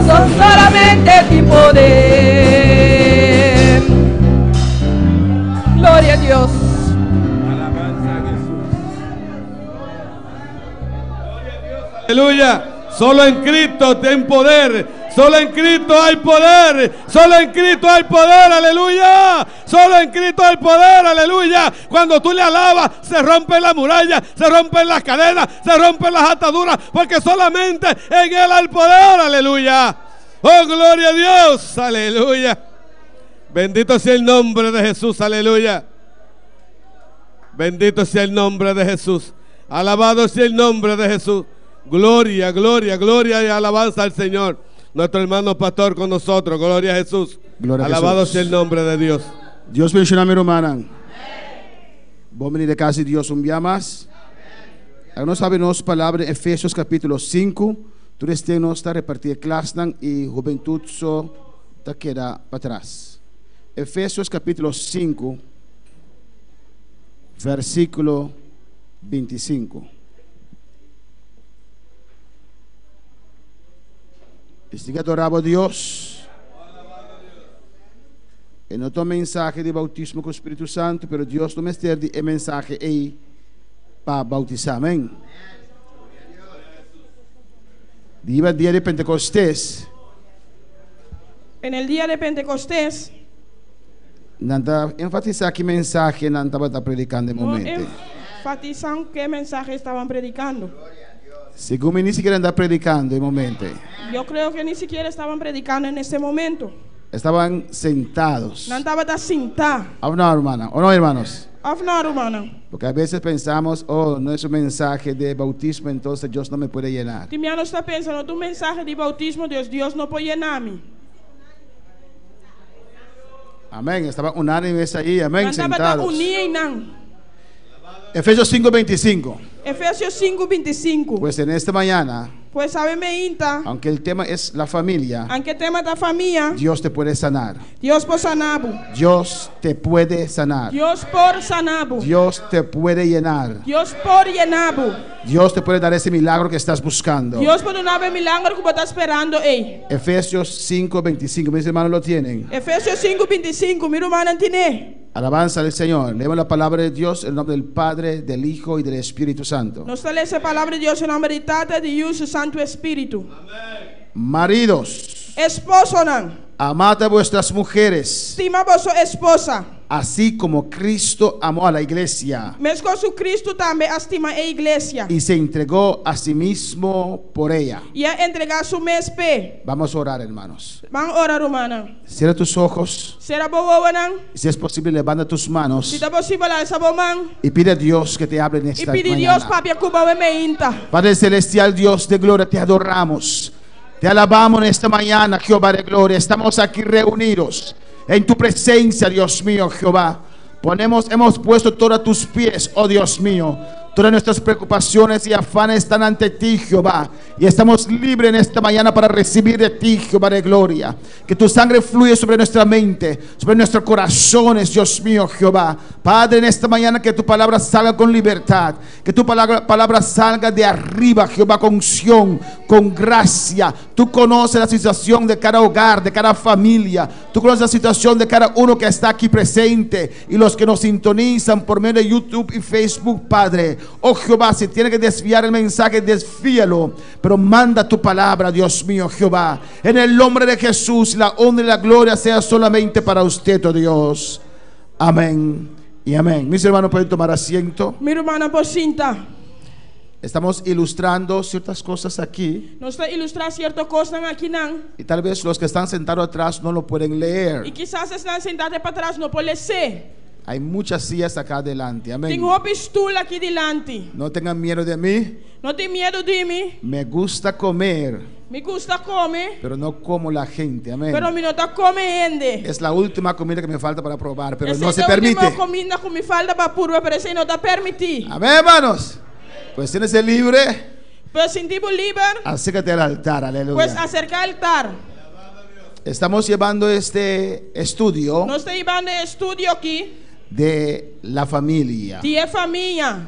so solamente tin poder. Gloria a Dios. Alabanza a Jesús. Aleluya. Solo en Cristo ten poder. Solo en Cristo hay poder. Solo en Cristo hay poder. Aleluya. Solo en Cristo hay poder. Aleluya. Cuando tú le alabas, se rompe la muralla, se rompen las cadenas, se rompen las ataduras. Porque solamente en Él hay poder. Aleluya. Oh, gloria a Dios. Aleluya. Bendito sea el nombre de Jesús. Aleluya. Bendito sea el nombre de Jesús. Alabado sea el nombre de Jesús. Gloria, gloria, gloria y alabanza al Señor. Nuestro hermano pastor con nosotros. Gloria a Jesús. Gloria a Alabado Jesús. sea el nombre de Dios. Dios bendishoná mi rumannan. Bon bini den kas di Dios un bia mas. Awor nos habri nos palabra Efesios kapítulo 5. Tur esnan nos ta repartí klasnan i hubentut so ta keda patras. Efesios kapítulo 5, versíkulo 25. Sigui adorá bo Dios. E no ta un mensahe di boutismo ku Spiritu Santu, pero Dios no mester di e mensahe ei pa boutisá. Amèn. Riba dia di Pentekostes. En el día de Pentecostés. Nan ta enfatisá ki mensahe nan tabata predikando e No momento. enfatizan qué mensaje estaban predicando. Segun mi ni sikiera nan ta predikando e momento. Yo creo que ni siquiera estaban predicando en ese momento. Estaban sentados. Nan tabata sintá. ¿O no, hermana? ¿O no, hermanos? Òf no, rumannan? Porque a veces pensamos, oh, no es un mensaje de bautismo, entonces Dios no me puede llenar. Tin bia nos ta pensa, no ta un mensahe di boutismo, Dios, Dios no por yena mi. Amén. Estaban unánimes ahí, amén, Nan tabata sentados. uní einan. Efesios 5:25. Efesio 5, 25. Pues en esta mañana, Pues awe mainta, aunque el tema es la familia, aunke tema ta famia, Dios te puede sanar. Dios por sana bo. Dios te puede sanar. Dios por sana bo. Dios te puede llenar. Dios por yena bo. Dios te puede dar ese milagro que estás buscando. Dios por duna bo e milager ku bo ta sperando ei. Efesios 5:25. Mis hermanos lo tienen. Efesio 5, 25. Mi rumannan tin'é. Alabanza al Señor. Leemos la palabra de Dios en nombre del Padre, del Hijo y del Espíritu Santo. Nos ta lesa palabra di Dios den nòmber di Tata, di Yu, i Santu Spiritu. Maridos, Esposonan. amad a vuestras mujeres, Stima boso esposa. así como Cristo amó a la iglesia Meskos ku Kristu tambe a stima e iglesia. y se entregó a sí mismo por ella. I a entregá su mes p'e. Vamos a orar, hermanos. Ban ora, rumannan. Cierra tus ojos. Sera bo wowonan. Si es posible, levanta tus manos Si ta posibel, alsa bo man. y pide a Dios que te hable en I esta pidi Dios mañana. papia ku bo awe mainta. Padre Celestial, Dios de gloria, te adoramos. Te alabamos en esta mañana, Jehová de gloria. Estamos aquí reunidos en tu presencia, Dios mío, Jehová. Ponemos, hemos puesto todo a tus pies, oh Dios mío. Todas nuestras preocupaciones y afanes están ante ti, Jehová. Y estamos libres en esta mañana para recibir de ti, Jehová de gloria. Que tu sangre fluya sobre nuestra mente, sobre nuestros corazones, Dios mío, Jehová. Padre, en esta mañana que tu palabra salga con libertad. Que tu palabra, palabra salga de arriba, Jehová, con unción, con gracia. Tú conoces la situación de cada hogar, de cada familia. Tú conoces la situación de cada uno que está aquí presente y los que nos sintonizan por medio de YouTube y Facebook, Padre. Oh Jehová, si tiene que desviar el mensaje, desvíalo. Pero manda tu palabra, Dios mío, Jehová. En el nombre de Jesús, la honra y la gloria sea solamente para usted, oh Dios. Amén y amén. Mis hermanos pueden tomar asiento. Mi rumannan por sinta. Estamos ilustrando ciertas cosas aquí. Nos ta ilustrá sierto kosnan akinan. Y tal vez los que están sentados atrás no lo pueden leer. I kisas esnan sintá patras no por lesa. Hay muchas sillas acá adelante. Amén. Tin hopi stul aki dilanti. No tengan miedo de mí. No tin miedu di mi. Me gusta comer, Mi gusta kome, pero no como la gente. Amén. pero mi no ta kome hende. Es la última comida que me falta para probar, pero Esa no es se la permite. última kuminda ku mi falta pa purba, pero esei no ta permití. Amén, hermanos. Pues tienes el libre, Pero sinti bo liber, acércate al altar. pues Aleluya. aserká altar. Estamos llevando este estudio Nos ta hibando e estudio aki de la familia. di e famia.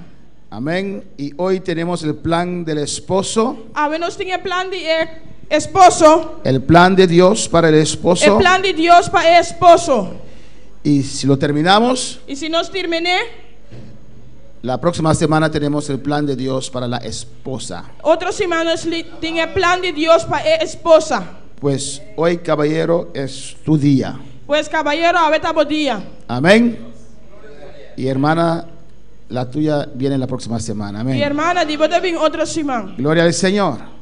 Amén. Y hoy tenemos el plan del esposo Awe nos tin e plan di e Esposo. El plan de Dios para el E esposo. plan di Dios pa e esposo. Y si lo terminamos, I si nos termin'é, la próxima semana tenemos el plan de Dios para la esposa. Otro siman nos tin e plan di Dios pa e esposa. Pues hoy, caballero, es tu día. Pues kabayero, awe ta bo dia. Amén. Y hermana, la tuya viene la próxima semana. I Amén. hermana, di bo ta bin otro siman. Gloria al Señor.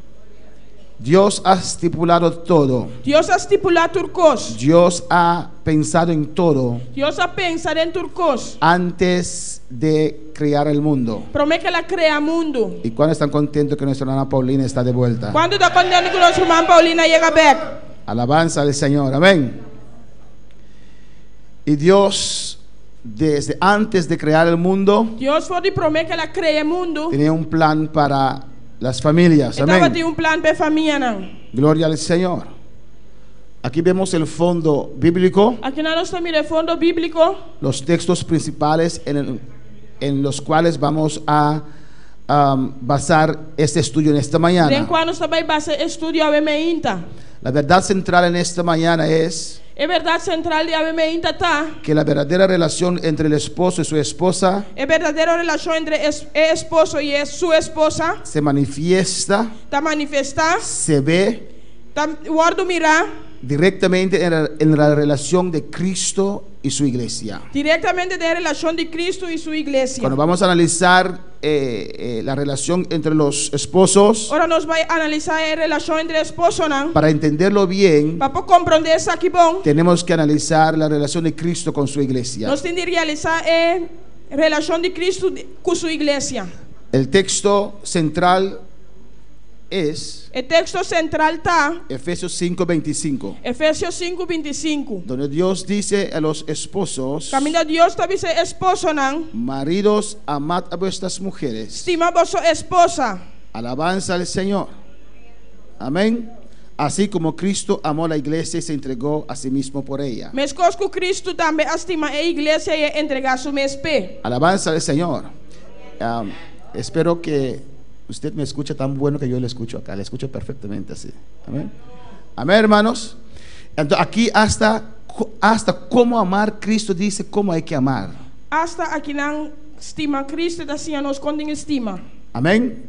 Dios ha estipulado todo. Dios a stipulá tur kos. Dios ha pensado en todo Dios a pensa den tur kos. antes de crear el mundo. Promé ku el a krea mundu. ¿Y cuándo están contentos que nuestra hermana Paulina está de vuelta? Kuantu ta kontentu ku nos ruman Paulina a yega bèk? Alabanza al Señor. Amén. Y Dios, desde antes de crear el mundo, Dios for di promé ku el a krea mundu, tenía un plan para las familias. e tabatin Amén. un plan pa e famianan. Gloria al Señor. Aquí vemos el fondo bíblico, Akinan nos ta mira e fondo bíbliko, los textos principales en los cuales vamos a basar este estudio en esta den mañana. kua nos ta bai basa e estudio awe meinta. La verdad central en esta mañana es E bèrdat sentral di awe meinta ta, que la verdadera relación entre el esposo y su esposa e berdadero relashon entre e esposo i e su esposa se manifiesta, ta manifestá, se ve ta wòrdu mirá directamente en la relación de Cristo y su iglesia. Direktamente den e relashon di Kristu i su iglesia. Cuando vamos a analizar la relación entre los esposos, Ora nos bai analisá e relashon entre esposonan, para entenderlo bien, pa por komprondé esaki bon, tenemos que analizar la relación de Cristo con su iglesia. nos tin di realisá e relashon di Kristu ku su iglesia. El texto central es E teksto sentral ta Efesios 5:25, Efesio 5, 25. donde Dios dice a los esposos, Kaminda Dios ta bisa e esposonan, maridos, amad a vuestras mujeres. Stima boso esposa. Alabanza al Señor. Amén. Así como Cristo amó a la iglesia y se entregó a sí mismo por ella. Meskos ku Kristu tambe a stima e iglesia i a entregá su mes p'e. Alabanza al Señor. Espero que usted me escuche tan bueno que yo le escucho acá. Le escucho perfectamente así. Amén. Amén, hermanos. Entonces, aquí hasta cómo amar, Cristo dice cómo hay que amar. Asta akinan stima Kristu ta siña nos kon tin stima. Amén.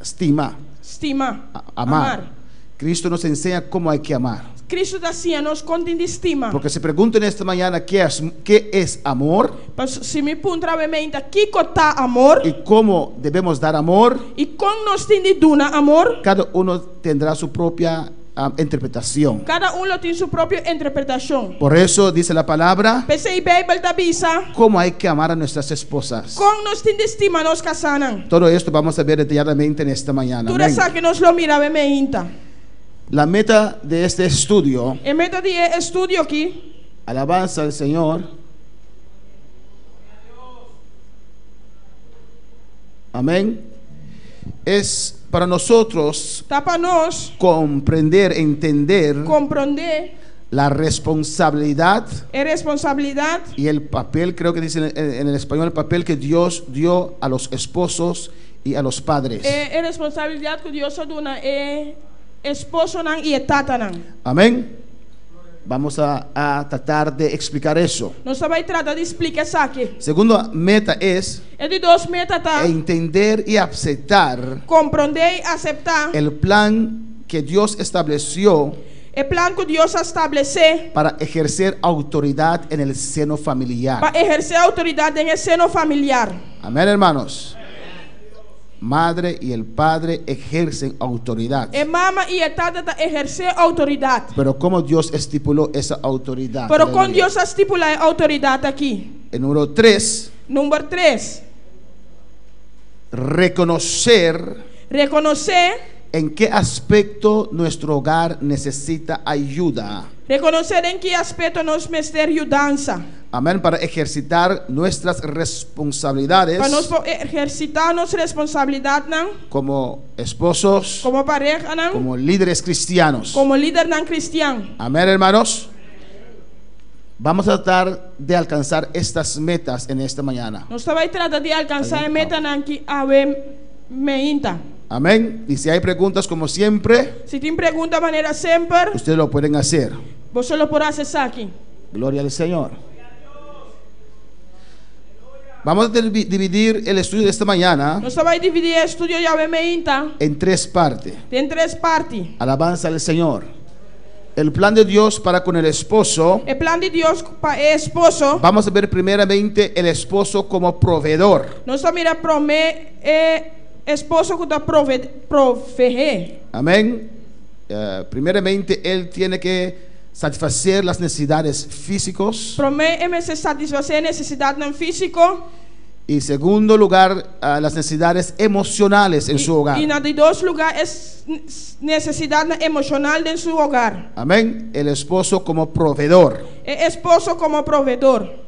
Stima. Stima. Amar. Amar. Cristo nos enseña cómo hay que amar. Cristo ta siña nos kon tin di stima. Porque se pregunta en esta mañana qué es amor Pas si mi puntra awe meinta kiko ta amor y cómo debemos dar amor, i kon nos tin di duna amor, cada uno tendrá su propia interpretación. Kada un lo tin su propio interpretashon. Por eso dice la palabra, P'esei Beibel ta bisa, cómo hay que amar a nuestras esposas. Kon nos tin di stima nos kasánan. Todo esto vamos a ver detalladamente en esta mañana. Tur Amén. esaki nos lo mira awe meinta. La meta de este estudio, E meta di e estudio aki, alabanza al Señor. Amén. Es para nosotros ta pa nos comprender, entender komprondé la responsabilidad e responsabilidat y el papel, creo que dicen en el español, el papel que Dios dio a los esposos y a los padres. E, e responsabilidat ku Dios a duna e esposonan i e tatanan. Amén. Vamos a tratar de explicar eso. Nos ta bai trata di splika esaki. Segunda meta es E di dos meta ta entender y aceptar komprondé i aseptá el plan que Dios estableció e plan ku Dios a establesé para ejercer autoridad en el seno familiar. pa ehersé outoridat den e seno familiar. Amén, hermanos. Madre y el padre ejercen autoridad. E mama i e tata ta ehersé outoridat. Pero ¿cómo Dios estipuló esa autoridad? Pero kon Aleluya. Dios a stipulá e outoridat aki? El número 3, Number 3. reconocer Rekonosé en qué aspecto nuestro hogar necesita ayuda. Rekonosé den ki aspekto nos mester yudansa. Amén, para ejercitar nuestras responsabilidades Pa nos por ehersitá nos responsabilidatnan como esposos, komo parehanan, como líderes cristianos. komo lidernan kristian. Amén, hermanos. Vamos a tratar de alcanzar estas metas en esta mañana. Nos ta bai trata di alkansá e metanan aki awe meinta. Amén. Y si hay preguntas, como siempre, Si tin pregunta manera semper, ustedes lo pueden hacer. Boso lo por hasi esaki. Gloria al Señor. Vamos a dividir el estudio de esta mañana Nos ta bai dividí e estudio di awe mainta en tres partes. Den tres parti. Alabanza al Señor. El plan de Dios para con el esposo. E plan di Dios pa e esposo. Vamos a ver primeramente el esposo como proveedor. Nos ta mira promé e esposo ku ta prove proveé. Amén. Primeramente él tiene que satisfacer las necesidades físicos. Promé e mester satisfasé e nesesidatnan físiko. Y segundo lugar, las necesidades emocionales en su hogar. I na di dos lugá e nesesidatnan emoshonal den su hogar. Amén. El esposo como proveedor. E esposo komo proveedor.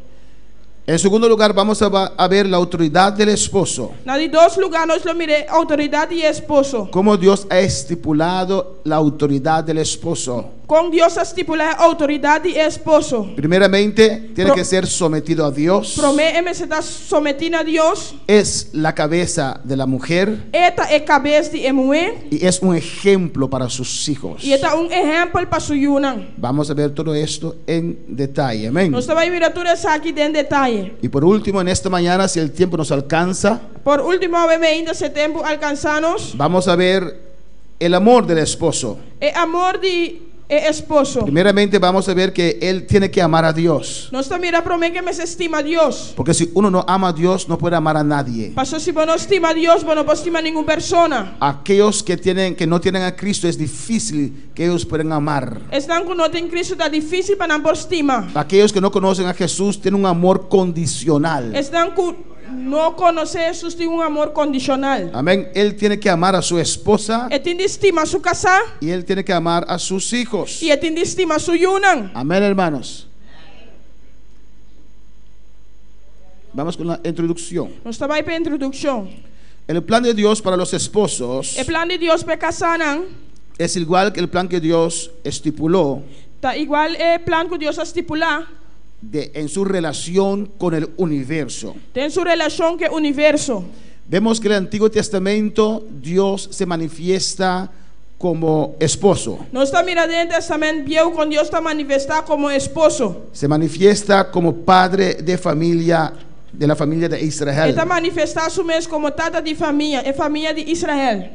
En segundo lugar, vamos a ver la autoridad del esposo. Na di dos lugá nos lo mira e outoridat di e esposo. Cómo Dios ha estipulado la autoridad del esposo. Kon Dios a stipulá e outoridat di e esposo? Primeramente, tiene Pro- que ser sometido a Dios. Promé e mester ta sometí na Dios. Es la cabeza de la mujer. E ta e kabes di e muhé. Y es un ejemplo para sus hijos. I e ta un ehèmpel pa su yunan. Vamos a ver todo esto en detalle. Amén. Nos ta bai mira tur esaki den detaye. Y por último, en esta mañana, si el tiempo nos alcanza, Por último, awe mainta si tempu alkansá nos. vamos a ver el amor del esposo. E amor di e esposo. Primeramente vamos a ver que él tiene que amar a Dios. Nos ta mira promé ku e mester stima Dios. Porque si uno no ama a Dios, no puede amar a nadie. Paso si bo no stima Dios, bo no por stima ningun persona. Aquellos que tienen, que no tienen a Cristo, es difícil que ellos puedan amar. Esnan ku no tin Cristo ta difísil pa nan por stima. Aquellos que no conocen a Jesús tienen un amor condicional. Esnan ku no konosé Hesus tin un amor kondishonal. Amén. Él tiene que amar a su esposa. E tin di stima su kasá. Y él tiene que amar a sus hijos. I e tin di stima su yunan. Amén, hermanos. Vamos con la introducción. Nos ta bai pa e introdukshon. El plan de Dios para los esposos. E plan di Dios pa e kasánan. Es igual que el plan que Dios estipuló. Ta igual e plan ku Dios a stipulá. De en su relación con el universo. Den su relashon ku e universo. Vemos que en el Antiguo Testamento Dios se manifiesta como esposo. Nos ta mira den e Testament Bieu kon Dios ta manifestá komo esposo. Se manifiesta como padre de familia de la familia de Israel. E ta manifestá su mes komo tata di famia, e famia di Israel.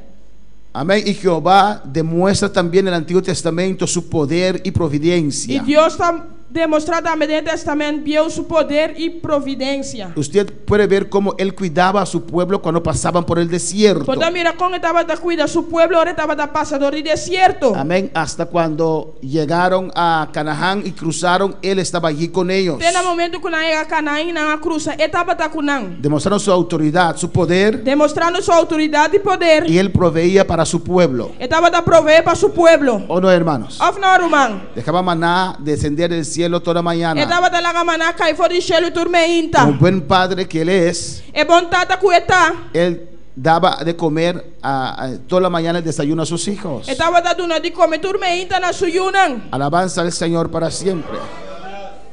Amén. Y Jehová demuestra también en el Antiguo Testamento su poder y providencia. I Dios ta demostrá tambe den e Testament Bieu su poder i providensia. Usted puede ver cómo él cuidaba a su pueblo cuando pasaban por el desierto. Bo ta mira kon e tabata kuida su pueblo ora e tabata pasa dor di desierto. Amén. Hasta cuando llegaron a Canaán y cruzaron, él estaba allí con ellos. Te na momento ku nan a yega Canaán i nan a krusa, e tabata ku nan. Demostrando su autoridad, su poder. Demostrando su autoridad i poder. Y él proveía para su pueblo. E tabata proveé pa su pueblo. O no, hermanos? Òf no, ruman? Dejaba maná descender del cielo toda mañana. E tabata laga maná kai for di shelu tur meinta. Como buen padre que él es. E bon tata ku e ta. Él daba de comer a, toda la mañana el desayuno a sus hijos. E tabata duna di kome tur meinta na su yunan. Alabanza al Señor para siempre.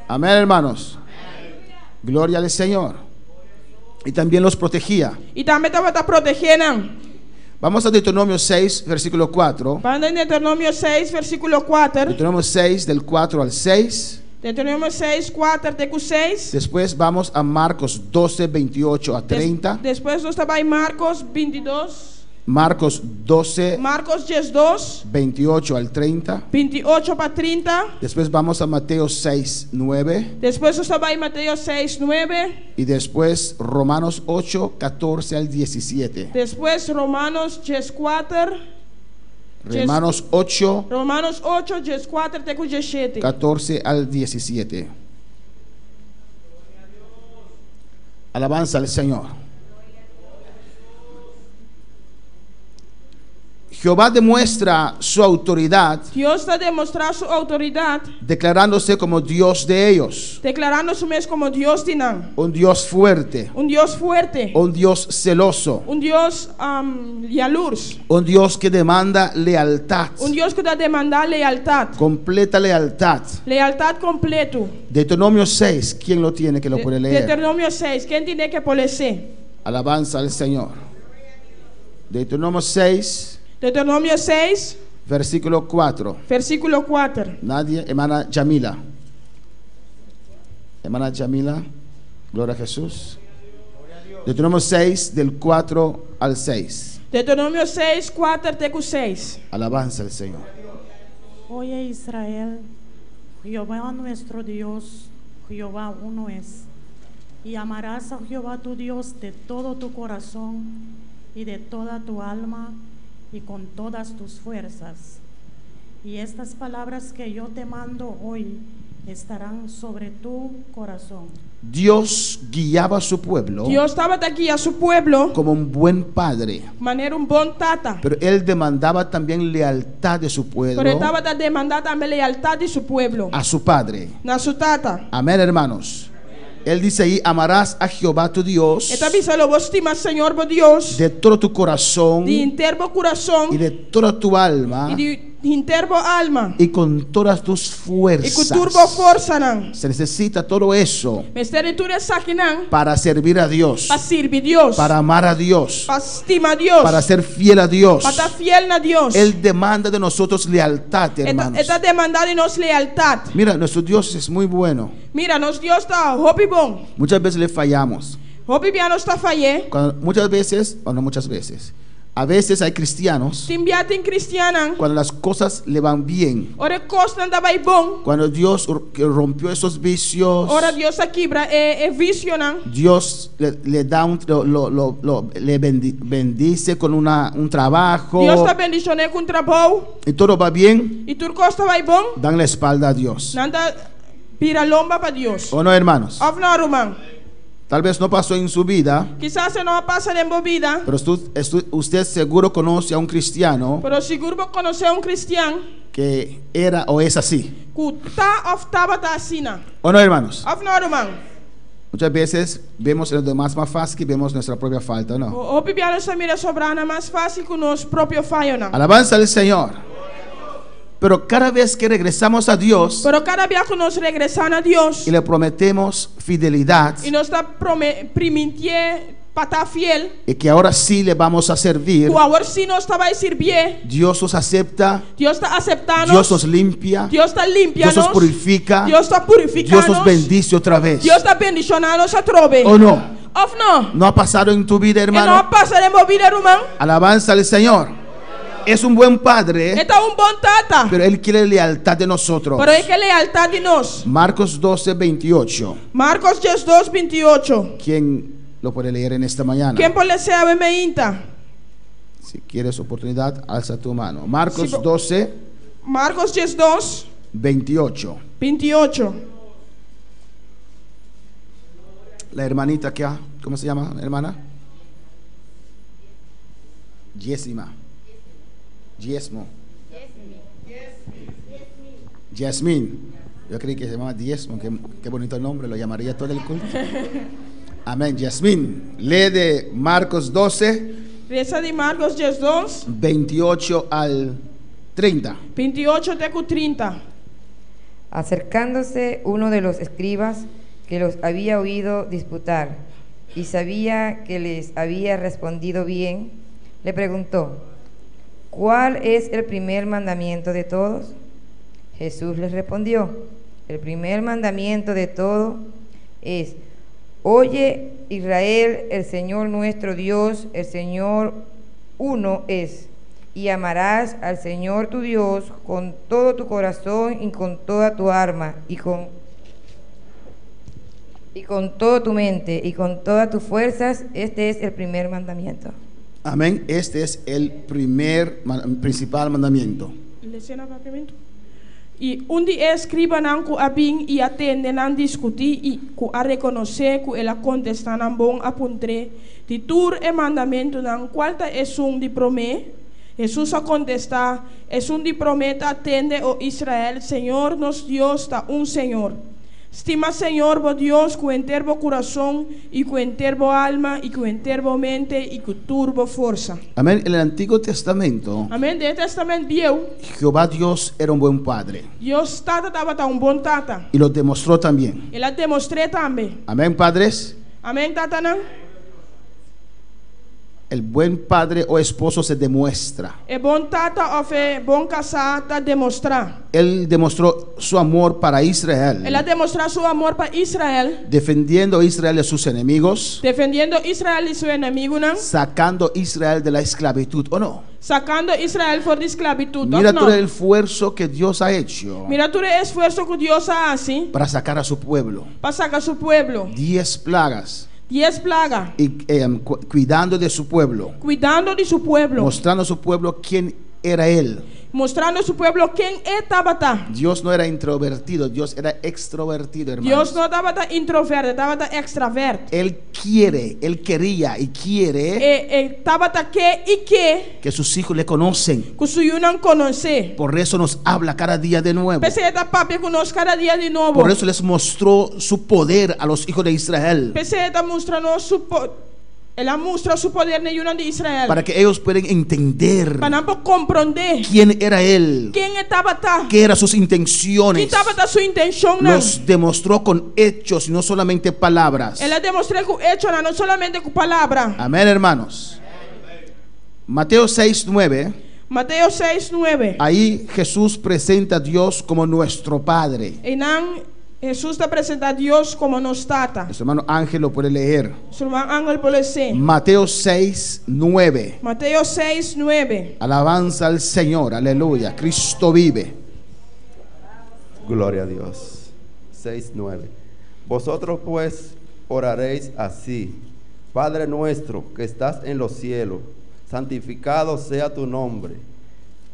Amén, hermanos. Gloria al Señor. Y también los protegía. I tambe tabata protegé nan. Vamos a Deuteronomio 6, versículo 4. Ban den Deuteronomio 6, versíkulo 4. Deuteronomio 6, del 4 al 6. Deuteronomio 6, 4 te ku 6. Después vamos a Marcos 12, 28 a 30. Despues nos ta bai Marcos 22. Marcos 12. Marcos 12. 28 al 30. 28 pa 30. Después vamos a Mateo 6, 9. Despues nos ta bai Mateo 6, 9. Y después Romanos 8, 14 al 17. Despues Romanos 14. Romanos 8. Romanos 8, 14 te ku 17. 14 al 17. Alabanza al Señor. Jehová demuestra su autoridad. Dios ta demostrá su outoridat. Declarándose como Dios de ellos. Deklarando su mes komo Dios di nan. Un Dios fuerte. Un Dios fuerte. Un Dios celoso. Un Dios yalurs. Un Dios que demanda lealtad. Un Dios ku ta demandá lealtat. Completa lealtad. Lealtat kompleto. Deuteronomio 6, ¿quién lo tiene que lo puede leer? Deuteronomio 6, ken tine ke por les'é? Alabanza al Señor. Deuteronomio 6, Deuteronomio 6, versículo 4. Versíkulo 4. Nadie, hermana Yamila. Hermana Yamila, gloria a Jesús. Deuteronomio 6, del 4 al 6. Deuteronomio 6, 4 te ku 6. Alabanza al Señor. Oye Israel, Jehová nuestro Dios, Jehová uno es. Y amarás a Jehová tu Dios de todo tu corazón y de toda tu alma y con todas tus fuerzas. Y estas palabras que yo te mando hoy estarán sobre tu corazón. Dios guiaba a su pueblo Dios tabata guia su pueblo como un buen padre, manera un bon tata. Pero él demandaba también lealtad de su pueblo Pero e tabata demandá tambe lealtat di su pueblo a su padre. Na su tata. Amén, hermanos. Él dice ahí, amarás a Jehová tu Dios E ta bisa lo bo stima Señor bo Dios de todo tu corazón di henter bo kurason y de toda tu alma i di henter bo alma y con todas tus i ku tur bo fuerzas. forsanan. Se necesita todo eso Mester di tur esakinan para servir a Dios, pa sirbi Dios, para amar a Dios, pa stima Dios, para ser fiel a Dios. Pa ta fiel na Dios. Él demanda de nosotros lealtad, E ta, hermanos. e ta demandá di nos lealtat. Mira, nuestro Dios es muy bueno. Mira, nos Dios ta hopi bon. Muchas veces le fallamos. Hopi bia nos ta fay'é. Cuando, muchas veces, o no muchas veces, a veces hay cristianos, Tin bia tin kristiannan, cuando las cosas le van bien, ora e kosnan ta bai bon, cuando Dios que rompió esos vicios, ora Dios a kibra e e visionan, Dios le, le da un, lo, lo, lo, lo- le bendice con una, un trabajo, Dios ta bendishon'é ku un trabou, y todo va bien, i tur kos ta bai bon, dan la espalda a Dios. nan ta bira lomba pa Dios. ¿O no, hermanos? Òf no, ruman? Tal vez no pasó en su vida, Kisas e no a pasa den bo bida, pero usted, usted seguro conoce a un cristiano pero sigur bo konosé un kristian que era o es así. ku ta òf tabata asina. ¿O no, hermanos? Òf no, ruman? Muchas veces vemos en los demás más fácil que vemos nuestra propia falta, ¿no? Hopi bia nos ta mira sobránan mas fásil ku nos propio fayonan. Alabanza al Señor. Pero cada vez que regresamos a Dios Pero kada bia ku nos regresá na Dios y le prometemos fidelidad i nos ta prome primintié pa ta fiel, y que ahora sí le vamos a servir, ku awor sí nos ta bai sirbié, Dios nos acepta, Dios ta aseptá Dios nos, nos limpia, Dios ta limpia Dios nos nos, purifica, Dios ta purifiká Dios nos nos, bendice otra vez. Dios ta bendishoná nos atrobe. ¿O no? Òf no? ¿No ha pasado en tu vida, E no a hermano? pasa den bo bida, ruman? Alabanza al Señor. Es un buen padre, E ta un bon tata, pero Él quiere lealtad de nosotros. pero e ke lealtat di nos. Marcos 12, 28. Marcos 12, 28. ¿Quién lo puede leer en esta mañana? Ken por les'é awe mainta? Si quieres oportunidad, alza tu mano. Marcos Si, 12, Marcos 12, 28. 28. La hermanita que ha, ¿cómo se llama, hermana? Yesima. Diezmo. Yasmín. Yo creí que se llamaba Diezmo, qué, qué bonito nombre, lo llamaría todo el culto. Amén, Yasmín. Lee de Marcos 12, Lesa di Marcos 12, 28 al 30. 28 te ku 30. Acercándose uno de los escribas que los había oído disputar y sabía que les había respondido bien, le preguntó, ¿cuál es el primer mandamiento de todos? Jesús les respondió, el primer mandamiento de todo es, oye Israel, el Señor nuestro Dios, el Señor uno es, y amarás al Señor tu Dios con todo tu corazón y con toda tu alma y con, y con toda tu mente y con todas tus fuerzas. Este es el primer mandamiento. Amén. Este es el primer, principal mandamiento. Les'é na papiamentu. I un di e eskribanan ku a bin i a tende nan diskutí i ku a rekonosé ku el a kontestá nan bon a puntr'é, Di tur e mandamentunan, kual ta esun di promé? Hesus a kontestá, Esun di promé ta, Tende, o Israel, Señor nos Dios ta un Señor. Stima Señor bo Dios ku henter bo kurason i ku henter bo alma i ku henter bo mente i ku tur bo forsa. Amén. En el Antiguo Testamento, Amén. Den e Tèstamènt Bieu, Jehová Dios era un buen padre Dios Tata tabata un bon Tata. y lo demostró también. El a demostr'é tambe. Amén, padres. Amén, tatanan. El buen padre o esposo se demuestra. E bon tata òf e bon kasá ta demostrá. Él demostró su amor para Israel. El a demostrá su amor pa Israel. Defendiendo a Israel de sus enemigos. Defendiendo Israel di su enemigunan. Sacando Israel de la esclavitud, ¿o no? Sakando Israel for di sklabitut, òf Mira no? todo el esfuerzo que Dios ha hecho. Mira tur e esfuerso ku Dios a hasi. Para sacar a su pueblo. Pa saka su pueblo. Dies plagas. Dies plaga. Y cuidando de su pueblo. Kuidando di su pueblo. Mostrando a su pueblo quién era él. Mostrando su pueblo ken e tabata. Dios no era introvertido, Dios era extrovertido, hermanos. Dios no tabata introvert, e tabata extravert. Él quiere, él quería y quiere E e tabata ke i ke. Que sus hijos le conocen. Ku su yunan konosé. Por eso nos habla cada día de nuevo. P'esei e ta papia ku nos kada dia di nobo. Por eso les mostró su poder a los hijos de Israel. P'esei e ta mustra nos su po. El a mustra su poder na e yunan di Israel. Para que ellos puedan entender. Pa nan por komprondé. Quién era él. Ken e tabata. Qué eran sus intenciones. Ki tabata su intenshonnan. Los demostró con hechos y no solamente palabras. El a demostr'é ku echonan, no solamente ku palabra. Amén, hermanos. Mateo 6, 9. Mateo 6, 9. Ahí Jesús presenta a Dios como nuestro Padre. Einan Hesus ta presentá Dios komo nos Tata. Nuestro hermano Ángel lo puede leer. Su ruman Ángel por les'é. Mateo 6, 9. Mateo 6, 9. Alabanza al Señor, aleluya. Cristo vive. Gloria a Dios. 6, 9. Vosotros pues oraréis así. Padre nuestro que estás en los cielos, santificado sea tu nombre.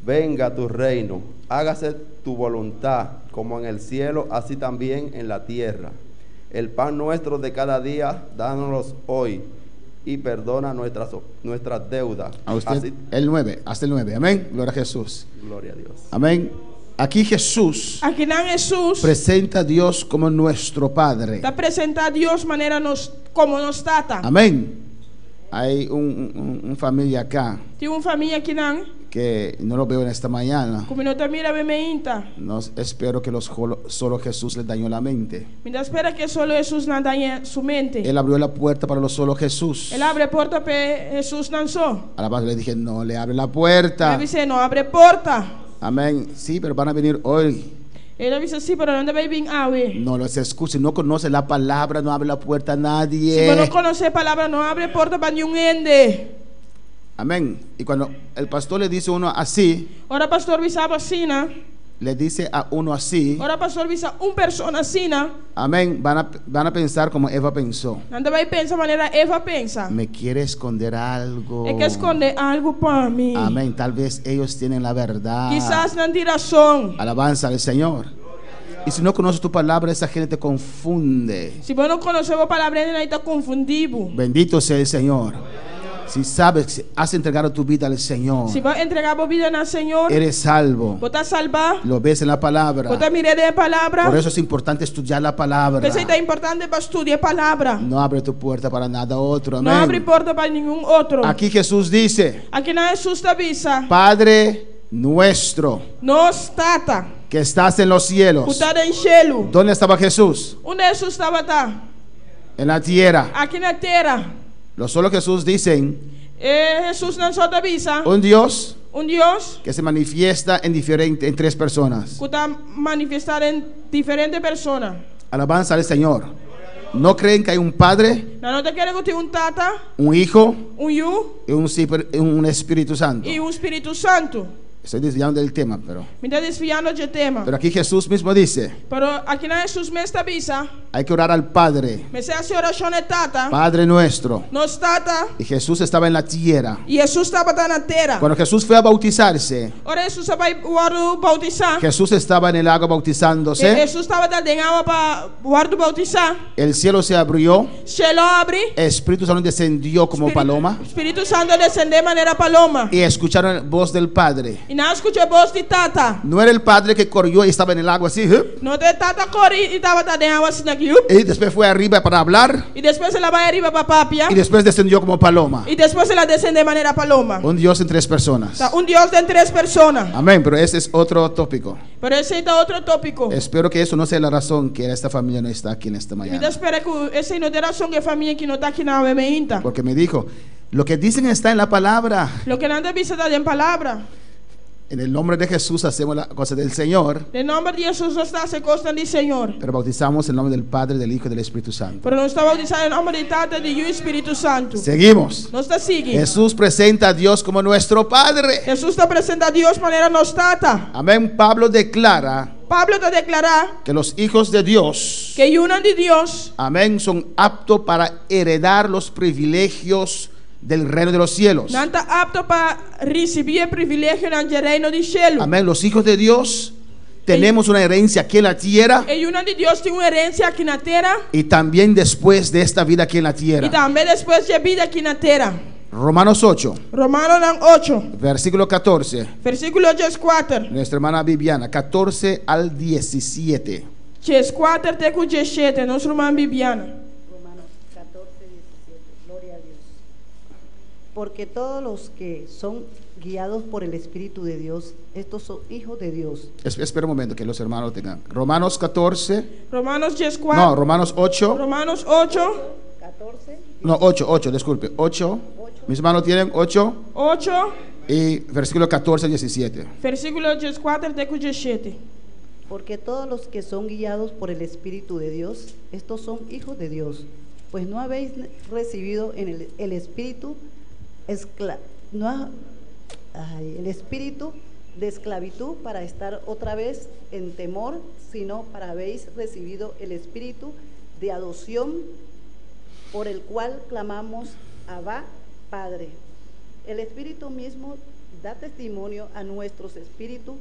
Venga tu reino, hágase tu voluntad, como en el cielo, así también en la tierra. El pan nuestro de cada día, dánoslo hoy, y perdona nuestras, nuestras deudas. A usted, Así, el 9, hasta el 9. Amén. Gloria a Jesús. Gloria a Dios. Amén. Aquí Jesús Akinan Hesus presenta a Dios como nuestro Padre. ta presentá Dios manera nos komo nos Tata. Amén. Hay un, un- un familia acá Tin un famia akinan que no lo veo en esta mañana. ku mi no ta mira awe meinta. No espero que los solo Jesús les dañó la mente. Mi ta spera ku solo Hesus no a daña su mente. Él abrió la puerta para los solo Jesús. El a habri porta pa Hesusnan so. A la base le dije, no le abre la puerta. Mi a bis'é, no habri porta. Amén. Sí, pero van a venir hoy. El a bisa sí, pero nan ta bai bin awe. No los escuche, no conoce la palabra, no abre la puerta a nadie. Si bo no konosé palabra, no habri porta pa niun hende. Amén. Y cuando el pastor le dice a uno así, Ora pastor bisa bo asina, le dice a uno así, ora pastor bisa un persona asina, amén, van a, van a pensar como Eva pensó. Nan ta bai pensa manera Eva a pensa. Me quiere esconder algo. E ke skonde algu pa mi. Amén. Tal vez ellos tienen la verdad. Kisas nan tin rason. Alabanza al Señor. Y si no conoces tu palabra, esa gente te confunde. Si bo no konosé bo palabra, hendenan ta konfundí bo. Bendito sea el Señor. Si sabes, si has entregado tu vida al Señor, Si bo a entregá bo bida na Señor, eres salvo. bo ta salbá. Lo ves en la palabra. Bo ta mir'é den e palabra. Por eso es importante estudiar la palabra. P'esei ta importante pa studia e palabra. No abre tu puerta para nada otro. No habri Amén. porta pa ningun otro. Aquí Jesús dice, Akinan Hesus ta bisa, Padre nuestro Nos Tata, que estás en los cielos. ku ta den shelu. ¿Dónde estaba Jesús? Unda Hesus tabata? En la tierra. Aki na tera. Lo solo Jesús dicen, E Hesusnan so ta bisa, un Dios un Dios que se manifiesta en diferente, en tres personas. ku ta manifestá den diferente persona. Alabanza al Señor. ¿No creen que hay un Padre, Nan no ta kere ku tin un Tata, un Hijo un Yu y un, un Espíritu Santo? i un Spiritu Santu? Estoy desviando del tema, pero. Mi ta desviando dje tema. Pero aquí Jesús mismo dice, Pero akinan Hesus mes ta bisa, hay que orar al Padre, Mester hasi orashon na e Tata, Padre nuestro. nos Tata. Y Jesús estaba en la tierra. I Hesus tabata na tera. Cuando Jesús fue a bautizarse, Ora Hesus a bai wòrdu boutisá, Jesús estaba en el agua bautizándose. Hesus tabata den awa pa wòrdu boutisá. El cielo se abrió, Shelu a habri. el Espíritu Santo descendió como paloma Spiritu Santu a desendé manera paloma. y escucharon la voz del Padre. I nan a skucha e bos di Tata. No era el Padre que corrió y estaba en el agua así, ¿eh? No ta e Tata kore i tabata den awa asina aki, hup. Y después fue arriba para hablar I despues el a bai ariba pa papia. y después descendió como paloma. I despues el a desendé manera paloma. Un Dios en tres personas. Ta un Dios den tres persona. Amén, pero ese es otro tópico. Pero esei ta otro tópiko. Espero que eso no sea la razón que esta familia no está aquí en esta Mi ta mañana. spera ku esei no ta e rason ku e famia aki no ta aki na awe meinta. Porque me dijo, Lo que dicen está en la palabra. Loke nan ta bisa ta den palabra. En el nombre de Jesús hacemos la cosa del Señor. Den nòmber di Hesus nos ta hasi kosnan di Señor. Pero bautizamos en nombre del Padre, del Hijo y del Espíritu Santo. Pero nos ta bautisá den nòmber di Tata, di Yu i Spiritu Santu. Seguimos. Nos ta sigui. Jesús presenta a Dios como nuestro Padre. Hesus ta presentá Dios manera nos Tata. Amén. Pablo declara Pablo ta deklará. Que los hijos de Dios. Ku e yunan di Dios. Amén. Son aptos para heredar los privilegios del reino de los cielos. Nan ta apto pa risibí e privilegionan dje Reino di shelu. Amén. Los hijos de Dios tenemos una herencia aquí en la tierra. E yunan di Dios tin un herensia aki na tera. Y también después de esta vida aquí en la tierra. I tambe despues dje bida aki na tera. Romanos 8. Romanonan ocho. Versículo 14. Versíkulo dieskuater. Nuestra hermana Viviana, 14 al 17. Dieskuater te ku diesshete, nos ruman Bibiana. Romanos 14, 17. Gloria a Dios. Porque todos los que son guiados por el Espíritu de Dios, estos son hijos de Dios. Espera un momento que los hermanos tengan. Romanos 14. Romanos 14. No, Romanos 8. Romanos 8. 14. No, 8, 8, disculpe. 8. Mis hermanos tienen 8. 8. Y versículo 14 al 17. Versíkulo 14 te ku 17. Porque todos los que son guiados por el Espíritu de Dios, estos son hijos de Dios. Pues no habéis recibido en el espíritu escla- no ha- ay, el espíritu de esclavitud para estar otra vez en temor, sino para habéis recibido el espíritu de adopción por el cual clamamos Abba, Padre. El Espíritu mismo da testimonio a nuestros espíritus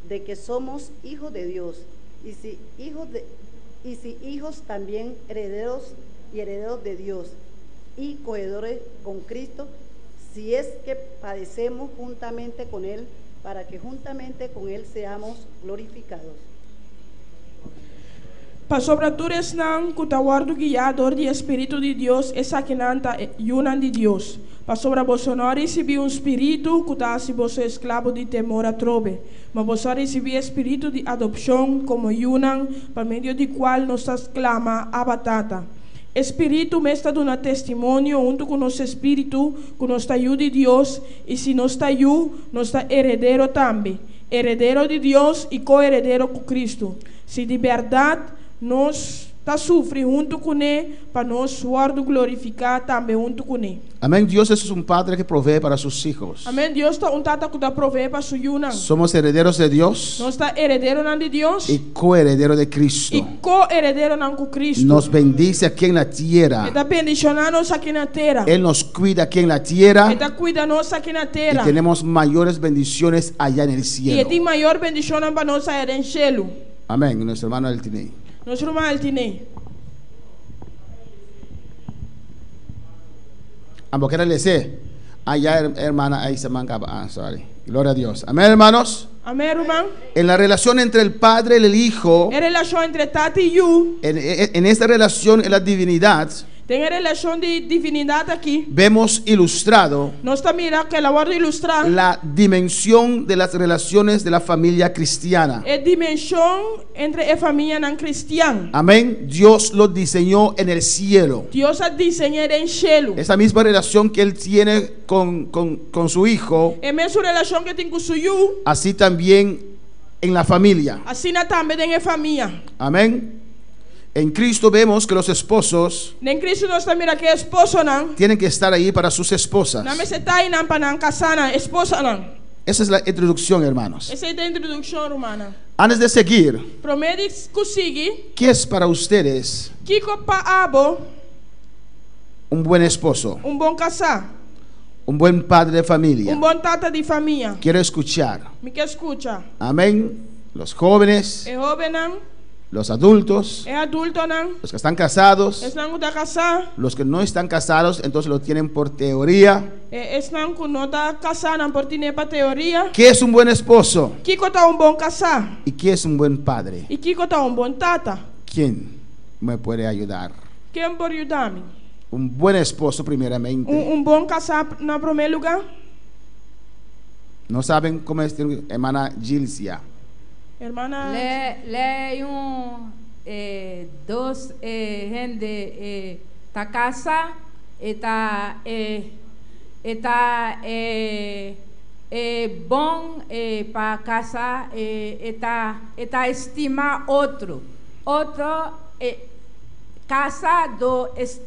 de que somos hijos de Dios, y si hijos de, y si hijos también herederos y herederos de Dios, y coheredores con Cristo, si es que padecemos juntamente con Él, para que juntamente con Él seamos glorificados. Pasobra tur esnan ku ta wòrdu guiá dor di e Spiritu di Dios, esakinan ta e yunan di Dios. Pasobra boso no a risibí un spiritu ku ta hasi boso esklabo di temor atrobe, ma boso a risibí e spiritu di adopshon komo yunan, pa medio di kual nos ta sklama, Abba, Tata. E spiritu mes ta duna testimonio huntu ku nos espíritu ku nos ta yu di Dios, i si nos ta yu, nos ta heredero tambe, heredero di Dios i ko-heredero ku Kristu. Si di bèrdat nos ta sufri huntu kuné, pa nos wòrdu glorifiká tambe huntu kuné. Amén. Dios es un Padre que provee para sus hijos. Amén. Dios ta un Tata ku ta proveé pa su yunan. Somos herederos de Dios. Nos ta herederonan di Dios. Y coheredero de Cristo. I ko-herederonan ku Cristo. Nos bendice aquí en la tierra. E ta bendishoná nos aki na tera. Él nos cuida aquí en la tierra. E ta kuida nos aki na tera. Y tenemos mayores bendiciones allá en el cielo. I e tin mayor bendishonnan pa nos aya den shelu. Amén. Nuestro hermano Eltinei. Nos ruman Eltinei. Abo quiere leer. Allá, hermana, ahí se mangaba. Ah, sorry. Gloria a Dios. Amén, hermanos. Amén, ruman. En la relación entre el Padre y el Hijo. E relashon entre Tata i Yu. En esta relación en la divinidad. Den e relashon di divinidat aki. Vemos ilustrado. Nos ta mira ku el a wòrdu ilustrá. La dimensión de las relaciones de la familia cristiana. E dimenshon entre e famianan kristian. Amén. Dios lo diseñó en el cielo. Dios a diseñ'é den shelu. Esa misma relación que él tiene con, con, con su hijo. E mesun relashon ku e tin ku su yu. Así también en la familia. Asina tambe den e famia. Amén. En Cristo vemos que los esposos Den Cristo nos ta mira ku e esposonan. tienen que estar ahí para sus esposas. Nan mester ta einan pa nan kasánan, esposanan. Esa es la introducción, hermanos. Esei ta e introdukshon, rumannan. Antes de seguir, Promé di ku sigui. ¿qué es para ustedes Kiko pa abo un buen esposo? un bon kasá? Un buen padre de familia. Un bon tata di famia. Quiero escuchar. Mi ke skucha. Amén. Los jóvenes. E hóbennan. Los adultos. E adultonan. Los que están casados. Esnan ku ta kasá. Los que no están casados, entonces lo tienen por teoría. E esnan ku no ta kasá, nan por tin'é pa teoria. ¿Qué es un buen esposo? Kiko ta un bon kasá? ¿Y qué es un buen padre? I kiko ta un bon tata? ¿Quién me puede ayudar? Ken por yuda mi? Un buen esposo primeramente. Un un bon kasá na promé lugá. No saben cómo es, hermana Gilcia. Hermana. Lè lè un e dos e hende e ta kasa e ta e. E ta e e bon e pa kasa e e ta e ta stima otro. Otro e kasa do es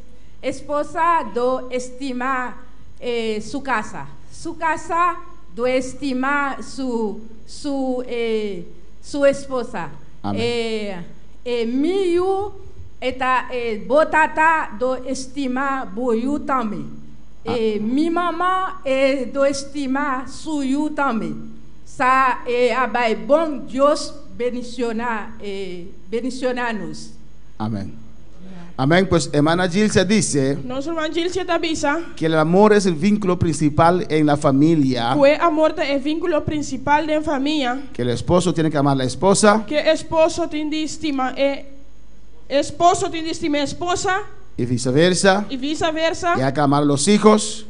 esposa do stima e su kasa. Su kasa do stima su su e su esposa. Amèn. E e mi yu e ta e bo tata do stima bo yu tambe. E mi mama e do stima su yu tambe. Sa e a bai bon Dios bendiciona e bendiciona nos. Amén. Amén. Pues hermana Gilcia dice Nos ruman Gilcia ta bisa. que el amor es el vínculo principal en la familia. Ku e amor ta e vínkulo prinsipal den famia. Que el esposo tiene que amar a la esposa. Ku e esposo tin di stima e esposo tin di stima e esposa. Y viceversa. I visaversa. Y hay que amar a los hijos.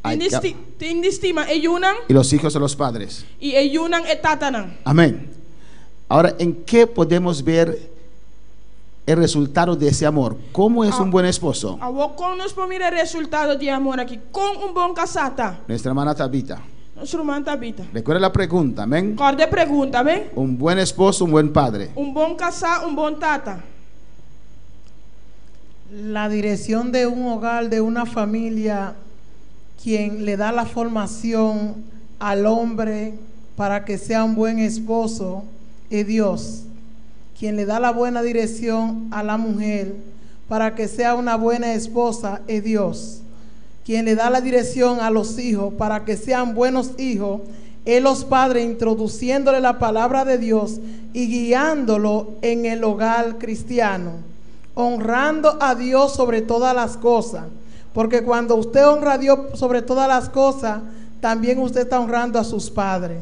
Hay Tin di que- tin di stima e yunan. y los hijos a los padres. I e yunan e tatanan. Amén. Ahora, ¿en qué podemos ver el resultado de ese amor? ¿Cómo es un buen esposo? Awor kon nos por mira e resultado di e amor aki? Kon un bon kasá ta? Nuestra hermana Tabita. Nos ruman Tabita. Recuerda la pregunta, amén. Kòrda e pregunta, amén. Un buen esposo, un buen padre. Un bon kasá, un bon tata. La dirección de un hogar, de una familia, quien le da la formación al hombre para que sea un buen esposo, es Dios. Quien le da la buena dirección a la mujer para que sea una buena esposa, es Dios. Quien le da la dirección a los hijos para que sean buenos hijos, es los padres introduciéndole la palabra de Dios y guiándolo en el hogar cristiano, honrando a Dios sobre todas las cosas. Porque cuando usted honra a Dios sobre todas las cosas, también usted está honrando a sus padres.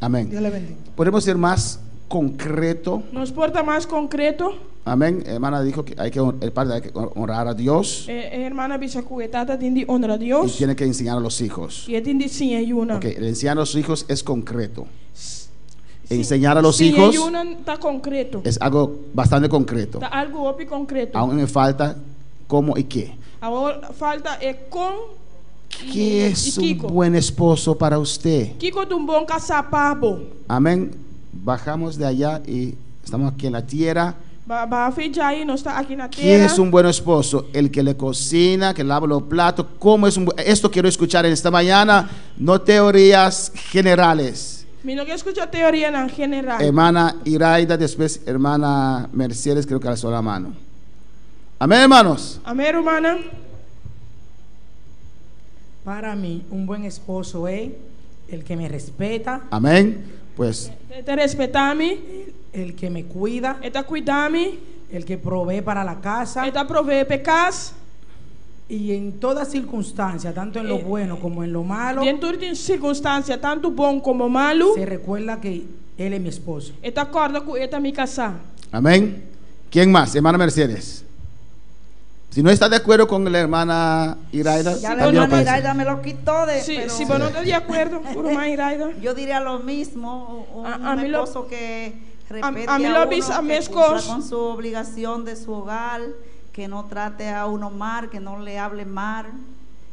Amén. Dios le bendiga. Podemos ser más concreto. Nos por ta mas konkreto. Amén. Hermana dijo que hay que el padre hay que honrar a Dios E, e hermana a bisa ku e tata tin di honra y Dios. tiene que enseñar a los hijos. I e tin di siña e yunan. Ok, el enseñar a los hijos es concreto. Enseñar a los Siña hijos yunan ta konkreto. es algo bastante concreto. Ta algu hopi konkreto. Aún me falta cómo y qué. Awor falta e kon ¿Qué es i un kiko. buen esposo para usted? Kiko ta un bon kasá pa bo. Amén. Bajamos de allá y estamos aquí en la tierra. Ba baha for di djai, nos ta aki na ¿Qué tera. es un buen esposo? El que le cocina, que lava los platos. ¿Cómo es un Esto quiero escuchar en esta mañana, no teorías generales. Mi no ke skucha teorianan general. Hermana Iraida, después hermana Mercedes, creo que alzó la mano. Amén, hermanos. Amèn, rumannan. Para mí, un buen esposo es el que me respeta. Amén. Pues E ta respetá mi. El que me cuida. E ta kuida mi. El que provee para la casa. E ta proveé pa kas. Y en toda circunstancia, tanto en lo Eh, bueno como en lo malo, Den tur sirkunstansia, tantu bon komo malu. se recuerda que él es mi esposo. E ta kòrda ku e ta mi kasá. Amén. ¿Quién más? Hermana Mercedes. Si no está de acuerdo con la hermana Iraida, Ya la también lo hermana puede decir. Iraida me lo quitó de. Sí, pero si vos no estás de acuerdo, hermana Iraida. Yo diría lo mismo, un A- a mí lo- esposo que respete a mí a lo uno, avisa, que me cumpla escos. con su obligación de su hogar, que no trate a uno mal, que no le hable mal.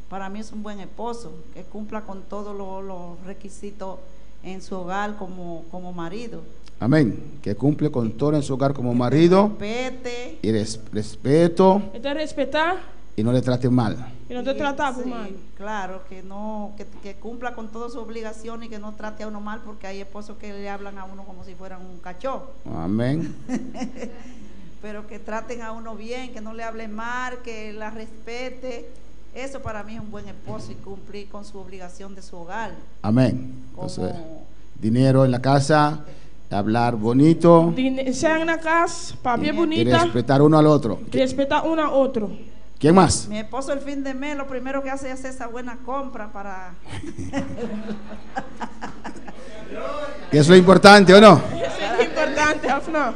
Para mí es un buen esposo, que cumpla con todos los requisitos en su hogar como, como marido. Amén. Que cumple con todo en su hogar como marido Respete. y respeto E ta respetá y no le trate mal. i no ta trata Sí, mal. Claro, que no, que, que cumpla con todas sus obligaciones y que no trate a uno mal, porque hay esposos que le hablan a uno como si fueran un cachorro. Amén. Pero que traten a uno bien, que no le hablen mal, que la respete. Eso para mí es un buen esposo y cumplir con su obligación de su hogar. Amén. Entonces, dinero en la casa, hablar bonito Sèn na kas, papia y bunita, respetar uno al otro. respetá un na otro. ¿Quién más? Mi esposo el fin de mes lo primero que hace es hacer esa buena compra para... Que es lo importante, ¿o no? Esei ta importante, òf no?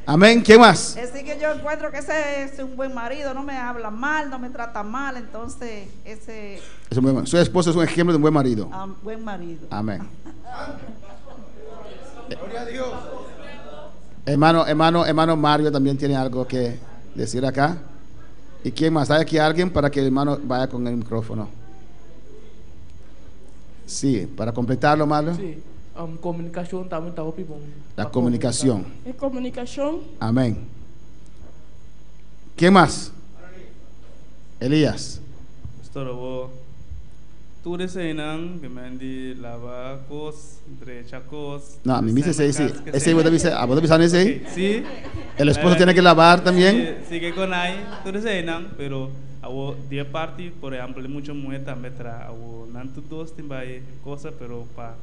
Amén. ¿Quién más? Así que yo encuentro que ese es un buen marido, no me habla mal, no me trata mal, entonces ese Es un buen- su esposo es un ejemplo de un buen marido. ah, buen marido. Amén. Hermano, hermano, hermano Mario también tiene algo que decir acá. ¿Y quién más? ¿Hay aquí alguien para que el hermano vaya con el micrófono? Sí, para completarlo, Marlon. Sí, komunikashon tambe ta hopi bon. La comunicación. E komunikashon. Amén. ¿Quién más? Elías. Pastor, awor tur eseinan ke men di laba kos, drecha kos. No, mi bisa esei, sí. Esei bo ta bisa, abo ta bisa esei? Ok, sí. El esposo tiene que lavar también. Sí, sí ke kon ai tur eseinan, pero awor di e parti, por ehempel, e mucha muhe tambe traha. Awor nan tur dos tin bai cosa, pero pa.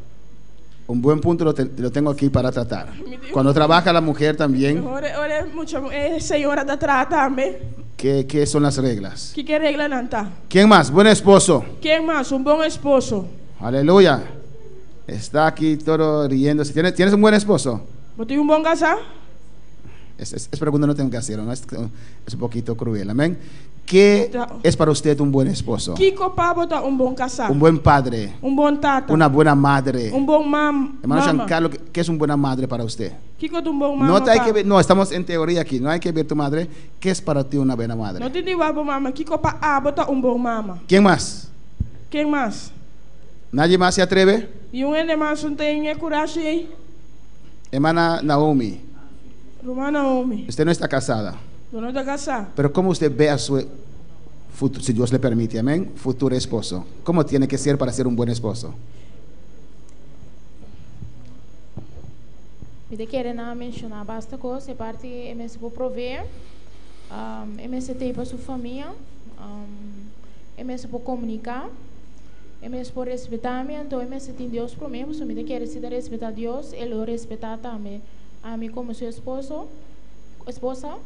Un buen punto lo, lo tengo aquí para tratar. Cuando trabaja la mujer también. Ora, ora mucha eh, señora ta traha tambe. ¿Qué, qué son las reglas? Kiko e reglanan ta? ¿Quién más? Buen esposo. Ken mas? Un bon esposo. Aleluya. Está aquí todo riéndose. ¿Tienes, ¿Tienes un buen esposo? Bo tin un bon kasá? Es, es, es pregunta no tengo que hacer, ¿no? Es, es un poquito cruel. Amén. ¿Qué es para usted un buen esposo? Kiko pa bo ta un bon kasá? Un buen padre. Un bon tata. Una buena madre. Un bon mam Hermano mama. Giancarlo, ¿qué qué es una buena madre para usted? Kiko ta un bon mama No, te hay pa que ver, no, estamos en teoría aquí, no hay que ver tu madre. ¿Qué es para ti una buena madre? No tin di wak bo mama. Kiko pa abo ta un bon mama? ¿Quién más? Ken mas? ¿Nadie más se atreve? Niun hende mas no tin e kurashi ei? Hermana Naomi, Ruman Naomi, usted no está casada, bo no ta kasá. pero ¿cómo usted ve a su futuro, si Dios le permite, amén, futuro esposo? ¿Cómo tiene que ser para ser un buen esposo? Mi ta kere nan a menshoná basta kos, e parti e mester por proveé, e mester tei pa su famia, e mester por komuniká, e mester por respetá mi, anto e mester tin Dios promé, pasobra mi ta kere si ta respetá Dios, e lo respetá tambe ami komo su esposo, esposa.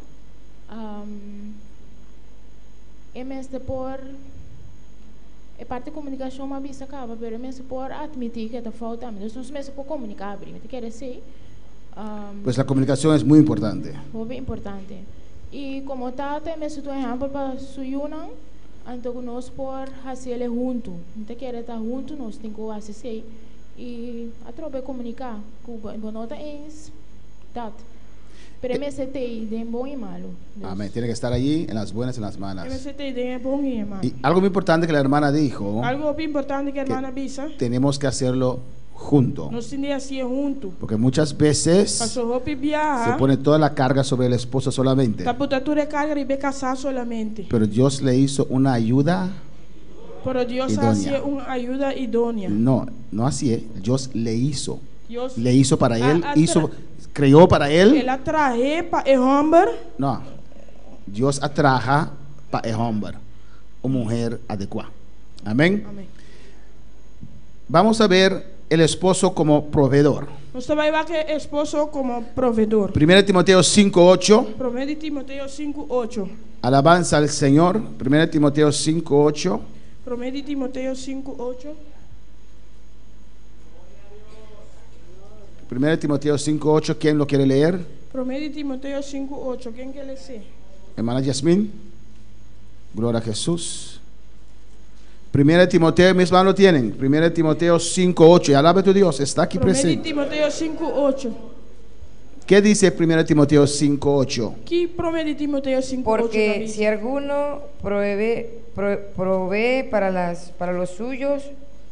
E mester por, e parti komunikashon mi a bisa kaba, pero e mester por atmití ke ta fout tambe. Entonces nos mester por komuniká abrí. Mi ta kere esei. Pues la komunikashon es muy importante. Hopi importante. I komo tata e mester ta un ehèmpel pa su yunan, anto ku nos por hasi el huntu. Mi ta kere ta huntu nos tin ku hasi esei i atrobe komuniká ku bo no ta eens dat. Pero e mester t'ei den bon i malu. Dus. Amén. Tiene que estar allí en las buenas y en las malas. E mester t'ei den e bon i e malu. Y algo muy importante que la hermana dijo. Algu hopi importante ku e hermana bisa. Tenemos que hacerlo junto. Nos tin di hasié huntu. Porque muchas veces. Paso hopi biaha. Se pone toda la carga sobre el esposo solamente. Ta buta tur e karga riba e kasá solamente. Pero Dios le hizo una ayuda. Pero Dios a hasié un ayuda idónea. No, no hasié. Dios le hizo. Dios Le hizo para a él, a hizo, creó para él. El a trah'é pa e hòmber. No, Dios a traha pa e hòmber un muher adekuá. Amén. Amén. Vamos a ver el esposo como proveedor. Nos ta bai wak e esposo komo proveedor. Primera Timoteo 5:8. Promé di Timoteo 5:8. Alabanza al Señor. Primera Timoteo 5:8. Promé di Timoteo 5:8. Primera Timoteo 5:8, ¿quién lo quiere leer? Promé di Timoteo 5:8, ken ke les'é? Hermana Yasmin. Gloria a Jesús. Primera Timoteo, mis hermanos lo tienen. Primera Timoteo 5:8. Y alabe tu Dios, está aquí Promé di presente. Timoteo 5:8. ¿Qué dice Primera Timoteo 5:8? Ki Promé di Timoteo 5:8 ta Porque bisa? si alguno provee, provee para, las, para los suyos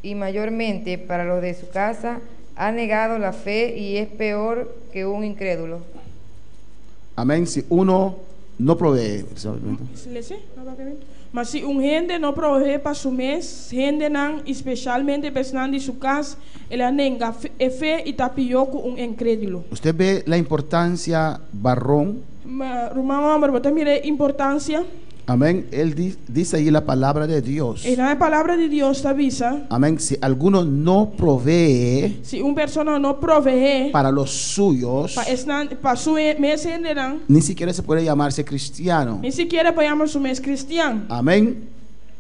y mayormente para los de su casa, ha negado la fe y es peor que un incrédulo. Amén. Si uno no provee. Lese? Ma si un hende no proveé pa su mes hendenan, i spesialmente pa esnan di su kas, el a nenga e fe i ta pió ku un inkrédulo. Usted ve la importancia, varón. Ruman hòmber, bo ta mira e importansia? Amén. Él dice ahí la palabra de Dios. Einan e palabra di Dios ta bisa. Amén. Si alguno no provee. Si un persona no proveé. Para los suyos. Pa esnan, pa su mes hendenan. Ni siquiera se puede llamarse cristiano. Ni sikiera por yama su mes cristian. Amén.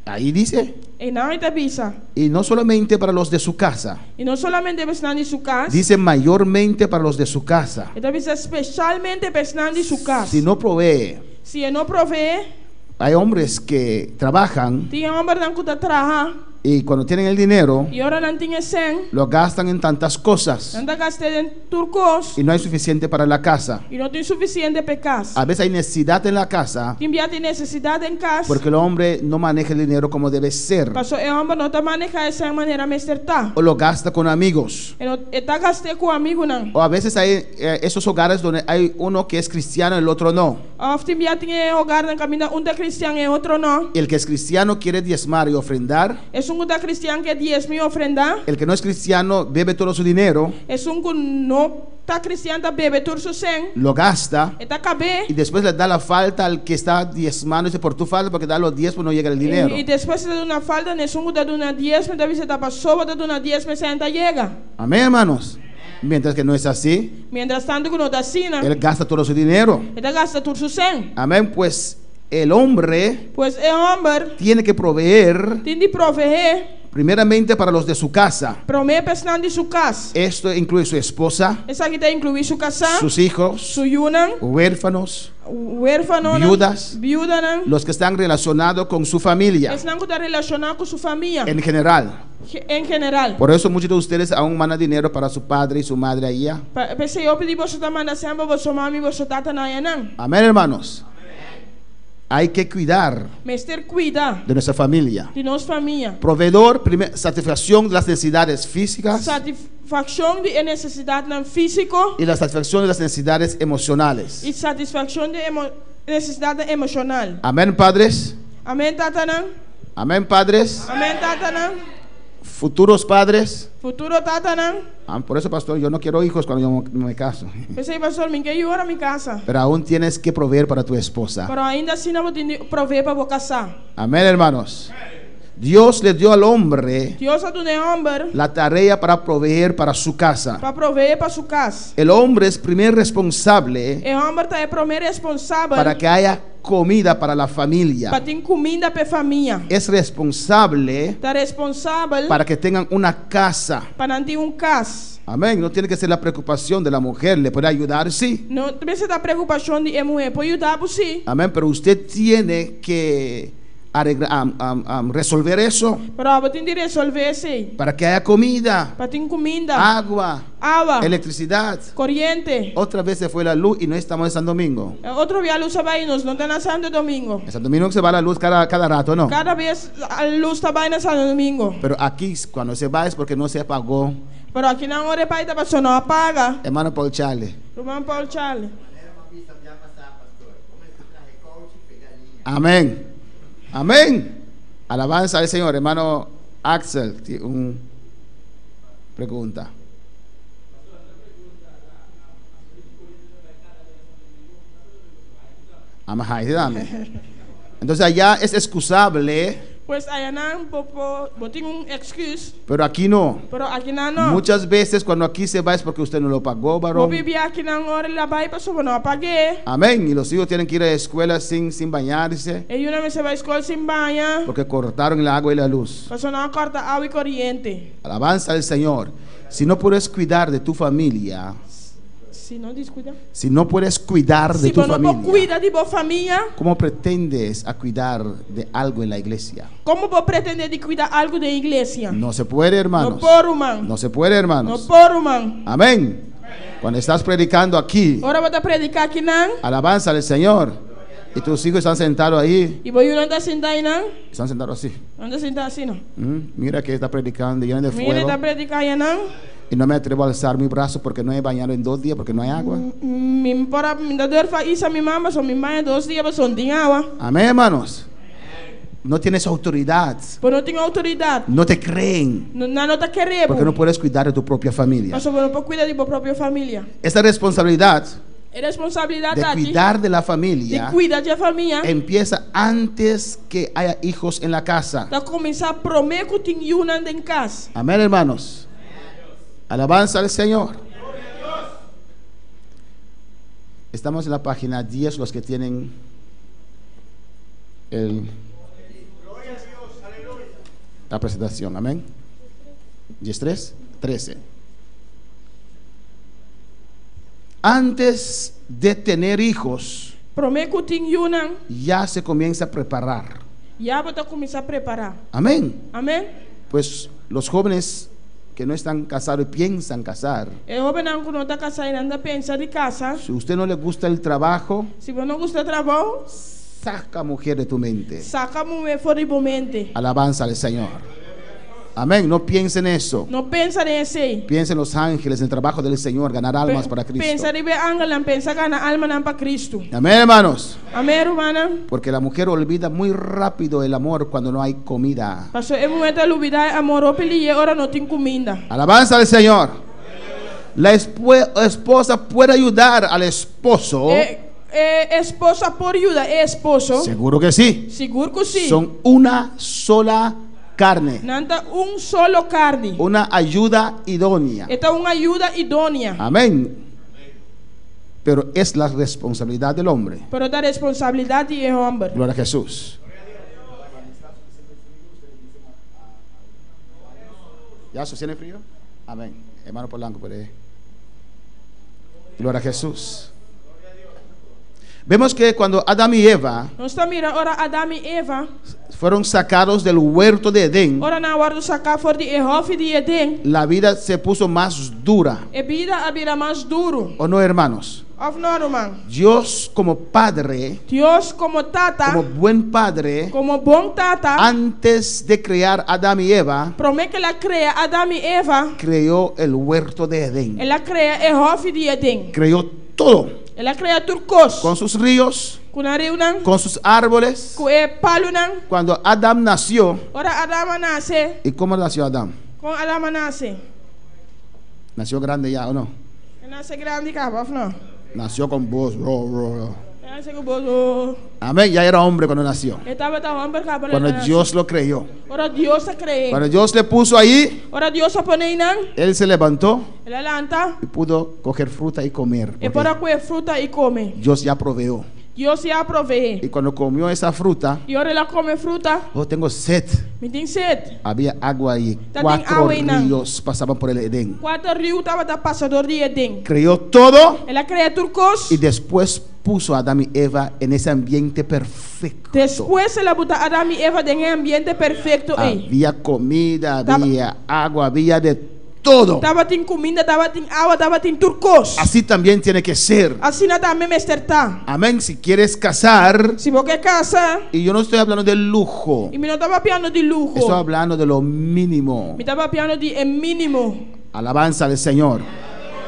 Ahí dice. Einan e ta bisa. Y no solamente para los de su casa. I no solamente pa esnan di su kas. Dice mayormente para los de su casa. E ta bisa spesialmente pa esnan di su kas. Si no provee. Si e no proveé. Hay hombres que trabajan. Tin hòmbernan ku ta traha. Y cuando tienen el dinero, I ora nan tin e sèn, lo gastan en tantas cosas. Nan ta gast'é den tur kos. Y no hay suficiente para la casa. I no tin sufisiente pa e kas. A veces hay necesidad en la casa. Tin bia tin nesesidat den kas. Porque el hombre no maneja el dinero como debe ser. Paso e hòmber no ta manehá e sèn manera mester ta. O lo gasta con amigos. E no e ta gast'é ku amigunan. O a veces hay esos hogares donde hay uno que es cristiano y el otro no. Òf tin bia tin e hogarnan kaminda un ta kristian e otro no. El que es cristiano quiere diezmar y ofrendar. Esun ku ta kristian ke diesma i ofrendá. El que no es cristiano bebe todo su dinero. Esun ku no ta kristian ta bebe tur su sèn. Lo gasta. E ta kab'é. Y después le da la falta al que está diezmando, dice por tu falta porque da los diezmos no llega el dinero. I despues e ta duna falta na esun ku ta duna diesma, e ta bisa ta pasobra ta duna diesma e sèn ta yega. Amén, hermanos. Mientras que no es así. Mientras tanto ku no ta asina. Él gasta todo su dinero. E ta gasta tur su sèn. Amén, pues el hombre. Pues e hòmber. Tiene que proveer. Tin di proveé. Primeramente para los de su casa. Promé pa esnan di su kas. Esto incluye su esposa. Esaki ta inkluí su kasá. Sus hijos. Su yunan. Huérfanos. Huérfanonan. Viudas. Viudanan. Los que están relacionados con su familia. Esnan ku ta relashoná ku su famia. En general. En general. Por eso muchos de ustedes aún mandan dinero para su padre y su madre allá. P'esei hopi di boso ta manda sèn pa boso mama i boso tatanan ayanan. Amén, hermanos. Hay que cuidar. Mester cuida. De nuestra familia. Di nos famia. Proveedor, primer, satisfacción de las necesidades físicas. Satisfacción di e necesidadnan físico. Y la satisfacción de las necesidades emocionales. Y satisfacción di e necesidadnan emocional. Amén, padres. Amén, tatanan. Amén, padres. Amén, tatanan. Futuros padres. Futuro tatanan. Ah, por eso, pastor, yo no quiero hijos cuando yo me caso. P'esei, pastor, mi n'ke yu ora mi kasa. Pero aún tienes que proveer para tu esposa. Pero ainda asina bo tin di proveé pa bo kasá. Amén, hermanos. Dios le dio al hombre Dios a duna e hòmber. la tarea para proveer para su casa. Pa proveé pa su kas. El hombre es primer responsable. E hòmber ta e promé responsabel. Para que haya comida para la familia. Pa tin kuminda pa e famia. Es responsable. Ta responsabel. Para que tengan una casa. Pa nan tin un kas. Amén. No tiene que ser la preocupación de la mujer. Le puede ayudar, sí. No mester ta preokupashon di e muhé. Por yuda bo, sí. Amén. Pero usted tiene que arregla, am, am, am, resolver eso. Pero abo tin di resolvé esei. Para que haya comida. Pa tin kuminda. Agua. Awa. Electricidad. Koriente. Otra vez se fue la luz y no estamos en San Domingo. E otro bia lus a bai y nos no ta na Santo Domingo. En Santo Domingo se va la luz cada, cada rato, ¿no? Kada bes lus ta bai na Santo Domingo. Pero aquí cuando se va es porque no se apagó. Pero aki nan ora e bai ta pasobra no a paga. Hermano Paul Charlie. Ruman Paul Charlie. Amén. Amén. Alabanza al Señor. Hermano Axel, tiene una pregunta. Entonces allá es excusable. Pues ayanan bo por bo tin un excuse. Pero aquí no. Pero akinan no. Muchas veces cuando aquí se va es porque usted no lo pagó, varón. Hopi bia akinan ora el a bai pasobra bo no a pag'é. Amén. Y los hijos tienen que ir a la escuela sin, sin bañarse. E yunan mester bai skol sin baña. Porque cortaron el agua y la luz. Pasobra nan a kòrta awa i koriente. Alabanza al Señor. Si no puedes cuidar de tu familia. Si no descuida. Si no puedes cuidar de Si tu bo no por familia. cuida di bo famia. ¿Cómo pretendes a cuidar de algo en la iglesia? Como bo pretende di cuida algo den iglesia? No se puede, hermanos. No por, ruman. No se puede, hermanos. No por, ruman. Amén. Cuando estás predicando aquí. Ora bo ta predica akinan. Alabanza al Señor. Y tus hijos están sentados ahí. Y bo yunan ta sinta einan. Están sentados así. Nan ta sinta asina. Mm, mira que está predicando, lleno de Mira fuego. ta predica ayanan. Y no me atrevo a alzar mi brazo porque no he bañado en dos días porque no hay agua. Mi por a mi ta durf a isa mi man pasobra mi baña dos dia pasobra no tin awa. Amén, hermanos. No tienes autoridad. Bo no tin autoridad. No te creen. No, nan no ta kere bo. Porque no puedes cuidar de tu propia familia. Pasobra bo no por cuida di bo propio familia. Esta responsabilidad E responsabilidad de aki cuidar de la familia di cuida dje famia empieza antes que haya hijos en la casa. ta cuminsa prome cu tin yunan den cas. Amén, hermanos. Alabanza al Señor. Estamos en la página 10, los que tienen el, la presentación. Amén. 10, 3, 13. Antes de tener hijos, Promé ku tin yunan. ya se comienza a preparar. Ya bo ta kuminsá prepará. Amén. Amén. Pues los jóvenes que no están casados y piensan casar, E hóbennan ku no ta kasá i nan ta pensa di kasa. si usted no le gusta el trabajo, Si bo no gusta trabou, saca mujer de tu mente. Saka muhé for di bo mente. Alabanza al Señor. Amén. No piense en eso. No pensa den esei. Piensa en los ángeles, en el trabajo del Señor, ganar almas para Cristo. Pensa riba e angelnan, pensa gana almanan pa Kristu. Amén, hermanos. Amén, rumannan. Porque la mujer olvida muy rápido el amor cuando no hay comida. Paso e muhé ta lubidá e amor hopi lihé ora no tin kuminda. Alabanza al Señor. La esposa puede ayudar al esposo. E e esposa por yuda e esposo? Seguro que sí. Sigur ku sí. Son una sola carne. Nan ta un solo karni. Una ayuda idónea. E ta un ayuda idónea. Amén. Pero es la responsabilidad del hombre. Pero ta responsabilidat di e hòmber. Gloria a Jesús. ¿Ya se tiene frío? Amén. Hermano Polanco, por ahí. Gloria a Jesús. Vemos que cuando Adán y Eva Nos ta mira ora Adam i Eva. fueron sacados del huerto de Edén, Ora nan a wòrdu saká for di e hòfi di Edén. la vida se puso más dura. E bida a bira mas duru. ¿O no, hermanos? Òf no, ruman? Dios como padre, Dios komo Tata, como buen padre, komo bon Tata, antes de crear Adán y Eva, promé ku el a krea Adam i Eva, creó el huerto de Edén. el a krea e hòfi di Edén. Creó todo. El a krea tur kos. Con sus ríos, Ku nan riunan. con sus árboles. Ku e palunan. Cuando Adán nació, Ora Adam a nase. ¿Y cómo nació Adán? Kon Adam a nase? ¿Nació grande ya o no? El a nase grandi kaba òf no? Nació con voz. Ro, ro, ro. El a nase ku bos. Oh. Amén. Ya era hombre cuando nació. E tabata hòmber kaba ora Cuando el a nase. Dios lo creyó. Ora Dios a kre'é. Cuando Dios le puso ahí, Ora Dios a pone einan. él se levantó El a lanta. y pudo coger fruta y comer. E por a kue fruta i kome. Dios ya proveó. Dios ya a proveé. Y cuando comió esa fruta, I ora el a kome fruta, oh, tengo sed. Mi tin set. Había agua ahí. Tatin Cuatro awa einan. ríos pasaban por el Edén. Kuater riu tabata pasa dor di Edén. Creó todo El a krea tur kos. y después puso a Adán y Eva en ese ambiente perfecto. Despues el a buta Adam i Eva den e ambiente perfekto ei. Había comida, había agua, había de todo. Tabatin kuminda, tabatin awa, tabatin tur kos. Así también tiene que ser. Asina tambe mester ta. Amén. Si quieres casar. Si bo ke kasa. Y yo no estoy hablando de lujo. I mi no ta papiando di luho. Estoy hablando de lo mínimo. Mi ta papiando di e mínimo. Alabanza al Señor.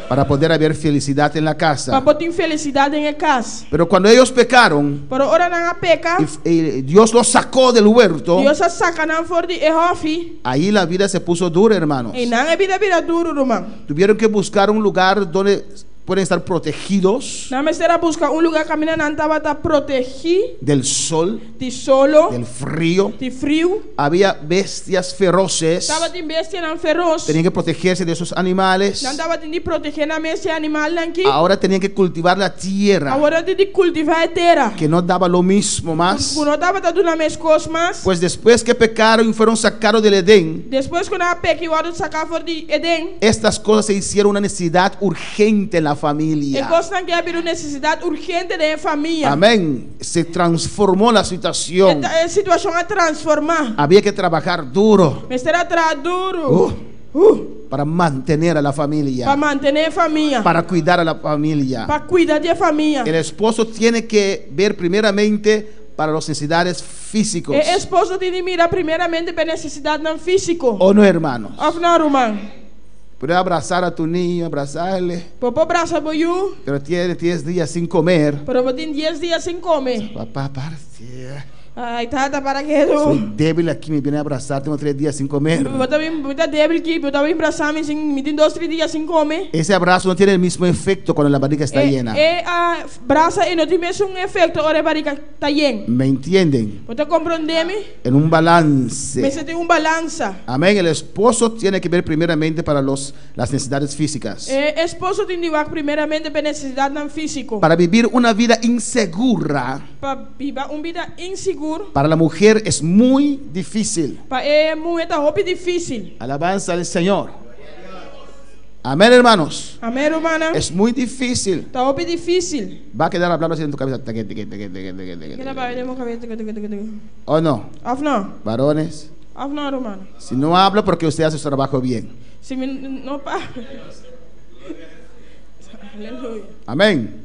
Para poder haber felicidad en la casa. Pa por tin felisidat den e kas. Pero cuando ellos pecaron, Pero ora nan a peka. y Dios los sacó del huerto. Dios a saka nan for di e hòfi. Ahí la vida se puso dura, hermanos. Einan e bida a bira duru, ruman. Tuvieron que buscar un lugar donde pueden estar protegidos Nan mester a buska un lugá kaminda nan tabata protegí del sol, di solo, del frío. di friu. Había bestias feroces. Tabatin bestianan feros. Tenían que protegerse de esos animales. Nan tabatin di protegé nan mes di e animalnan akí. Ahora tenían que cultivar la tierra, Awor nan tin di kultivá e tera. que no daba lo mismo más. Ku no tabata duna meskos mas. Pues después que pecaron y fueron sacados del Edén, Despues ku nan a peka i wòrdu saká for di Edén, estas cosas se hicieron una necesidad urgente en la e familia. kosnan akí a bira un nesesidat urgente den e famia. Amén. Se transformó la situación. E situashon a transformá. Había que trabajar duro. Mester a traha duru. Para mantener a la familia. Pa mantené e famia. Para cuidar a la familia. Pa kuida di e famia. El esposo tiene que ver primeramente para las necesidades físicas. E esposo tin di mira primeramente pa e nesesidatnan físiko. ¿O no, hermanos? Òf no, ruman? Puedes abrazar a tu niño, abrazarle. Bo por brasa bo yu. Pero tiene 10 días sin comer. Pero bo tin dies dia sin kome. Papá, partida. Ay, tata, para ketu. Soy débil aquí, me viene a abrazar, tengo 3 días sin comer. Bo ta bin, mi ta débil aki, bo ta bin brasa mi sin, mi tin dos, tres dia sin kome. Ese abrazo no tiene el mismo efecto cuando la barriga está E, llena. e brasa ei no tin mesun efekto ora e barriga ta yen. ¿Me entienden? Bo ta komprondé mi? En un balance. Mester tin un balansa. Amén. El esposo tiene que ver primeramente para los, las necesidades físicas. E esposo tin di wak primeramente pa e nesesidatnan físiko. Para vivir una vida insegura. Pa biba un bida insigur. Para la mujer es muy difícil. Pa e muhé ta hopi difísil. Alabanza al Señor. Amén, hermanos. Amén, rumannan. Es muy difícil. Ta hopi difísil. Va a quedar hablando así en tu cabeza. Teque, teque, teque, teque, teque, teque, Keda teque. papia den bo kabes, teke, teke, teke, teke. ¿O no? Òf no? Varones. Òf no, ruman? Si no habla porque usted hace su trabajo bien. Si mi no papia. Aleluya. Amén.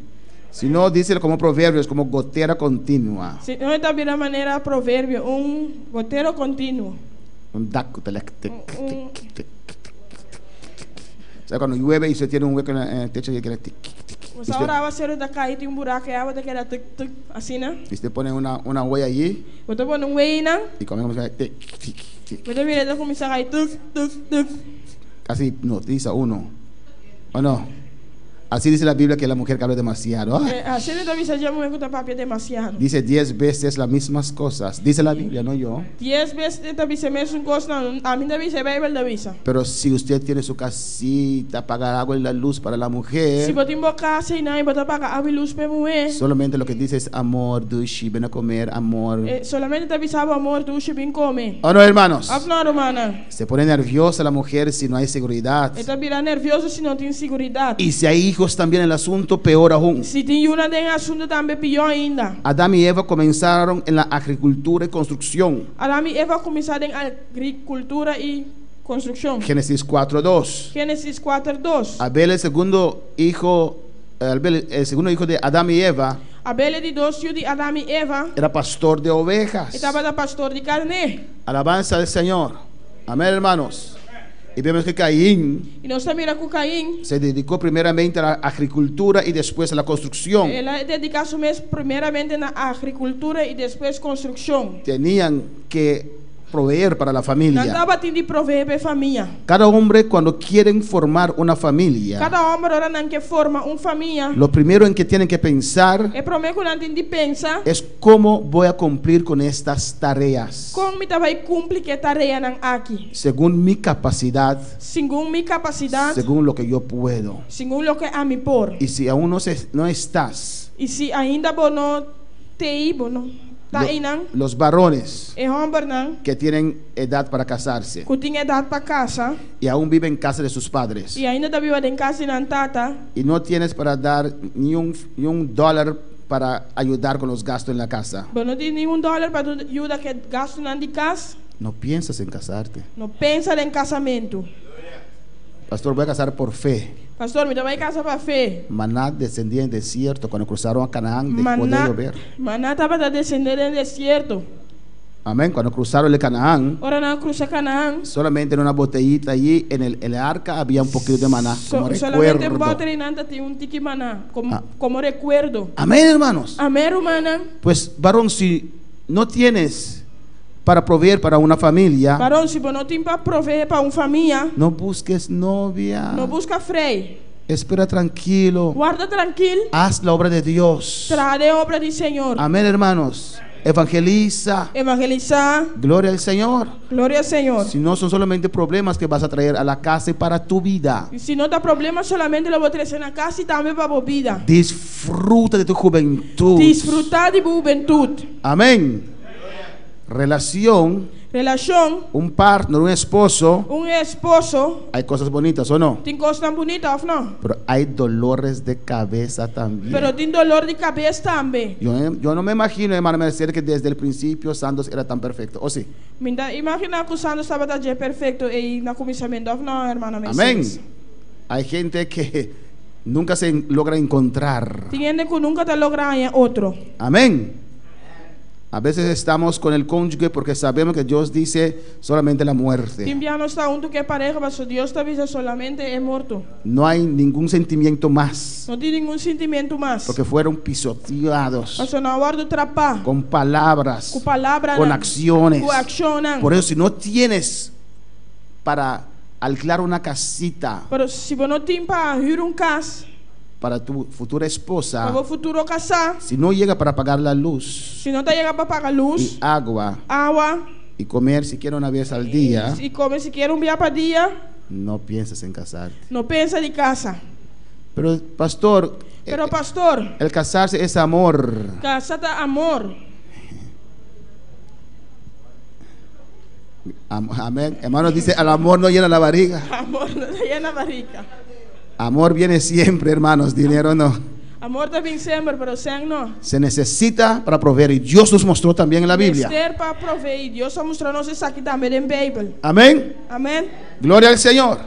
Si no, dice como proverbios, como gotera continua. Si no, ta bira manera proverbio, un gotero kontinuo. Un dak, tic, tic, tic, tic. O sea, cuando llueve y se tiene un hueco en el techo y queda tic, tic, tic. Bo sa ora awaseru ta kai tin un buraku e awa ta keda tuk tuk asina. Y usted pone una huella allí. Bo ta pone un huella einan. Y comienza a tic, tic, tic. Bo ta mira e ta kuminsá kai tuk tuk tuk. Casi hipnotiza uno. ¿O no? Así dice la Biblia que la mujer que habla demasiado. Eh, asina ta bisa dje muher ku ta papia demasiado. Dice diez veces las mismas cosas. Dice la Biblia, no yo. Dies bes e ta bisa e mesun kosnan. Ami ta bisa, e Beibel ta bisa. Pero si usted tiene su casita, paga agua y la luz para la mujer. Si bo tin bo kas einan i bo ta paga awa i lus pa e muher. Solamente lo que dice es amor, dushi, ven a comer, amor. E solamente ta bisa bo amor, dushi, bin come. ¿O no, hermanos? Òf no, rumannan? Se pone nerviosa la mujer si no hay seguridad. E ta bira nervioso si no tin siguridat. Y si hay hijos también en el asunto, peor aún. Si tin yunan den e asunto tambe pió ainda. Adán y Eva comenzaron en la agricultura y construcción. Adam i Eva a kuminsá den agrikultura i konstrukshon. Génesis 4, 2. Génesis kuater, dos. Abel el segundo hijo, Abel el segundo hijo de Adán y Eva. Abel e di dos yu di Adam i Eva. Era pastor de ovejas. E tabata pastor di karné. Alabanza al Señor. Amén, hermanos. Y vemos que Caín I nos ta mira ku Caín. se dedicó primeramente a la agricultura y después a la construcción. El a dediká su mes primeramente na agrikultura i despues konstrukshon. Tenían que proveer para la familia. Nan tabatin di proveé pa e famia. Cada hombre cuando quieren formar una familia. Kada hòmber ora nan ke forma un famia. Lo primero en que tienen que pensar. E promé ku nan tin di pensa. Es cómo voy a cumplir con estas tareas. Kon mi ta bai kumpli ku e tareanan aki. Segun mi capacidad. Segun mi kapasidat. Segun lo que yo puedo. Segun loke ami por. Y si aún no se no estás. Y si ainda bo no t'ei, bo no. Ta einan. Los varones. E hòmbernan. Que tienen edad para casarse. Ku tin edat pa kasa. Y aún viven en casa de sus padres. I ainda ta biba den kas di nan tata. Y no tienes para dar ni un ni un dólar para ayudar con los gastos en la casa. Bo no tin ni un dòler pa yuda ku e gastunan di kas. No piensas en casarte. No pensa den kasamentu. Pastor, voy a casar por fe. Pastor, mi ta bai kasa pa fe. Maná descendía en desierto cuando cruzaron a Canaán dejó de llover. Maná tabata descendé den desierto. Amén. Cuando cruzaron el Canaán. Ora nan a crusa Canaán. Solamente en una botellita allí en el, el arca había un poquito de maná. Como Solamente recuerdo. un boter y nan tatin un tiki maná como, Ah. como recuerdo. Amén, hermanos. Amén, rumannan. Pues, varón, si no tienes para proveer para una familia, Varon, si bo no tin pa proveé pa un famia, no busques novia. no buska frei. Espera tranquilo. Warda trankil. Haz la obra de Dios. Traha den obra di Señor. Amén, hermanos. Evangeliza. Evangelisá. Gloria al Señor. Gloria al Señor. Si no son solamente problemas que vas a traer a la casa y para tu vida. I si no ta problema solamente lo bo trese na kas i tambe pa bo bida. Disfruta de tu juventud. Disfrutá di bo hubentut. Amén. Relación. Relashon. Un partner, un esposo. Un esposo. Hay cosas bonitas o no. Tin kosnan bunita òf no? Pero hay dolores de cabeza también. Pero tin dolor di kabes tambe. Yo no me imagino, hermano Mercedes, que desde el principio Santos era tan perfecto. ¿O sí? Mi ta imaginá ku Santos tabata dje perfekto ei na kuminsamentu, òf no, hermana Amén. Mercedes? Hay gente que nunca se logra encontrar. Tin hende ku nunka ta logra haña otro. Amén. A veces estamos con el cónyuge porque sabemos que Dios dice solamente la muerte. Tin bia nos ta huntu ku e pareha pasobra Dios ta bisa solamente e morto. No hay ningún sentimiento más. No tin ningun sintimentu mas. Porque fueron pisoteados. Pasobra nan a wòrdu trapá. Con palabras. Ku palabranan. Con acciones. Ku akshonnan. Por eso si no tienes para alquilar una casita. Pero si bo no tin pa hür un kas. Para tu futura esposa. Pa bo futuro kasá. Si no llega para pagar la luz. Si no ta yega pa paga lus. Y agua. Awa. Y comer siquiera una vez al día. Y kome sikiera un bia pa dia. No pienses en casarte. No pensa di kasa. Pero pastor. Pero pastor. El casarse es amor. Kasa ta amor. Amén. Hermano dice, el amor no llena la barriga. Amor no ta yena barika. Amor viene siempre, hermanos, dinero no. Amor ta bin semper, pero sèn no. Se necesita para proveer y Dios nos mostró también en la Biblia. Mester pa proveé i Dios a mustra nos esaki tambe den Beibel. Amén. Amèn. Gloria al Señor.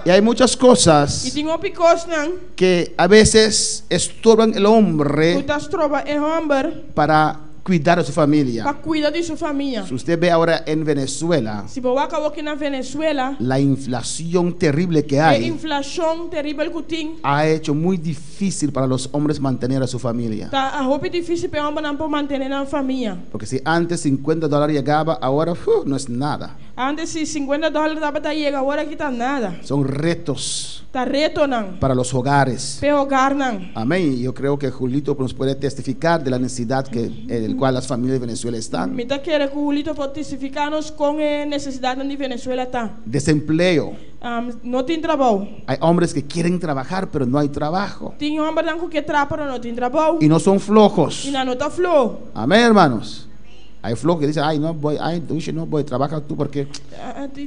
Y hay muchas I cosas tin hopi kosnan que a veces estorban el ku hombre ta stroba e hòmber para cuidar a su familia. pa kuida di su famia. Si usted ve ahora en Venezuela, Si bo wak awoki na Venezuela, la inflación terrible que e hay inflashon teribel ku tin ha hecho muy difícil para los hombres mantener a su familia. ta hopi difísil pa e hòmbernan por mantené nan famia. Porque si antes 50 dólares llegaba, ahora ¡fu! no es nada. Ántes si sinkuenta dòler tabata yega, awor aki ta nada. Son retos Ta retonan para los hogares. pa e hogarnan. Amén. Y Yo creo que Julito nos puede testificar de la necesidad que, en el cual las familias de Venezuela están. Mi ta kere ku Julito por testifiká nos kon e nesesidatnan di Venezuela ta. Desempleo. No tin trabou. Hay hombres que quieren trabajar, pero no hay trabajo. Tin hòmbernan ku ke traha pero no tin trabou. Y no son flojos. I nan no ta floho. Amén, hermanos. Hay flojos que dicen, ay, no voy, ay, dushi, no voy, trabaja tú porque,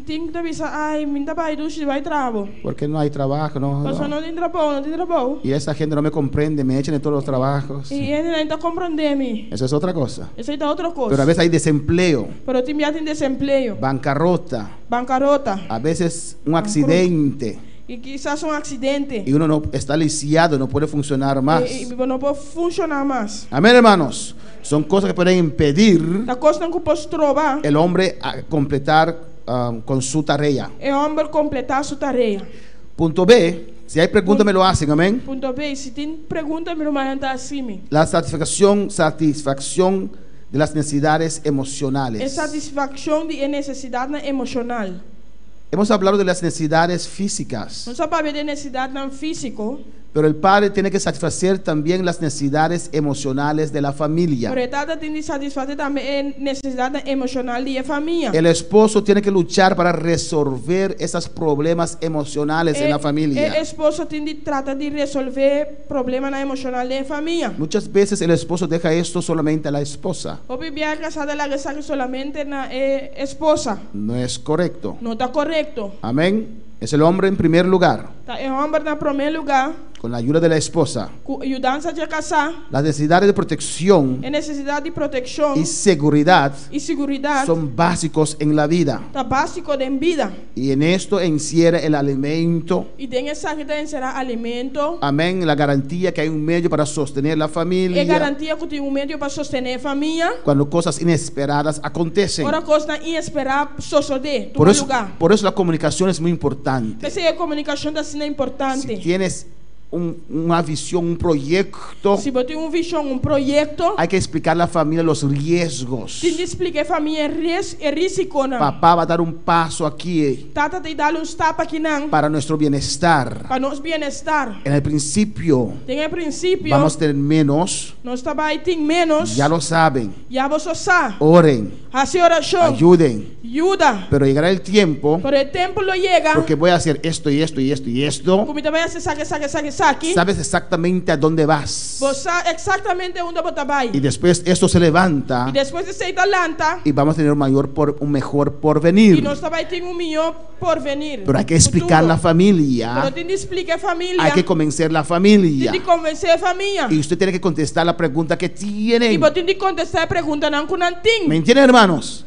Tin ku ta bisa, Ai, mi no ta bai dushi, bai traha bo. porque no hay trabajo. No, Pasobra no. no tin trabou, no tin trabou. Y esa gente no me comprende, me echan de todos los trabajos. I hendenan no ta komprondé mi. Eso es otra cosa. Esei ta otro kos. Pero a veces hay desempleo, Pero tin bia tin desempleo, bancarrota, bankarota a veces un accidente. i kisas un aksidente. Y uno no está lisiado, no puede funcionar más. I bo no por funshoná mas. Amén, hermanos. Son cosas que pueden impedir Ta kosnan ku por stroba el hombre a completar con su tarea. e hòmber kompletá su tarea. Punto B, si hay preguntas me lo hacen, amén. Punto B, si tin pregunta mi rumannan ta hasi mi. La satisfacción, satisfacción de las necesidades E emocionales. satisfakshon di e nesesidatnan emoshonal. Hemos hablado de las necesidades físicas, Nos a papia di nesesidatnan físiko, pero el padre tiene que satisfacer también las necesidades emocionales de la familia. pero e tata tin di satisfasé tambe e nesesidatnan emoshonal di e famia. El esposo tiene que luchar para resolver esos problemas emocionales en la E familia. esposo tin di trata di resolvé problemanan emoshonal den e famia. Muchas veces el esposo deja esto solamente a la esposa. Hopi bia e kasá ta laga esaki solamente na e esposa. No es correcto. No ta korekto. Amén. Es el hombre en primer lugar, Ta e hòmber na promé lugá, con la ayuda de la esposa. ku yudansa di e kasá, Las necesidades de protección e nesesidat di protekshon y seguridad i seguridat son básicos en la vida. ta básiko den bida. Y en esto encierra el alimento. I den esaki ta enserá alimento, Amén. La garantía que hay un medio para sostener la e familia garantia ku tin un medio pa sostené e famia, cuando cosas inesperadas acontecen. ora kosnan inesperá sosodé, Por tuma eso, lugá. por eso la comunicación es muy importante. P'esei e komunikashon ta asina importante. Si tienes una visión, un proyecto, Si bo tin un vishon, un proyekto, hay que explicar a la familia los riesgos. tin di splika e famia e ries, e rísikonan. Papá va a dar un paso aquí Tata ta dal un stap akinan para nuestro bienestar. pa nos bienestar. En el principio Den e prinsipio, vamos a tener menos, nos ta bai tin ménos. ya lo saben. Ya boso sa. Oren, Hasi orashon. ayuden. Yuda. Pero llegará el tiempo Pero e tempu lo yega, porque voy a hacer esto y esto y esto y esto. ku mi ta bai hasi esaki, esaki, esaki, esaki. Sabes exactamente a dónde vas. Bo sa eksaktamente unda bo ta bai. Y después esto se levanta I despues esei ta lanta, y vamos a tener un mayor por, un mejor i porvenir. nos ta bai tin un mihó porvenir. Pero hay que explicar Futuro. la familia. Pero tin di splika e familia. Hay que convencer la familia. Tin di konvensé e famia. Y usted tiene que contestar la pregunta que I tienen. bo tin di kontestá e preguntanan ku nan tin. ¿Me entienden, hermanos?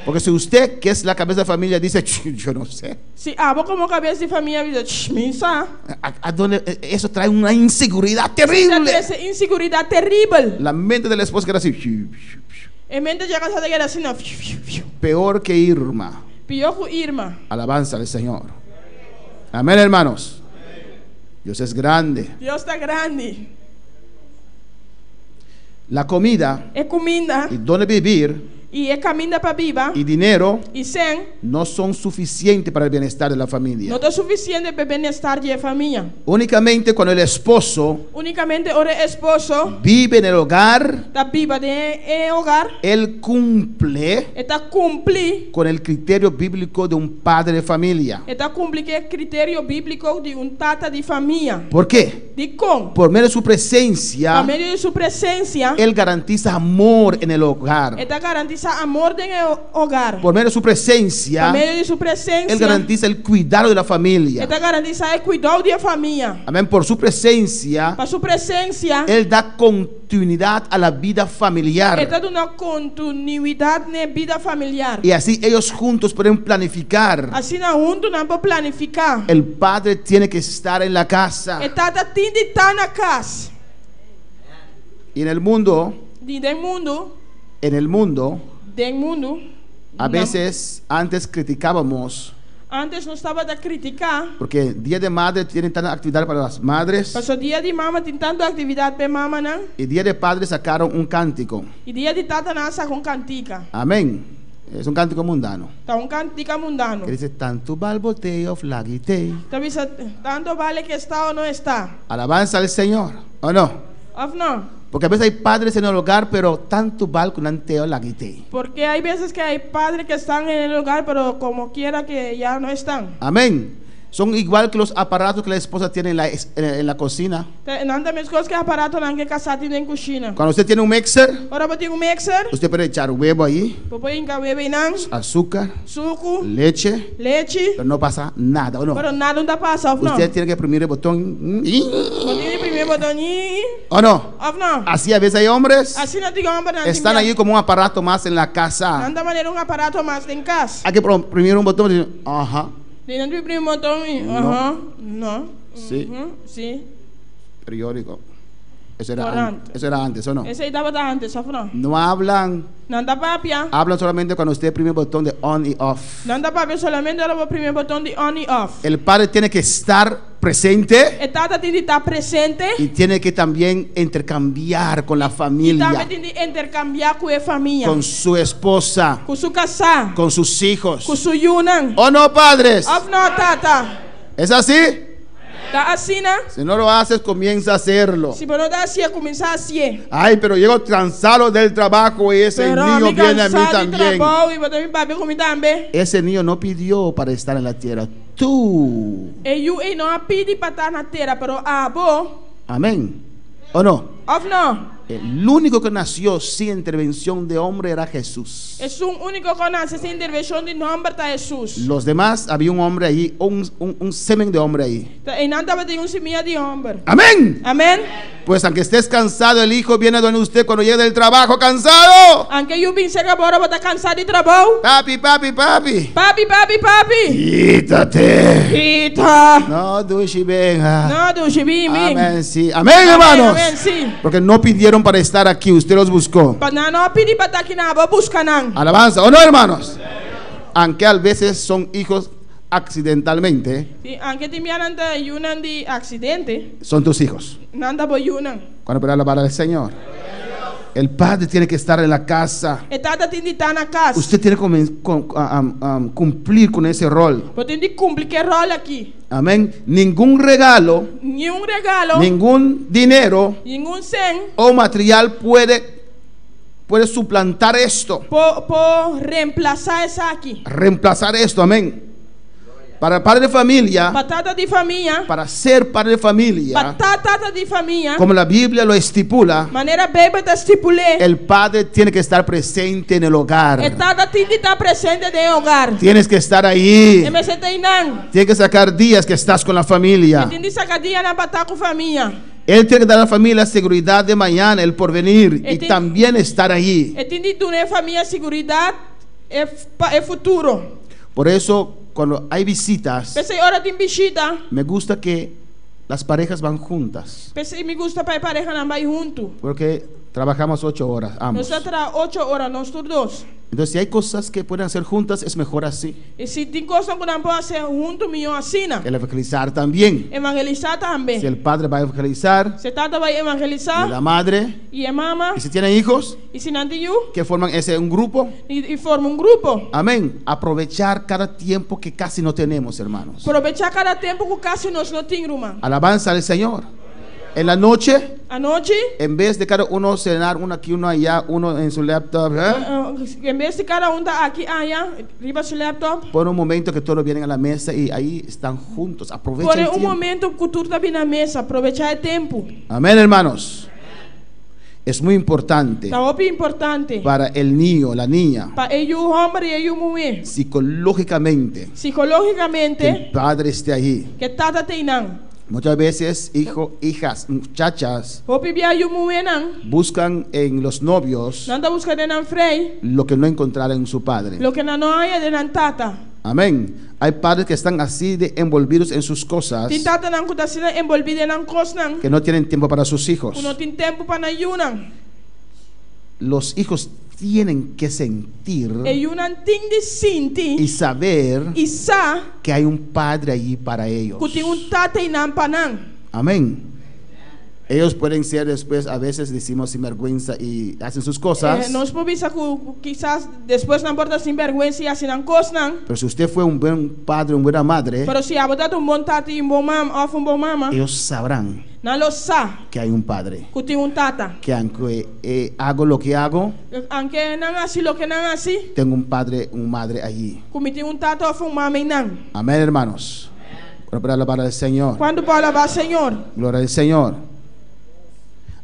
Porque si usted, que es la cabeza de familia, dice, yo no sé, Si abo komo kabes di famia bisa, mi n' sa. ¿A dónde? Eso trae una inseguridad terrible. Trese inseguridat teribel. La mente de la esposa que era así, E mente di e kasá ta keda asina, peor que Irma. Pió ku Irma. Alabanza al Señor. Amén, hermanos. Dios es grande. Dios ta grandi. La comida E kuminda y dónde vivir i e kaminda pa biba y dinero i sèn no son suficientes para el bienestar de la familia. no ta sufisiente pa e bienestar di e famia. Únicamente cuando el esposo Únikamente ora e esposo vive en el hogar, ta biba den e hogar, él cumple e ta kumpli, con el criterio bíblico de un padre de familia. e ta kumpli ku e kriterio bíbliko di un tata di famia. ¿Por qué? Dikon? Por medio de su Pa presencia, medio di su presensia, él garantiza amor en el hogar. e ta garantisá garantisá amor den e hogar. Por medio de su presencia, Pa medio di su presensia. Él garantiza el cuidado de la familia. E ta garantisá e kuidou di e famia. Amén. Por su presencia, Pa su presensia. Él da continuidad a la vida familiar. E ta duna kontinuidat n'e bida familiar. Y así ellos juntos pueden planificar. Asina huntu nan por planifiká. El padre tiene que estar en la casa. E tata tin di ta na kas. Y en el mundo, Di den mundu. en el mundo, Den mundu. a veces antes criticábamos Antes nos tabata kritiká. porque Día de Madre tienen tanta actividad para las madres Paso dia di mama tin tantu aktividat p'e mamanan. y Día de Padre sacaron un cántico. I dia di tatanan a saka un kantika. Amén. Es un cántico mundano. Ta un kantika mundano. Que dice, tanto bal bo tei of lagi tei. Ta bisa, tanto bale ke esta o no esta. Alabanza al Señor, o no? Of no? Porque a veces hay padres en el hogar, pero tanto bal ku nan tei o lagi tei. Porque hay veces que hay padres que están en el hogar, pero como quiera que ya no están. Amén. Son igual que los aparatos que la esposa tiene en la, en la cocina. Ta, nan ta meskos ku e aparatonan ku e kasá tin den kushina. Cuando usted tiene un mixer, Ora bo tin un mixer, usted puede echar huevo ahí, bo por hinka webe einan, azúcar, suku, leche, lechi, pero no pasa nada, ¿o no? pero nada no ta pasa, òf no? Usted tiene que oprimir el botón. Bo tin di primi e boton i, ¿O no? òf no? Así a veces hay hombres, Asina tin hòmbernan tin están bia. allí como un aparato más en la casa. Nan ta manera un aparato mas den kas. Hay que oprimir un botón y ajá. Di nan di primi boton i No. aha, no. Sí. Mhm, sí. Periódico. Eso era, an- Corante. eso era antes, ¿o no? Esei tabata antes, of no? No hablan, Nan ta papia. hablan solamente cuando usted oprime el botón de on y off. Nan ta papia solamente ora bo primi e boton di on i off. El padre tiene que estar presente E tata tin di ta presente y tiene que también intercambiar con la i tambe familia, tin di interkambiá ku e famia, con su esposa, ku su kasá, con sus hijos. ku su yunan. ¿O no, padres? Of no, tata? ¿Es así? Ta asina? Si no lo haces, comienza a hacerlo. Si bo no ta hasié, kuminsá hasié. Ay, pero llego cansado del trabajo y ese Pero niño mi viene a mí kansá di también. trabou i bo ta bin papia ku mi tambe. Ese niño no pidió para estar en la tierra. Tú. E yu ei no a pidi pa ta na tera, pero abo. Amén. ¿O no? Òf no? El único que nació sin intervención de hombre era Jesús. Esun úniko ku a nase sin intervenshon di hòmber ta Hesus. Los demás, había un hombre ahí, un, un, un semen de hombre ahí. Ta einan tabatin un simia di hòmber. Amén. Amén. Pues aunque estés cansado, el hijo viene donde usted cuando llega del trabajo cansado. Anke yu bin serka bo ora bo ta kansá di trabou. Papi, papi, papi. Papi, papi, papi. Quítate. Kita. No, dushi, venga. No, dushi, bin, bin. Amén, sí. Amén, hermanos. Amén, sí. Porque no pidieron para estar aquí, usted los buscó. Pa nan no a pidi pa ta akinan, abo a buska nan. Alabanza, ¿o no, hermanos? Aunque a veces son hijos accidentalmente, Sí, anke tin bia nan ta yunan di aksidente, son tus hijos. nan ta bo yunan. Cuando para alabar al Señor. El padre tiene que estar en la casa. E tata tin di ta na kas. Usted tiene que cumplir con ese rol. Bo tin di kumpli ku e ròl aki. Amén. Ningún regalo, Niun regalo, ningún dinero ningun sèn o material puede, puede suplantar esto. por, por remplasá esaki. Reemplazar esto. Amén. Para padre de familia, Pa tata di famia, para ser padre de familia, pa ta tata di famia, como la Biblia lo estipula, manera Beibel ta stipul'é, el padre tiene que estar presente en el hogar. e tata tin di ta presente den hogar. Tienes que estar ahí. E mester ta einan. Tienes que sacar días que estás con la familia. E tin di saka dianan pa ta ku famia. Él tiene que dar a la familia seguridad de mañana, el porvenir y Este- también estar allí. E tin di duna e famia siguridat e pa e futuro. Por eso, cuando hay visitas, P'esei ora tin bishita, me gusta que las parejas van juntas, p'esei mi gusta pa e parehanan bai huntu. porque trabajamos ocho horas ambos. Nos ta traha ocho ora, nos tur dos. Entonces, si hay cosas que pueden hacer juntas, es mejor así. I si tin kosnan ku nan por hasi huntu, mihó asina. El evangelizar también. Evangelisá tambe. Si el padre va a evangelizar, Si e tata bai y evangelisá, la madre, i e mama, y si tienen hijos, i si nan tin yu, que forman ese un grupo. i, i forma un grupo. Amén. Aprovechar cada tiempo que casi no tenemos, hermanos. Probechá kada tempu ku kasi nos no tin, ruman. Alabanza al Señor. En la noche, Anochi, en vez de cada uno cenar, uno aquí, uno allá, uno en su laptop, ¿eh? en bes di kada un ta aki aya, riba su laptop, pon un momento que todos vienen a la mesa y ahí están juntos. Aprovecha pone el un tiempo. momento ku tur ta bin na mesa, probechá e tempu. Amén, hermanos. Es muy importante Ta hopi importante. para el niño, la niña, Pa e yu hòmber i e yu muhé. psicológicamente, que Sikológikamente, el padre esté allí. ku e tata ta einan. Muchas veces, hijo, hijas, muchachas, Hopi bia yu muhénan, buscan en los novios nan ta buska den nan frei lo que no encontraron en su padre. loke nan no haña den nan tata. Amén. Hay padres que están así de envolvidos en sus cosas Tin tatanan ku ta asina enbolbí den nan kosnan que no tienen tiempo para sus hijos. ku no tin tempu pa nan yunan. Los hijos tienen que sentir E yunan tin di sinti y saber i sa que hay un padre allí para ellos. ku tin un tata einan pa nan. Amén. Ellos pueden ser después, a veces decimos sinvergüenza y hacen sus cosas. Eh, nos por bisa ku ku kisas despues nan por ta sinbèrgwensa i hasi nan kosnan. Pero si usted fue un buen padre, una buena madre, Pero si abo ta un bon tata i un bon mama òf un bon mama, ellos sabrán nan lo sa que hay un padre. ku tin un tata. Que aunque eh, hago lo que hago, Anke nan hasi loke nan hasi, tengo un padre, una madre allí. ku mi tin un tata òf un mama einan. Amén, hermanos. Para alabar al Señor. Kuantu por alabá Señor? Gloria al Señor.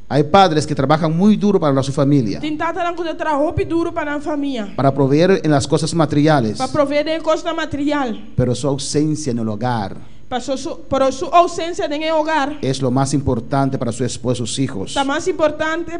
Hay padres que trabajan muy duro para su familia, Tin tatanan ku ta traha hopi duru pa nan famia, para proveer en las cosas materiales, pa proveé den kosnan material. pero su ausencia en el hogar Paso su, pero su ousensia den e hogar es lo más importante para su esposo y sus hijos. ta mas importante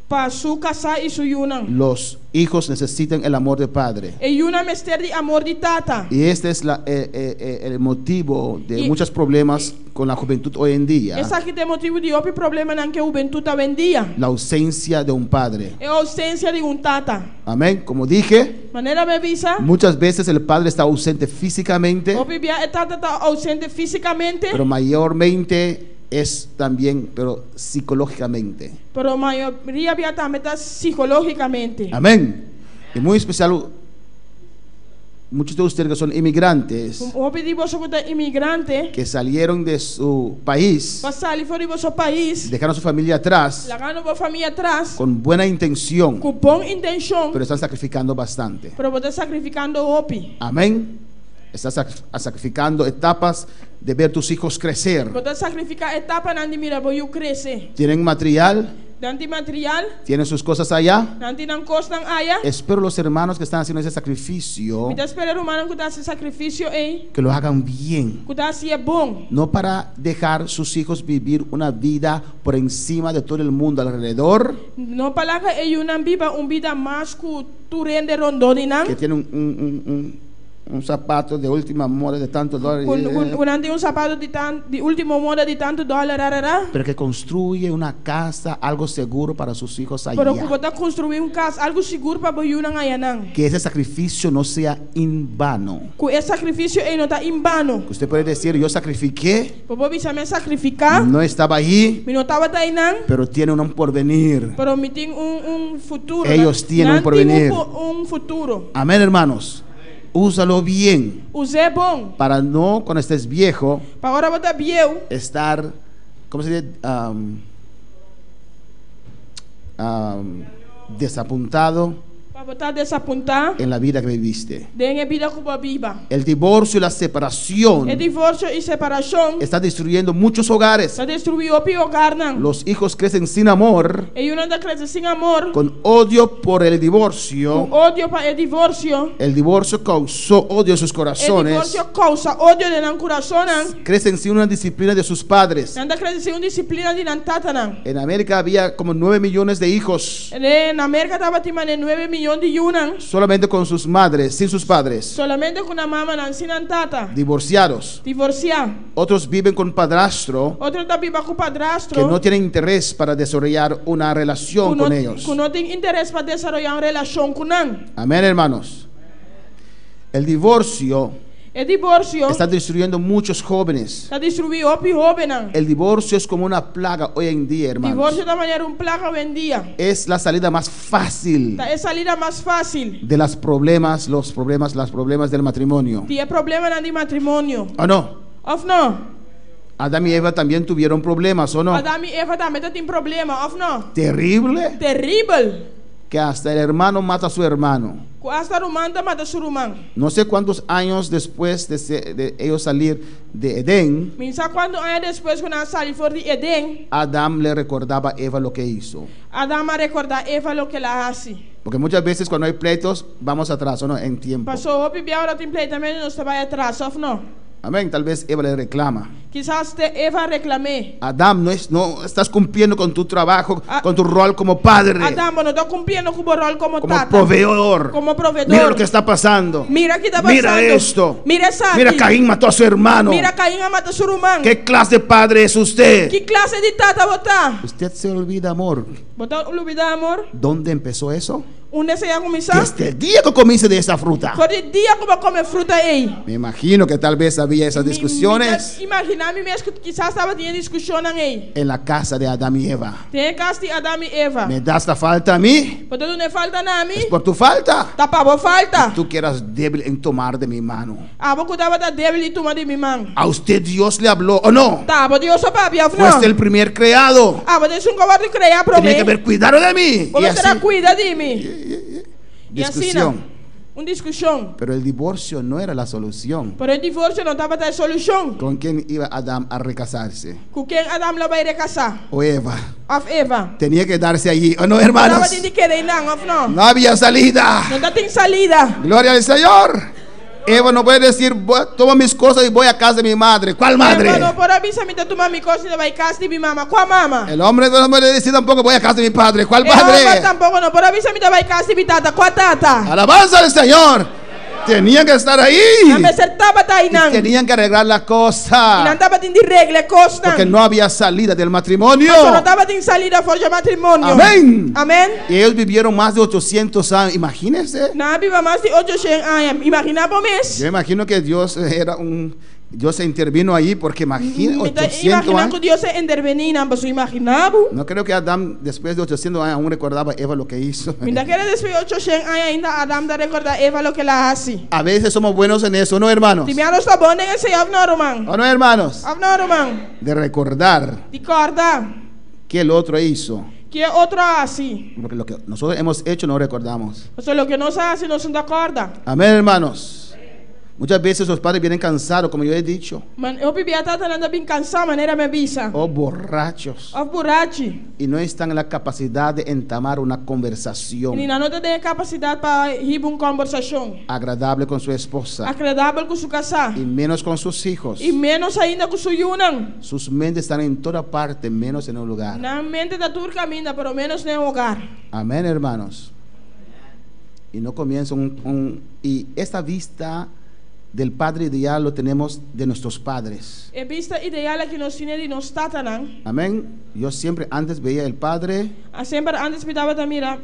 pa su kasá i su yunan. Los hijos necesitan el amor del padre. E yunan mester di amor di tata. Y este es la- eh, eh, eh, el motivo de Y- muchos problemas con la juventud hoy en día, Esaki ta e motibu di hopi problemanan ku hubentut awendia. la ausencia de un padre. E ousensia di un tata. Amén. Como dije, Manera mi a bisa, muchas veces el padre está ausente físicamente, hopi bia e tata ta ousente físikamente, pero mayormente es también, pero psicológicamente. pero mayoria bia tambe ta sikológikamente. Amén. Y muy especial, muchos de ustedes que son inmigrantes, Hopi di boso ku ta imigrante, que salieron de su país, ku a sali for di boso pais, dejaron a su familia atrás, lagando bo famia atras, con buena intención, ku bon intenshon, pero están sacrificando bastante. pero bo ta sakrifikando hopi. Amén. Estás sacrificando etapas de ver tus hijos crecer. Bo ta sakrifiká etapanan di mira bo yu krese. Tienen material, Nan tin material, tienen sus cosas allá. nan tin nan kosnan aya. Espero los hermanos que están haciendo ese sacrificio Mi ta spera rumannan ku ta hasi e sakrifisio ei, que lo hagan bien. ku ta hasié bon. No para dejar sus hijos vivir una vida por encima de todo el mundo alrededor, No pa laga e yunan biba un bida mas ku tur hende rondó di nan. que tiene un, un- un- un- un zapato de última moda de tantos dólares, Ku ku ku nan tin un sapato di tan di último moda di tantu dòler rarara. pero que construye una casa, algo seguro para sus hijos Pero ku allá. bo ta konstruí un kas, algu sigur pa bo yunan ayanan. Que ese sacrificio no sea en vano. Ku e sakrifisio ei no ta en bano. Usted puede decir, yo sacrifiqué, Bo por bisa mi a sakrifiká, no estaba allí, mi no tabata einan, pero tiene un porvenir. pero mi tin un un futuro. Ellos tienen un Nan tin porvenir. un futuro. Amén, hermanos. Úsalo bien Us'é bon. para no, cuando estés viejo, Pa ora bo ta bieu, estar, ¿cómo se dice? Desapuntado pa bo ta desapuntá en la vida que viviste. den e bida ku bo a biba. El divorcio y la separación E divorsio i separashon está destruyendo muchos hogares. ta destruí hopi hogarnan. Los hijos crecen sin amor, E yunan ta krese sin amor, con odio por el divorcio. ku odio pa e divorsio. El divorcio causó odio en sus E corazones. divorsio a kousa odio den nan kurasonnan. Crecen sin una disciplina de sus padres. Nan ta krese sin un disiplina di nan tatanan. En América había como 9 millones de hijos Na Merka tabatin mane 9 mion di yunan. solamente con sus madres, sin sus padres, Solamente ku nan mamanan, sin nan tata. divorciados. Divorsiá. Otros viven con padrastro Otro ta biba ku padrastro. que no tienen interés para desarrollar una relación ku no, con ellos. ku no tin interes pa desaroyá un relashon ku nan. Amén, hermanos. El divorcio E divorsio está destruyendo muchos jóvenes. ta destruí hopi hóbennan. El divorcio es como una plaga hoy en día, hermanos. Divorsio ta manera un plaga awendia. Es la salida más fácil Ta e salida mas fásil. de las problemas, los problemas, las problemas del matrimonio. Di e problemanan di matrimonio. ¿O no? Òf no? Adán y Eva también tuvieron problemas, ¿o no? Adam i Eva tambe tabatin problema, òf no? Terrible Teribel. que hasta el hermano mata a su hermano. Ku asta ruman ta mata su ruman. No sé cuántos años después de, se- de ellos salir de Edén, Mi n' sa kuantu aña despues ku nan a sali for di Edén, Adam le recordaba a Eva lo que hizo. Adam a rekordá Eva loke el a hasi. Porque muchas veces cuando hay pleitos, vamos atrás, ¿o no? En tiempo. Pasó hopi bia ora tin pleitamentu nos ta bai atras, òf no? Amén. Tal vez Eva le reclama. Kisas te Eva a reklam'é. Adam, no, es, no estás cumpliendo con tu trabajo, con tu rol como padre, Adam, bo no ta kumpliendo ku bo ròl komo como tata, proveedor. komo proveedor. Mira lo que está pasando. Mira ki ta pasando. Mira esto. Mira esaki. Mira, Caín mató a su hermano. Mira, Caín a mata su ruman. ¿Qué clase de padre es usted? Ki klase di tata bo ta? Usted se olvida, amor. Bo ta lubidá, amor? ¿Dónde empezó eso? Unda esei a kuminsá? Desde el día que comiste de esa fruta. For di dia ku bo kome fruta ei. Me imagino que tal vez había esas Mi discusiones ta imaginá mi mes ku kisas tabatin e diskushonnan ei. en la casa de Adán y Eva. Den e kas di Adam i Eva. ¿Me das la falta a mí? Bo ta duna e falta na mi? Es por tu falta. Ta pa bo falta. Tú que eras débil en tomar de mi mano. Abo ku tabata débil di tuma di mi man. A usted Dios le habló o no. Ta abo Dios a papia òf no? Fuiste el primer creado. Abo ta esun ku a wòrdu kreá promé. Tenía que haber cuidado de mí. Bo Y mester a así, kuida di mi. I asina, discusión. un diskushon. Pero el divorcio no era la solución. Pero e divorsio no tabata e solushon. ¿Con quién iba Adán a recasarse? Ku ken Adam lo bai rekasá? O Eva. Òf Eva. Tenía que darse allí. ¿O no, hermanos? Tabatin di keda einan, òf no? No había salida. No tatin salida. Gloria al Señor. Eva no puede decir, "Voy- tomo mis cosas y voy a casa de mi madre. ¿Cuál madre? Eva no por a bisa mi ta tuma mi kos i ta bai kas di mi mama. Kua mama? El hombre no puede decir tampoco, voy a casa de mi padre. ¿Cuál E hòmber padre? tampoko no por a bisa mi ta bai kas di mi tata. Kua tata? Alabanza al Señor. Tenían que estar ahí. Nan mester tabata einan. Y tenían que arreglar la I cosa. nan tabatin di regla e kosnan. Porque no había salida del matrimonio. Pasobra no tabatin salida for dje matrimonio. Amén. Amén. Y ellos vivieron más de 800 años. Imagínense. Nan a biba mas di 800 aña. Imaginá bo mes. Yo imagino que Dios era un. Dios se intervino ahí porque imagina Mi ta 800 imaginá años. ku Dios a intervení nan, pasobra imaginá bo. No creo que Adán después de 800 años aún recordaba a Eva lo que hizo. Mi ta kere despues di 800 aña ainda Adam ta rekordá Eva loke el a hasi. A veces somos buenos en eso, ¿no, hermanos? Tin bia nos ta bon den esei, òf no, ruman? ¿O no, hermanos? Òf no, ruman? De recordar Di kòrda que el otro hizo. ke e otro a hasi. Porque lo que nosotros hemos hecho no recordamos. Pasobra loke nos a hasi nos no ta kòrda. Amén, hermanos. Muchas veces los padres vienen cansados, como yo he dicho, Man, hopi bia tatanan ta bin kansá, manera mi a bisa. o borrachos, Òf burachi. y no están en la capacidad de entamar una conversación I nan no ta den e kapasidat pa hiba un kòmbersashon agradable con su esposa, agradabel ku su kasá, y menos con sus hijos. i ménos ainda ku su yunan. Sus mentes están en toda parte, menos en un lugar. Nan mente ta tur kaminda, pero ménos den hogar. Amén, hermanos. Y no comienza un, un- Y esta vista del padre ideal lo tenemos de nuestros padres. E bista ideal aki nos tin di nos tatanan. Amén. Yo siempre antes veía el padre, A Semper antes mi tabata mira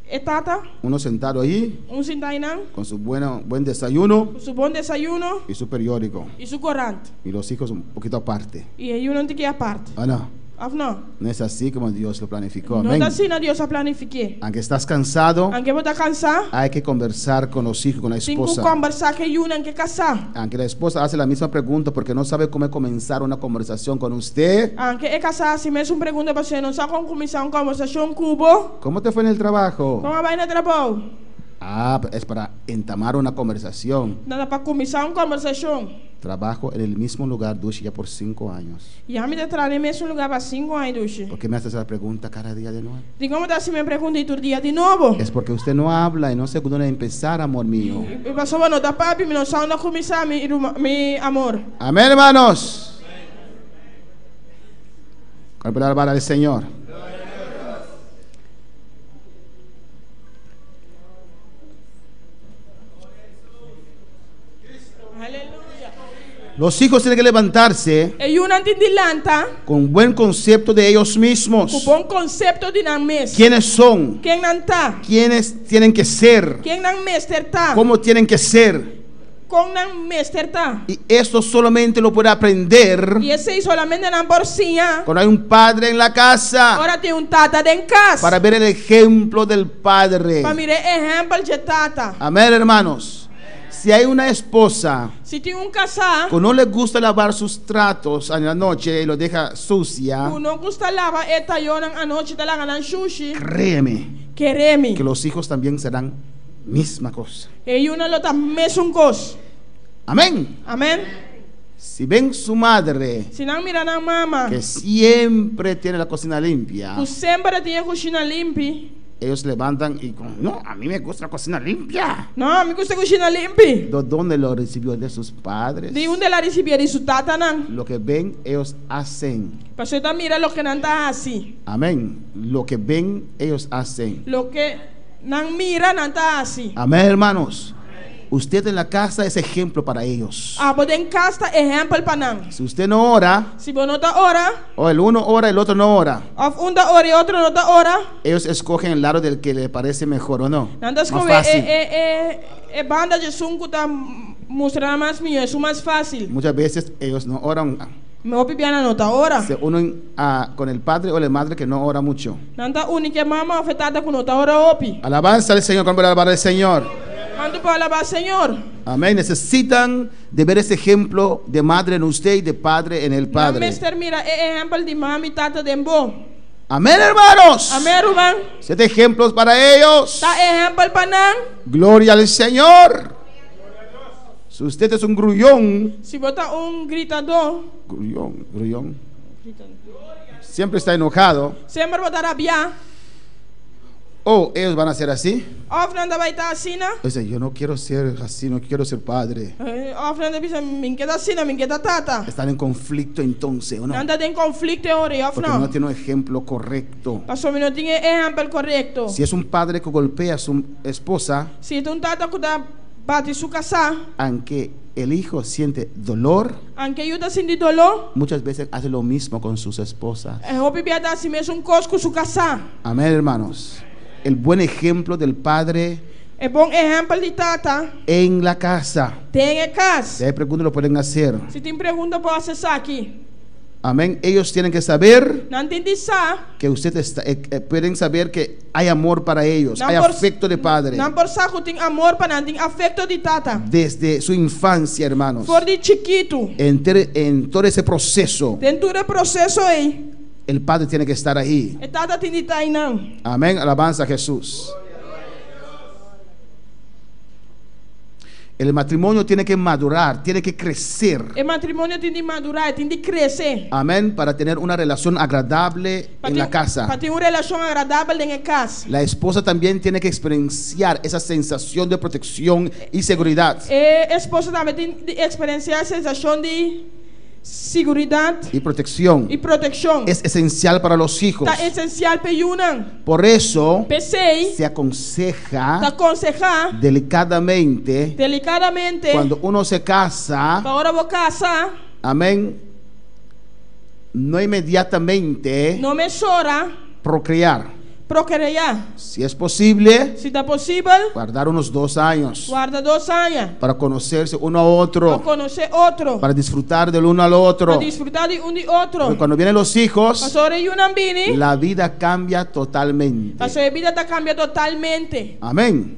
e tata, uno sentado allí un sintá einan, con su bueno, buen desayuno ku su bon desayuno y su periódico. i su korant. Y los hijos un poquito aparte. I e yunan un tiki apart. Ah, no. Òf no? No es así como Dios lo planificó. No Amén. ta asina Dios a planifik'é. Aunque estás cansado, Aunke bo ta kansá, hay que conversar con los hijos, con la tin ku esposa. kòmbersá ku e yunan ku e kasá. Aunque la esposa hace la misma pregunta porque no sabe cómo comenzar una conversación con usted. Aunke e kasá hasi mesun pregunta pasobra e no sa kon kuminsá un kòmbersashon ku bo. ¿Cómo te fue en el trabajo? Kon a bai na trabou? Ah, es para entamar una conversación. Nan ta pa kuminsá un kòmbersashon. Trabajo en el mismo lugar, Dushi, ya por cinco años. Ya mi ta traha den mesun lugá pa sinku aña, Dushi. ¿Por qué me haces esa pregunta cada día de nuevo? Dikon bo ta hasi mi e pregunta ei tur dia di nobo? Es porque usted no habla y no sé dónde empezar, amor mío. I pasobra bo no ta papia, mi no sa unda kuminsá, mi ruma, mi amor. Amén, hermanos. Con la alabar al Señor. Los hijos tienen que levantarse E yunan tin di lanta con buen concepto de ellos mismos. ku bon konsepto di nan mes. ¿Quiénes son? Ken nan ta? ¿Quiénes tienen que ser? Ken nan mester ta? ¿Cómo tienen que ser? Kon nan mester ta? Y esto solamente lo puede aprender I esei solamente nan por siña cuando hay un padre en la casa ora tin un tata den kas. para ver el ejemplo del padre. Pa mira e ehèmpel dje tata. Amén, hermanos. Si hay una esposa Si tin un kasá que no le gusta lavar sus tratos en la noche y lo deja sucia, ku no gusta laba e tayónan anochi ta laga nan shushi, créeme kere mi que los hijos también serán Misma cosa. E yunan lo ta mesun kos. Amén. Amèn. Si ven su madre. Si nan mira nan mama. Que siempre tiene la cocina limpia. Ku semper ta tin e kushina limpi. Ellos levantan y con, no, a mí me gusta la cocina limpia. No, mi gusta kushina limpi. ¿De dónde lo recibió? De sus padres. Di unda el a risibié? Di su tatanan. Lo que ven, ellos hacen. Pasobra e ta mira loke nan ta hasi. Amén. Lo que ven, ellos hacen. Loke nan mira, nan ta hasi. Amén, hermanos. Usted en la casa es ejemplo para ellos. Abo den kas ta ehèmpel pa nan. Si usted no ora, Si bo no ta ora, o el uno ora, el otro no ora, òf un ta ora i otro no ta ora, ellos escogen el lado del que le parece mejor o no. nan ta Más skohe e fácil. e e e banda dje esun ku ta mustra nan mas mihó, esun mas fásil. Muchas veces ellos no oran. Hopi bia nan no ta ora. Se unen a, con el padre o la madre que no ora mucho. Nan ta uni ku e mama òf e tata ku no ta ora hopi. Alabanza al Señor, ¿cómo alabar al Señor? Kuantu por alabá Señor? Amén. Necesitan de ver ese ejemplo de madre en usted y de padre en el Nan padre. mester mira e ehèmpel di mama i tata den bo. Amén, hermanos. Amèn, ruman. Sed ejemplos para ellos. Ta ehèmpel pa nan. Gloria al Señor. Si usted es un grullón, Si bo ta un gritadó, grullón, grullón, siempre está enojado, semper bo ta rabiá. o ellos van a ser así. Òf nan ta bai ta asina. Dice, yo no quiero ser así, no quiero ser padre. Òf nan ta bisa, mi n' ke ta asina, mi n' ke ta tata. Están en conflicto entonces, ¿o no? Nan ta den konflikto e ora, òf Porque no. no tiene un ejemplo correcto. Pasobra mi no tin e ehèmpel korekto. Si es un padre que golpea a su esposa, Si ta un tata ku ta bati su kasá, aunque el hijo siente dolor, aunke e yu ta sinti doló, muchas veces hace lo mismo con sus esposas. e hopi bia ta hasi mesun kos ku su kasá. Amén, hermanos. El buen ejemplo del padre E bon ehèmpel di tata en la casa. den e kas. Si hay preguntas, lo pueden hacer. Si tin pregunta, por hasi esaki. Amén. Ellos tienen que saber Nan tin di sa, que usted está, pueden saber que hay amor para ellos, Nan hay por- afecto de padre. nan por sa ku tin amor pa nan, tin afekto di tata. Desde su infancia, hermanos. For di chikitu. En todo ese proceso, Den tur e proseso ei. el padre tiene que estar ahí. E tata tin di ta einan. Amén. Alabanza a Jesús. El matrimonio tiene que madurar, tiene que crecer. E matrimonio tin di madurá, tin di krese. Amén. Para tener una relación agradable en la Pa casa. tin un relashon agradabel den kas. La esposa también tiene que experienciar esa sensación de protección y seguridad. E esposa tambe tin di eksperensiá e sensashon di seguridat Y protección. i protekshon. Es esencial para los hijos. Ta esensial pa e yunan. Por eso P'esei se aconseja ta konsehá delicadamente delikadamente cuando uno se casa, pa ora bo kasa, amén, no inmediatamente no mesora procrear. prokreá. Si es posible, Si ta posibel, guardar unos 2 años warda 2 aña para conocerse uno a pa otro, konosé otro, para disfrutar del uno al otro. Pa disfrutá di un di otro. Porque cuando vienen los hijos, Pasobra ora yunan bini, la vida cambia totalmente. pasobra e bida ta kambia totalmente. Amén.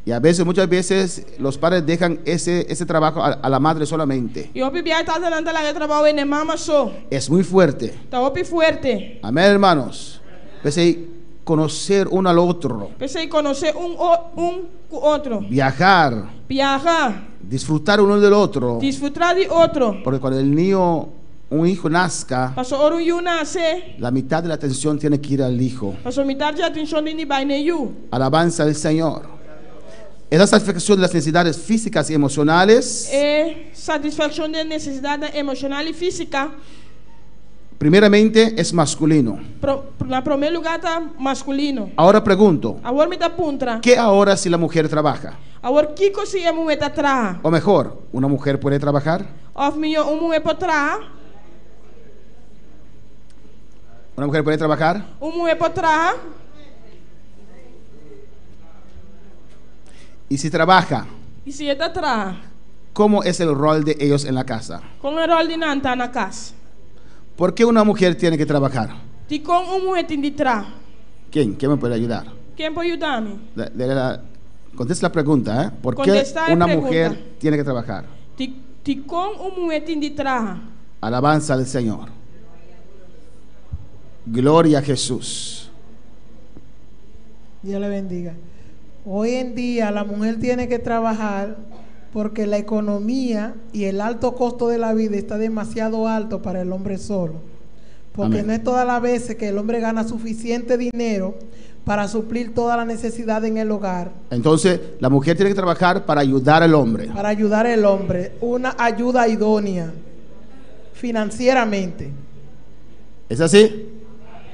Y a veces, muchas veces, los padres dejan ese trabajo a la madre solamente. I hopi bia tatanan ta laga e trabou na mama so. Es muy fuerte. Ta hopi fuerte. Amén, hermanos. Pues ahí, conocer uno al otro, P'esei konosé un o, un ku otro. viajar, Viaha, disfrutar uno del otro. disfrutá di otro. Porque cuando el niño, un hijo nazca, Pasobra ora un yu nase, la mitad de la atención tiene que ir al hijo. pasobra mitar di atenshon tin di bai na e yu. Alabanza al Señor. Esa satisfacción de las necesidades físicas y emocionales, E satisfakshon di nesesidat emoshonal i físiko, primeramente es masculino. Pro, na promé lugá ta maskulino. Ahora pregunto, Awor mi ta puntra. ¿qué ahora si la mujer trabaja? Awor kiko si e muhé ta traha. O mejor, ¿una mujer puede trabajar? Òf mihó un muhé por traha. ¿Una mujer puede trabajar? Un muhé por traha. Y si trabaja, I si e ta traha. ¿cómo es el rol de ellos en la casa? Kon e ròl di nan ta na kas. ¿Por qué una mujer tiene que trabajar? Dikon un muhé tin di traha. ¿Quién? ¿Quién me puede ayudar? Ken por yuda mi? Contesta la pregunta, ¿eh? ¿Por qué Kontestá e una pregunta. mujer tiene que trabajar? Di, dikon un muhé tin di traha. Alabanza al Señor. Gloria a Jesús. Dios le bendiga. Hoy en día la mujer tiene que trabajar porque la economía y el alto costo de la vida está demasiado alto para el hombre solo. Porque Amén. no es todas las veces que el hombre gana suficiente dinero para suplir toda la necesidad en el hogar, Entonces, la mujer tiene que trabajar para ayudar al hombre. para ayudar al hombre, una ayuda idónea financieramente. ¿Es así?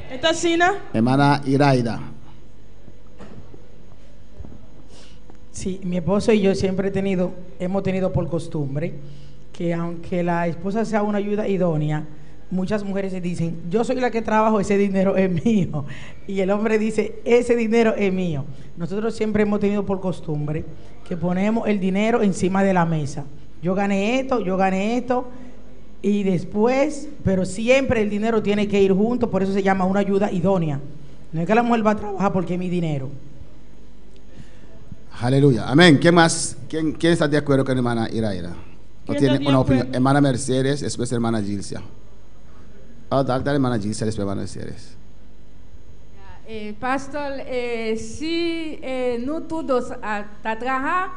E ta asina? Hermana Iraida. Sí, mi esposo y yo siempre he tenido, hemos tenido por costumbre que aunque la esposa sea una ayuda idónea, muchas mujeres se dicen, yo soy la que trabajo, ese dinero es mío. Y el hombre dice, ese dinero es mío. Nosotros siempre hemos tenido por costumbre que ponemos el dinero encima de la mesa. Yo gané esto, yo gané esto, y después, pero siempre el dinero tiene que ir junto, por eso se llama una ayuda idónea. No es que la mujer va a trabajar porque es mi dinero. Aleluya. Amén. ¿Quién más? ¿Quién, quién está de acuerdo con hermana Iraida? ¿O ¿Quién tiene está de una opinión? acuerdo? Hermana Mercedes, después hermana Gilcia. Ah, dale, dale, hermana Gilcia, después hermana Mercedes. Eh, pastor, eh, si eh, no todos a, ta traha,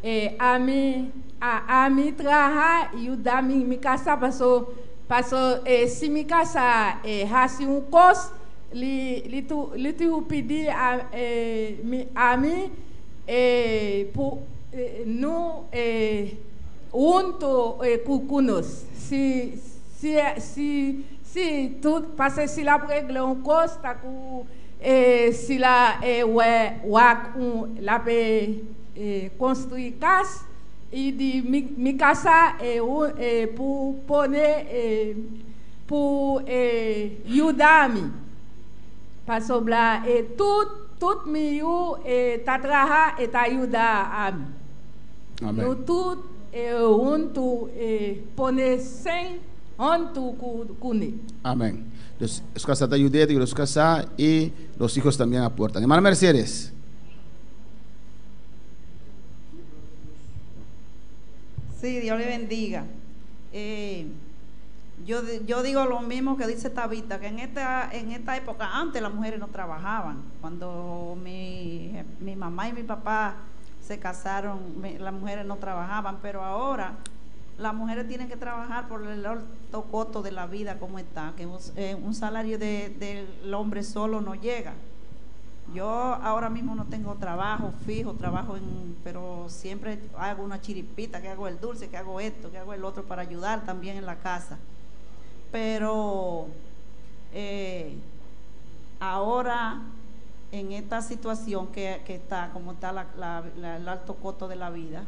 eh, a mi a, a mi traha ayuda mi, mi casa pasó pasó eh, si mi casa eh, hace un cos li li tu li tu pidi a eh, mi a mi eh, pu, eh, no eh, junto eh, ku- kunos si si si si tu pase si la regle un costa ku eh, si la eh, we, wak un, la pe eh, construir casa y di mi, mi casa eh, un, eh, pu pone eh, pu eh, ayudarme paso bla eh, tout tout mi yu eh, ta traha e ta ayuda a mi. Amén. No tout eh, junto eh, pone sem junto ku kune. Amén. Entonces, su casa te ayude, y su casa y los hijos también aportan. Hermana Mercedes. Sí, Dios le bendiga. Eh, yo, di- yo digo lo mismo que dice Tabita, que en esta época antes las mujeres no trabajaban. Cuando mi, mi mamá y mi papá se casaron, me- las mujeres no trabajaban, pero ahora las mujeres tienen que trabajar por el alto costo de la vida como está, que un, un salario de- del hombre solo no llega. Yo ahora mismo no tengo trabajo fijo, trabajo en, pero siempre hago una chiripita, que hago el dulce, que hago esto, que hago el otro para ayudar también en la casa. Pero eh, ahora en esta situación que, que está, como está la- la- la- el alto costo de la vida,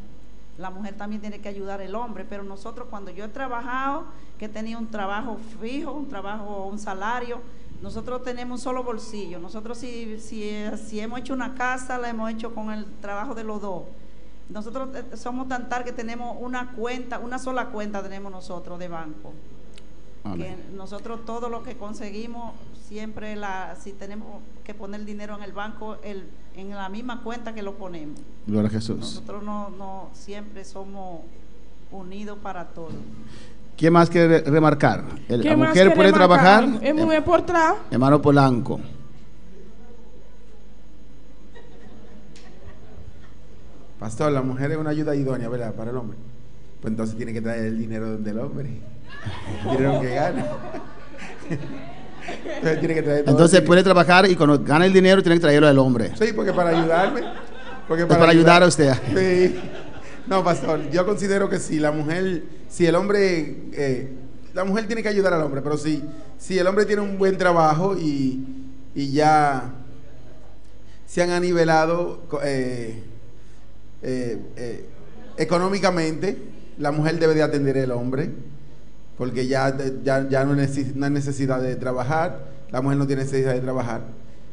la mujer también tiene que ayudar al hombre, pero nosotros cuando yo he trabajado, que he tenido un trabajo fijo, un trabajo, un salario, nosotros tenemos un solo bolsillo. Nosotros si, si, si hemos hecho una casa, la hemos hecho con el trabajo de los dos. Nosotros eh, somos tan tal que tenemos una cuenta, una sola cuenta tenemos nosotros de banco. Amén. Que nosotros todo lo que conseguimos, siempre la, si tenemos que poner dinero en el banco, el, en la misma cuenta que lo ponemos. Gloria a Jesús. Nosotros no, no siempre somos unidos para todo. ¿Quién más quiere remarcar? El- ¿Qué la más mujer quiere puede remarcar? trabajar. E muhé por traha. Hermano Polanco. Pastor, la mujer es una ayuda idónea, ¿verdad? Para el hombre. Pues entonces tiene que traer el dinero del hombre. El dinero que gana. Entonces tiene que traer todo Entonces el puede trabajar y cuando gana el dinero tiene que traerlo al hombre. Sí, porque para ayudarme. Porque Es para ayudar a usted. Sí. No, pastor, yo considero que si la mujer, si el hombre, eh, la mujer tiene que ayudar al hombre, pero si, si el hombre tiene un buen trabajo y, y ya se han anivelado co- eh, eh, eh, económicamente, la mujer debe de atender al hombre, porque ya, ya, ya no, neces- no hay necesidad de trabajar, la mujer no tiene necesidad de trabajar,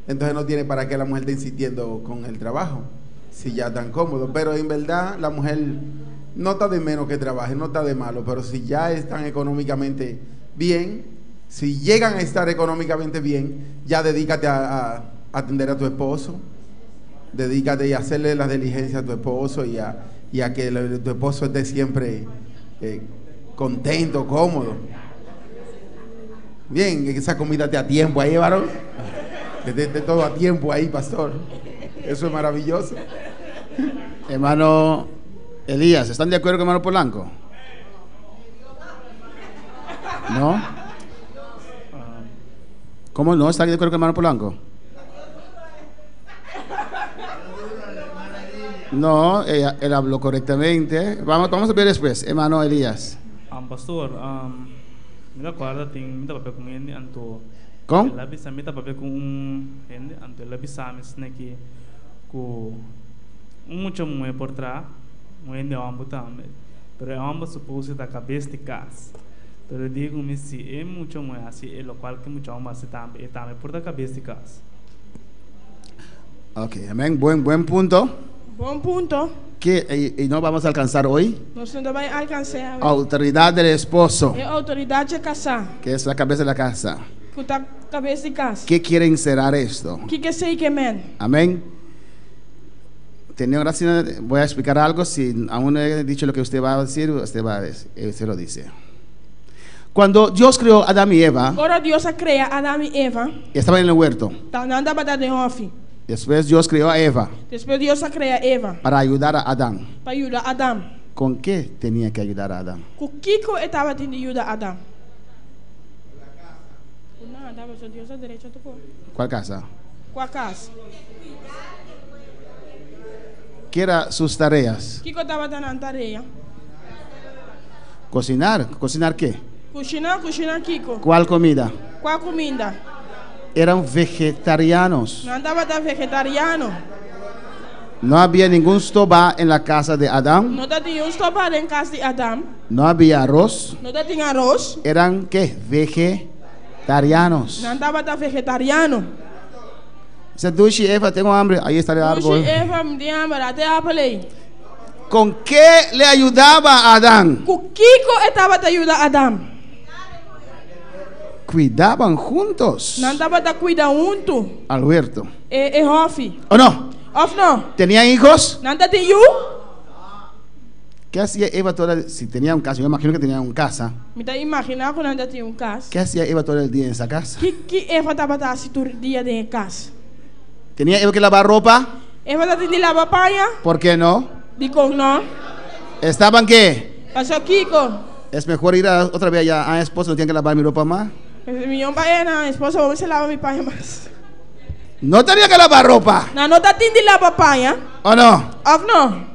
entonces no tiene para qué la mujer esté insistiendo con el trabajo, si ya tan cómodo, pero en verdad la mujer no está de menos que trabaje, no está de malo, pero si ya están económicamente bien, si llegan a estar económicamente bien, ya dedícate a, a atender a tu esposo, dedícate y a hacerle las diligencias a tu esposo y a, y a que lo- tu esposo esté siempre eh, contento, cómodo. Bien, que esa comida esté a tiempo ahí, varón. Que esté, esté todo a tiempo ahí, pastor. Eso es maravilloso. Hermano Elías, ¿están de acuerdo con hermano Polanco? ¿No? ¿Cómo no están de acuerdo con hermano Polanco? No, ella- él habló correctamente. Vamos, vamos a ver después, hermano Elías. Pastor, mi ta corda tin mi ta papia cu un hende anto Con? el a bisa mi ta papia cu un hende anto el a bisa mi esne ki cu un mucha muhe por traha, un hende homber tambe, pero e homber suppose ta cabes di cas. Pero el di cu mi si e mucha muhe haci e locual cu e mucha homber haci tambe, e tambe por ta cabes di cas. Ok, amén. Buen, buen punto. Bon punto. Que y no vamos a alcanzar hoy. Nos no ta bai alkans'é awe. Autoridad del esposo, E outoridat dje kasá, que es la cabeza de la casa. ku ta kabes di kas. ¿Qué quiere encerrar esto? Kiko esei ke men? Amén. Tenía gracia, voy a explicar algo. Si aún no he dicho lo que usted va a decir, usted va a decir, usted lo dice. Cuando Dios creó a Adán y Eva, Ora Dios a krea Adam i Eva, estaban en el huerto. ta nan tabata den hòfi. Después Dios creó a Eva Despues Dios a krea Eva para ayudar a Adán. pa yuda Adam. ¿Con qué tenía que ayudar a Adán? Ku kiko e tabatin di yuda Adam? Ku nada, pasobra Dios a drecha tur kos. ¿Cuál casa? Kua kas? ¿Qué eran sus tareas? Kiko tabata nan tarea? Cocinar. ¿Cocinar qué? Kushiná, kushiná kiko? ¿Cuál comida? Kua kuminda? Eran vegetarianos. Nan tabata vegetariano. No había ningún stoba en la casa de Adán. No tatin niun stoba den kas di Adam. No había arroz. No tatin aros. Eran qué? Vegetarianos. Nan tabata vegetariano. Dice, Dushi, Eva, tengo hambre. Ahí está el árbol. Dushi, Eva, mi tin hamber. Ata e apel ei. ¿Con qué le ayudaba a Adán? Ku kiko e tabata yuda Adam? Cuidaban juntos Nan tabata kuida huntu al huerto. e e hòfi. ¿O no? Òf no? ¿Tenían hijos? Nan tatin yu? ¿Qué hacía Eva toda si tenía un casa? Yo imagino que tenía un casa. Mi ta imaginá ku nan tatin un kas. ¿Qué hacía Eva todo el día en esa casa? Ki Eva tabata hasi tur dia den e kas? ¿Tenía Eva que lavar ropa? Eva tatin di laba paña? ¿Por qué no? Dikon no? ¿Estaban qué? Pasó kiko? Es mejor ir a, otra vez allá. Ah, esposo, no tienen que lavar mi ropa más. Mi un pa esposo, bo mester laba mi paña mas. No tenía que lavar ropa. Nan no tatin di laba paña. ¿O no? Òf no?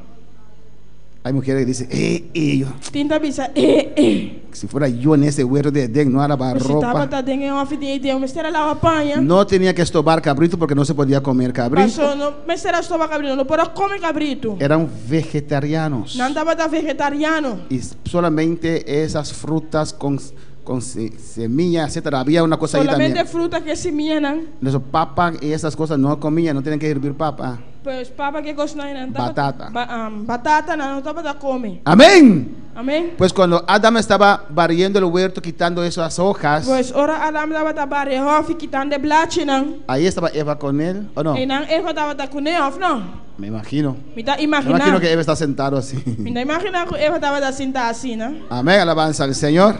Hay mujeres que dicen, eh, eh, yo, Tin ta bisa, eh, eh. si fuera yo en ese huerto de Edén, no lavar Si ropa. tabata den e hòfi di Edén, mester a laba paña. No tenía que estobar cabrito porque no se podía comer cabrito. Pasó no mester a stoba kabritu, no por a kome kabritu. Eran vegetarianos. Nan tabata vegetariano. Y solamente esas frutas con, con semilla, etcétera. Había una cosa ahí Solamente también. fruta ku simianan. Eso, papa y esas cosas no comían, no tenían que hervir papa. Pues papa ku kos nan tabata. Batata. Ba, um, batata nan no tabata kome. Amén. Amén. Pues cuando Adam estaba barriendo el huerto, quitando esas hojas, Pues ora Adam tabata bare hòfi kitando e blachinan. ahí estaba Eva con él, ¿o no? Einan Eva tabata kuné òf no? Me imagino. Mi ta Me imaginá. imagino que Eva está sentado así. Mi ta imaginá ku Eva tabata sintá asina. Amén, alabanza al Señor.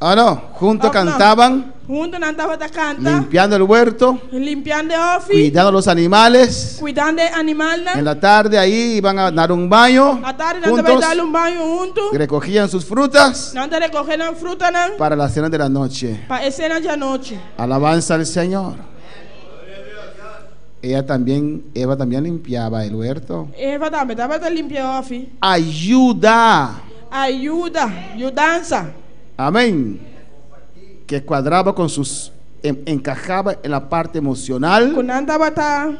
¿O no? Juntos Òf no? cantaban, Huntu nan tabata kanta, limpiando el huerto, limpiando e hòfi, cuidando los animales. kuidando e animalnan. En la tarde ahí iban a dar un baño. Atardi nan ta bai Juntos dal un baño huntu. recogían sus frutas Nan ta rekohé nan frutanan para la cena de la noche. pa e sena di anochi. Alabanza al Señor. Ella también, Eva también limpiaba el huerto. Eva tambe tabata limpia e hòfi. Ayuda. Ayuda, yudansa. Amén. Que cuadraba con sus, encajaba en la parte emocional. Ku nan tabata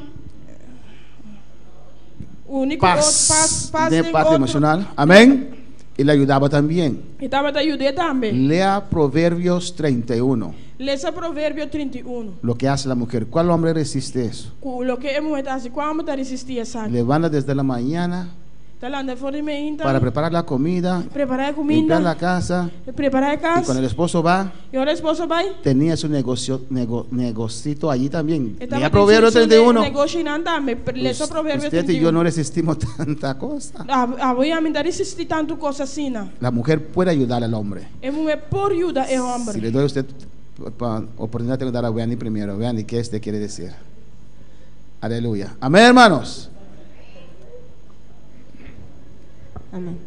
uni ku Paz, pas, pas de den parte otro. emocional. Amén. Y le ayudaba también. E tabata yud'é tambe. Lea Proverbios 31. Lesa Proverbio 31. Lo que hace la mujer. ¿Cuál hombre resiste eso? Ku loke e muhé ta hasi, kua hòmber ta resistí esaki? Levanta desde la mañana Ta lanta for di meinta. para preparar la comida, Prepará e limpiar kuminda. la casa. Prepará e Y kas. cuando el esposo va, I ora e esposo bai. tenía su negocio, negocito allí también. E Lea tabatin Proverbios su 31. negoshinan tambe. Lesa Proverbio Usted y yo 31. no resistimos tanta cosa. Abo i ami no ta resistí tantu kos asina. La mujer puede ayudar al hombre. E muhé por yuda e hòmber. Si le doy a usted oportunidad, tengo que dar a Wendy primero. Wendy, ¿qué usted quiere decir? Aleluya. Amén, hermanos. Amén.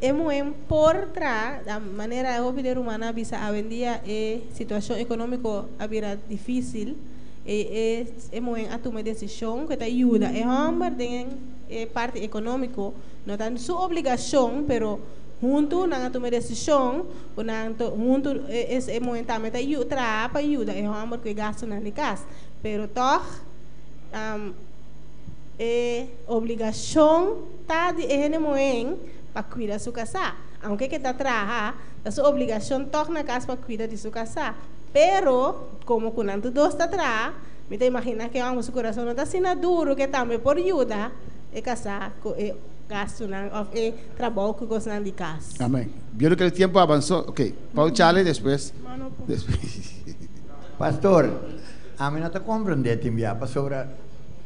E muhé por traha, da manera e hopi den rumannan a bisa awendia e situashon ekonómiko a bira difísil, e e e muhé a tuma e desishon ku e ta yuda e hòmber den e parti ekonómiko, no ta su obligashon pero huntu nan a tuma e desishon ku nan to huntu e e muhé tambe ta traha pa yuda e hòmber ku e gastunan di kas, pero tòg e obligashon ta di e hende muhé pa kuida su kasá. Aunke ke ta traha, ta su obligashon tòg na kas pa kuida di su kasá. Pero, komo ku nan tur dos ta traha, mi ta imaginá ku e hòmber su kurason no ta asina duru ku e tambe por yuda e kasá ku e gastunan òf e trabou ku kosnan di kas. Amén. Viendo que el tiempo avanzó, ok, Paul Chale despues. Pastor, ami no ta komprendé tin bia pasobra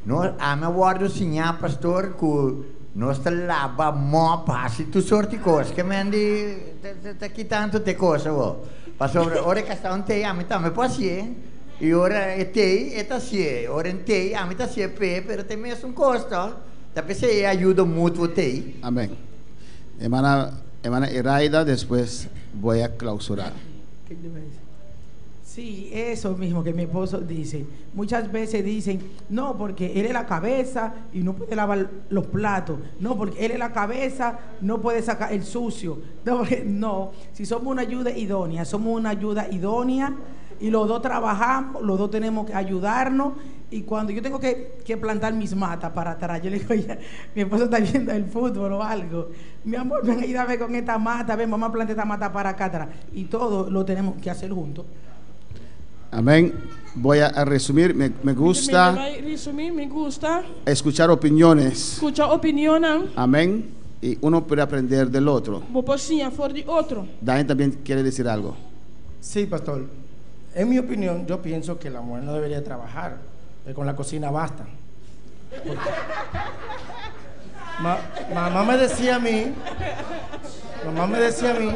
no ami a wòrdu siñá pastor ku Nos ta laba, mop, hasi tur sorti kos. Ke men di ta ki tantu te kos awo? Pasobra ora e kasa un tei, ami tambe por hasié. I ora e tei, e ta hasié. Ora e tei, ami ta hasié p'e, pero ta e mesun kos to. Ta p'esei e ayuda mutuo tei. Amen. Hermana, hermana Iraida, despues voy a clausurar. Sí, eso mismo que mi esposo dice. Muchas veces dicen, no, porque él es la cabeza y no puede lavar los platos. No, porque él es la cabeza, no puede sacar el sucio. No, porque, no. Si somos una ayuda idónea, somos una ayuda idónea y los dos trabajamos, los dos tenemos que ayudarnos. Y cuando yo tengo que, que plantar mis matas para atrás, yo le digo, ya, mi esposo está viendo el fútbol o algo. Mi amor, ven, ayúdame con esta mata, ven, vamos a plantar esta mata para acá atrás. Y todo lo tenemos que hacer juntos. Amén. Voy a resumir. Me, me gusta Mi ta bai resumí, mi gusta escuchar opiniones. skucha opinionnan. Amén. Y uno puede aprender del otro. Bo por siña for di otro. Dani también quiere decir algo. Sí, pastor. En mi opinión, yo pienso que la mujer no debería trabajar, que con la cocina basta. Porque ma- mamá me decía a mí, mamá me decía a mí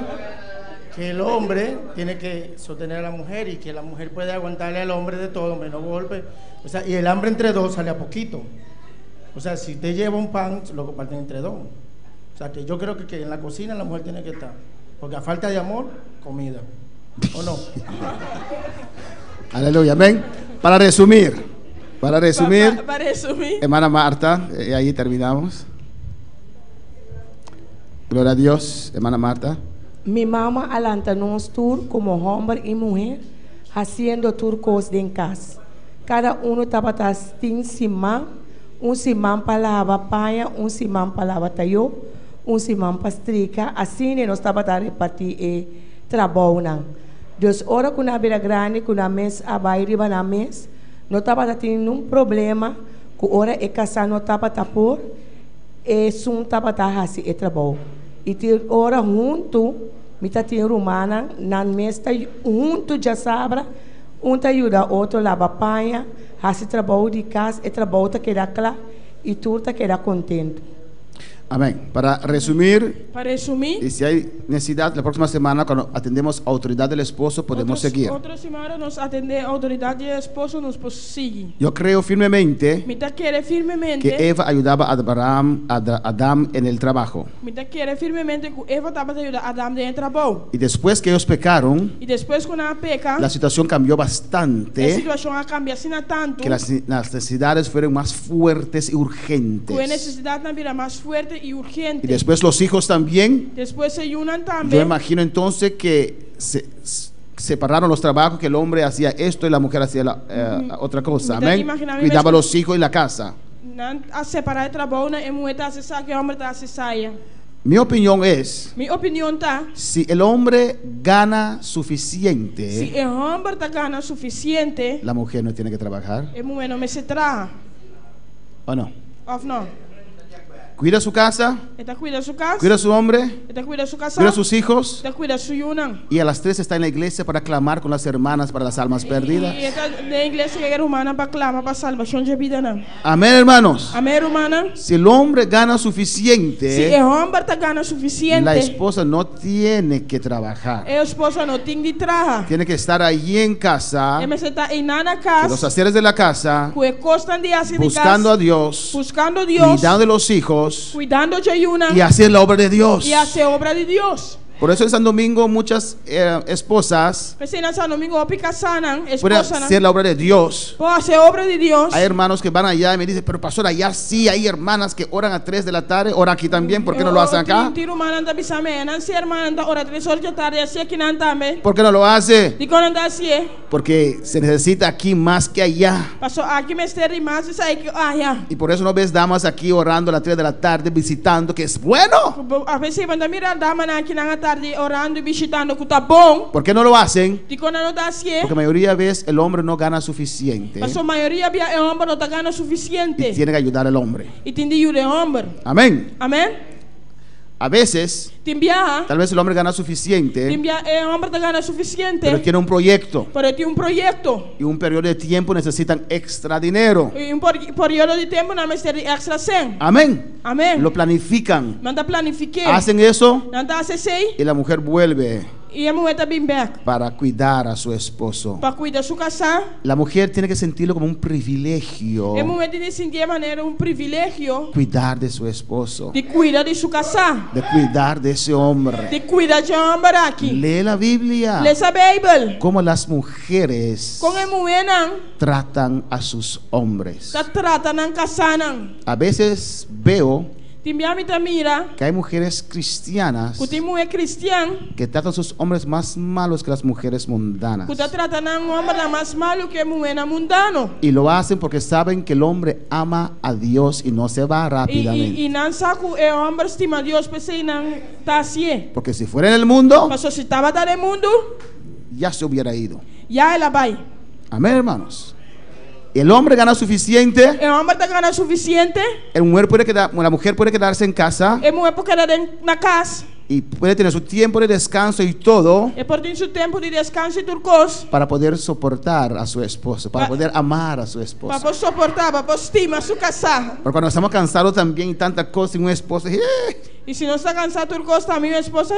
que el hombre tiene que sostener a la mujer y que la mujer puede aguantarle al hombre de todo, menos golpe. O sea, y el hambre entre dos sale a poquito. O sea, si usted lleva un pan, lo comparten entre dos. O sea, que yo creo que, que en la cocina la mujer tiene que estar. Porque a falta de amor, comida. ¿O no? Aleluya. Amén. Para resumir, para resumir, Pa, pa resumí. hermana Marta, eh, ahí terminamos. Gloria a Dios, hermana Marta. Mi mama a lanta nos tur komo hòmber i muhé, hasiendo tur kos den kas. Kada unu tabata tin siman, un siman pa laba paña, un siman pa laba tayó, un siman pa strika, asina nos tabata repartí e trabounan. Dus ora ku nan a bira grandi ku nan mes a bai riba nan mes, no tabata tin nun problema ku ora e kasá no tabata por, esun tabata hasi e trabou. I tin ora huntu mi ta tin rumannan, nan mes ta huntu djasabra, un ta yuda otro laba paña, hasi trabou di kas, e trabou ta keda kla i tur ta keda kontentu. Amén. Para resumir, Pa resumí. y si hay necesidad, la próxima semana cuando atendemos autoridad del esposo podemos Otro, seguir. otro siman nos atendé outoridat di e esposo, nos por sigui. Yo creo firmemente Mi ta kere firmemente. que Eva ayudaba a Abraham, a Adán en el trabajo. Mi ta kere firmemente ku Eva tabata yuda Adam den e trabou. Y después que ellos pecaron, I despues ku nan a peka, la situación cambió e bastante, situashon a kambia asina tantu que las, las necesidades fueron más fuertes y ku e urgentes. nesesidatnan bira mas fuerte i Y urgente. después los hijos también. Despues e yunan Yo tambe. imagino entonces que se separaron los trabajos, que el hombre hacía esto y la mujer hacía la, eh, otra cosa. Mi ta Amén. imaginá mi mes Cuidaba ku los hijos y la casa. nan a separá e trabounan, e muhé ta hasi esaki, e hòmber ta hasi esaya. Mi opinión es, Mi opinion ta, si el hombre gana si suficiente, e hòmber ta gana sufisiente, la mujer no tiene que trabajar. e muhé no mester traha, ¿O no? òf no? Cuida su casa, E ta kuida su kas. cuida su hombre, E ta kuida su kasá. cuida sus hijos. E ta kuida su yunan. Y a las 3 está en la iglesia para clamar con las hermanas para las almas perdidas. I e ta den iglesia ku e rumannan pa klama pa salbashon dje bidanan. Amén, hermanos. Amén, rumannan. Si el hombre gana Si e suficiente, hòmber ta gana sufisiente, la esposa no tiene que trabajar. e esposa no tin di traha. Tiene que estar allí en casa, E mester ta einan na que los kas, haceres de la casa, ku e kosnan di hasi di kas, buscando a Dios, buskando Dios, cuidando de los hijos kuidando dje yunan y hacer la obra de Dios. i hasi obra di Dios. Por eso en San Domingo muchas esposas P'esei na San Domingo hopi kasánan, pueden esposanan, hacer la obra de Dios. por hasi obra di Dios. Hay hermanos que van allá y me dicen, pero pastor, allá sí hay hermanas que oran a 3 de la tarde, oran aquí también, ¿por qué no lo hacen acá? Tin rumannan ta bisa mi, nan si hermana ta ora 3 or di tardi, hasi akinan tambe. ¿Por qué no lo hace? Dikon nan ta hasié? Porque se necesita aquí más que allá. Paso aki mester di mas esei ku aya. Y por eso no ves damas aquí orando a las 3 de la tarde, visitando, que es bueno. A veces bo no ta mira damanan akinan atardi orando i bishitando ku ta bon. ¿Por qué no lo hacen? Dikon nan no ta hasié? Porque mayoría de veces el hombre no gana suficiente Paso mayoria bia e hòmber no ta gana y sufisiente tiene que ayudar al hombre. i tin di yuda e hòmber. Amén. Amèn. A veces, Tin biaha, tal vez el hombre gana tin suficiente, bia e hòmber ta gana sufisiente, pero tiene un proyecto pero e tin un proyekto. y un periodo de tiempo necesitan extra dinero. I un periodo di tempu nan mester di èkstra sèn. Amén. Amèn. Lo planifican. Nan ta planifik'é. Hacen eso Nan ta hasi esei y la mujer vuelve i e muhé ta bin bèk para cuidar a su esposo. pa kuida su kasá. La mujer tiene que sentirlo como un privilegio E muhé tin di sintié manera un privilegio cuidar de su esposo, di kuida di su kasá, de cuidar de ese hombre. di kuida dje hòmber aki. Lee la Biblia. Lesa Beibel. Cómo las mujeres Kon e muhénan tratan a sus hombres. ta trata nan kasánan. A veces veo Tin bia mi ta mira que hay mujeres cristianas ku tin muhé kristian que tratan a sus hombres más malos que las mujeres mundanas. ku ta trata nan hòmbernan mas malu ku e muhénan mundano. Y lo hacen porque saben que el hombre ama a Dios y no se va I, i, rápidamente. i nan sa ku e hòmber stima Dios, p'esei nan ta hasié. Porque si fuera en el mundo, Paso si tabata den mundu, ya se hubiera ido. ya el a bai. Amén, hermanos. El hombre gana suficiente. E hòmber ta gana sufisiente. El mujer puede quedar, la mujer puede quedarse en casa E muhé por keda den na kas. y puede tener su tiempo de descanso y todo E por tin su tempu di deskanso i tur kos. para poder soportar a su esposo, para poder amar a su Pa esposo. por soportá, pa por stima su kasá. Pero cuando estamos cansados también y tanta cosa y un esposo, ¡eh! I si nos ta kansá tur kos tambe, mi esposo,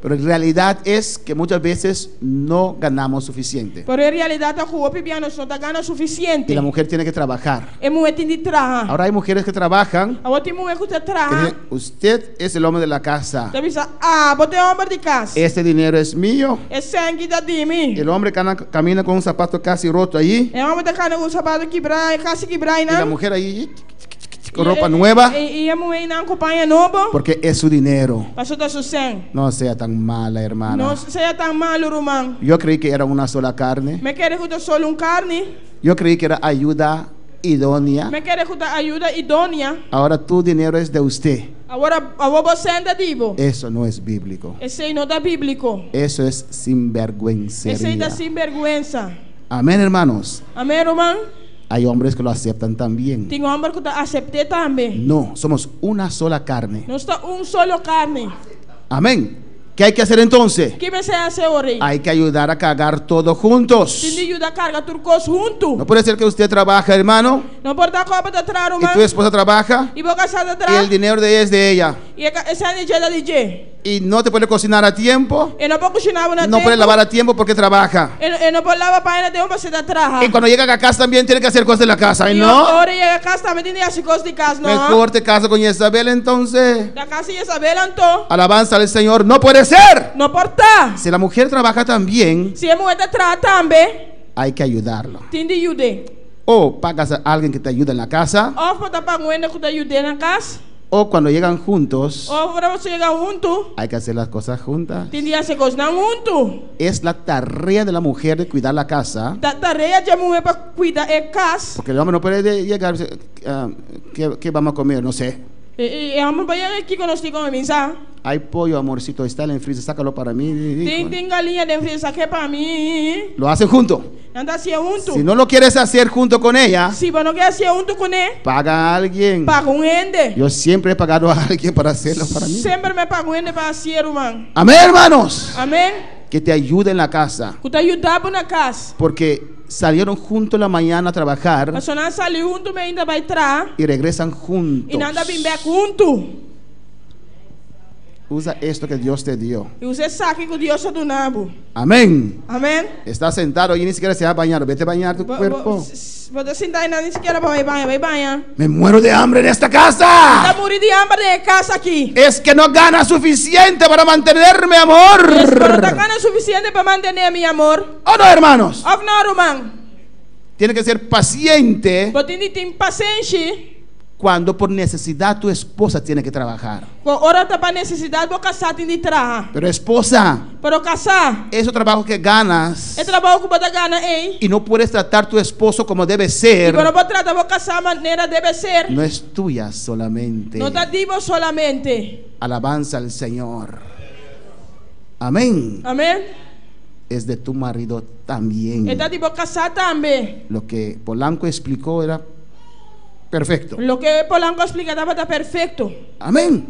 Pero en realidad es que muchas veces no ganamos suficiente. Pero e realidat ta ku hopi bia nos no ta gana Y sufisiente. la mujer tiene que trabajar. E muhé tin di traha. Ahora hay mujeres que trabajan. Awor tin muhé ku ta Que traha. dicen, usted es el hombre de la casa. Ta bisa, abo ta e hòmber di kas. Este dinero es mío. E sèn aki ta di mi. El hombre camina con un zapato casi roto allí. E hòmber ta kana ku un sapatu kibrá, kasi kibrá Y la einan. mujer ahí con ropa nueva. I e muhé einan ku paña nobo. Porque es su dinero. Paso ta su sèn. No sea tan mala, hermana. No sea tan malu, ruman. Yo creí que era una sola carne. Mi a kere ku ta solo un karni. Yo creí que era ayuda idónea. Mi a kere ku ta ayuda idónea. Ahora tu dinero es de usted. Awor awor bo sèn ta di bo. Eso no es bíblico. Esei no ta bíbliko. Eso es Esei sinvergüencería. ta sinbèrgwensa. Amén, hermanos. Amèn, ruman. Hay hombres que lo aceptan también. Tin hòmber ku ta asept'é tambe. No, somos una sola carne. Nos ta un solo karni. Amén. ¿Qué hay que hacer entonces? Ki mester hasi e ora ei? Hay que ayudar a cargar todo juntos. Tin di yuda karga tur kos huntu. No puede ser que usted trabaja, hermano, No por ta ku abo ta traha, y ruman. tu esposa trabaja, I bo kasá ta y traha. el dinero de ella es de ella. I e sèn di dje ta di dje. Y no te puede cocinar a tiempo, E no por kushiná bo na no puede tempu. lavar a tiempo porque trabaja. E no por laba paña na tempu pasobra e ta traha. Y cuando llega a casa también tiene que hacer cosas de la casa. Ay, I no. ora e yega kas tambe tin di hasi kos di kas, no? Mejor te caso con Isabel entonces. Ta kasa Isabel anto. Alabanza al Señor. No puede ser. No por ta. Si la mujer trabaja también, Si e muhé ta traha tambe, hay que ayudarla. tin di yud'é. O pagas a alguien que te ayuda en la casa, Òf bo ta paga un hende ku ta yud'é na kas. o cuando llegan juntos, Òf ora boso yega huntu, hay que hacer las cosas juntas. tin di hasi kosnan huntu. Es la tarea de la mujer de cuidar la casa, Ta tarea di e muhé pa kuida e kas. porque el hombre no puede llegar y decir, ah, ¿qué vamos a comer? No sé. E hòmber no por yega kiko nos tin kome, mi n' sa. Hay pollo, amorcito, está en el freezer, sácalo para mí. Tin tin galiña den freezer, sak'é pa mi. Lo hacen juntos. Nan ta hasié huntu. Si no lo quieres hacer junto con ella, Si bo no ke hasié huntu kuné, paga a alguien. paga un hende. Yo siempre he pagado a alguien para hacerlo para mí. Semper mi a paga un hende pa hasié, ruman. Amén, hermanos. Amèn. Que te ayude en la casa. Ku ta yuda bo na kas. Porque salieron juntos la mañana a trabajar Pasobra nan a sali huntu mainta bai traha y regresan juntos. i nan ta bin bèk huntu. Usa esto que Dios te dio. I usa esaki ku Dios a duna bo. Amén. Amén. Estás sentado y ni siquiera se ha bañado. Vete a bañar tu cuerpo. Bo ta sintá einan ni sikiera bo bai baña. Bai baña. Me muero de hambre en esta Mi ta casa. muri di hamber den e kas aki. Es que no gana suficiente para mantenerme, amor. Es bo no ta gana sufisiente pa mantené mi, amor. ¿O no, hermanos? Òf no, ruman? Tiene que ser paciente Bo tin di tin pasenshi. cuando por necesidad tu esposa tiene que trabajar. Ku ora ta pa nesesidat bo kasá tin di traha. Pero esposa, Pero kasá, ese trabajo que ganas e trabou ku bo ta gana ei, y no puedes tratar tu esposo como debe i ser, bo no por trata bo kasá manera debe ser, no es tuya solamente. no ta di bo solamente. Alabanza al Señor. Amén. Amén. Es de tu marido también. E ta di bo kasá tambe. Lo que Polanco explicó era perfecto. Loke Polanco a splika tabata perfekto. Amén.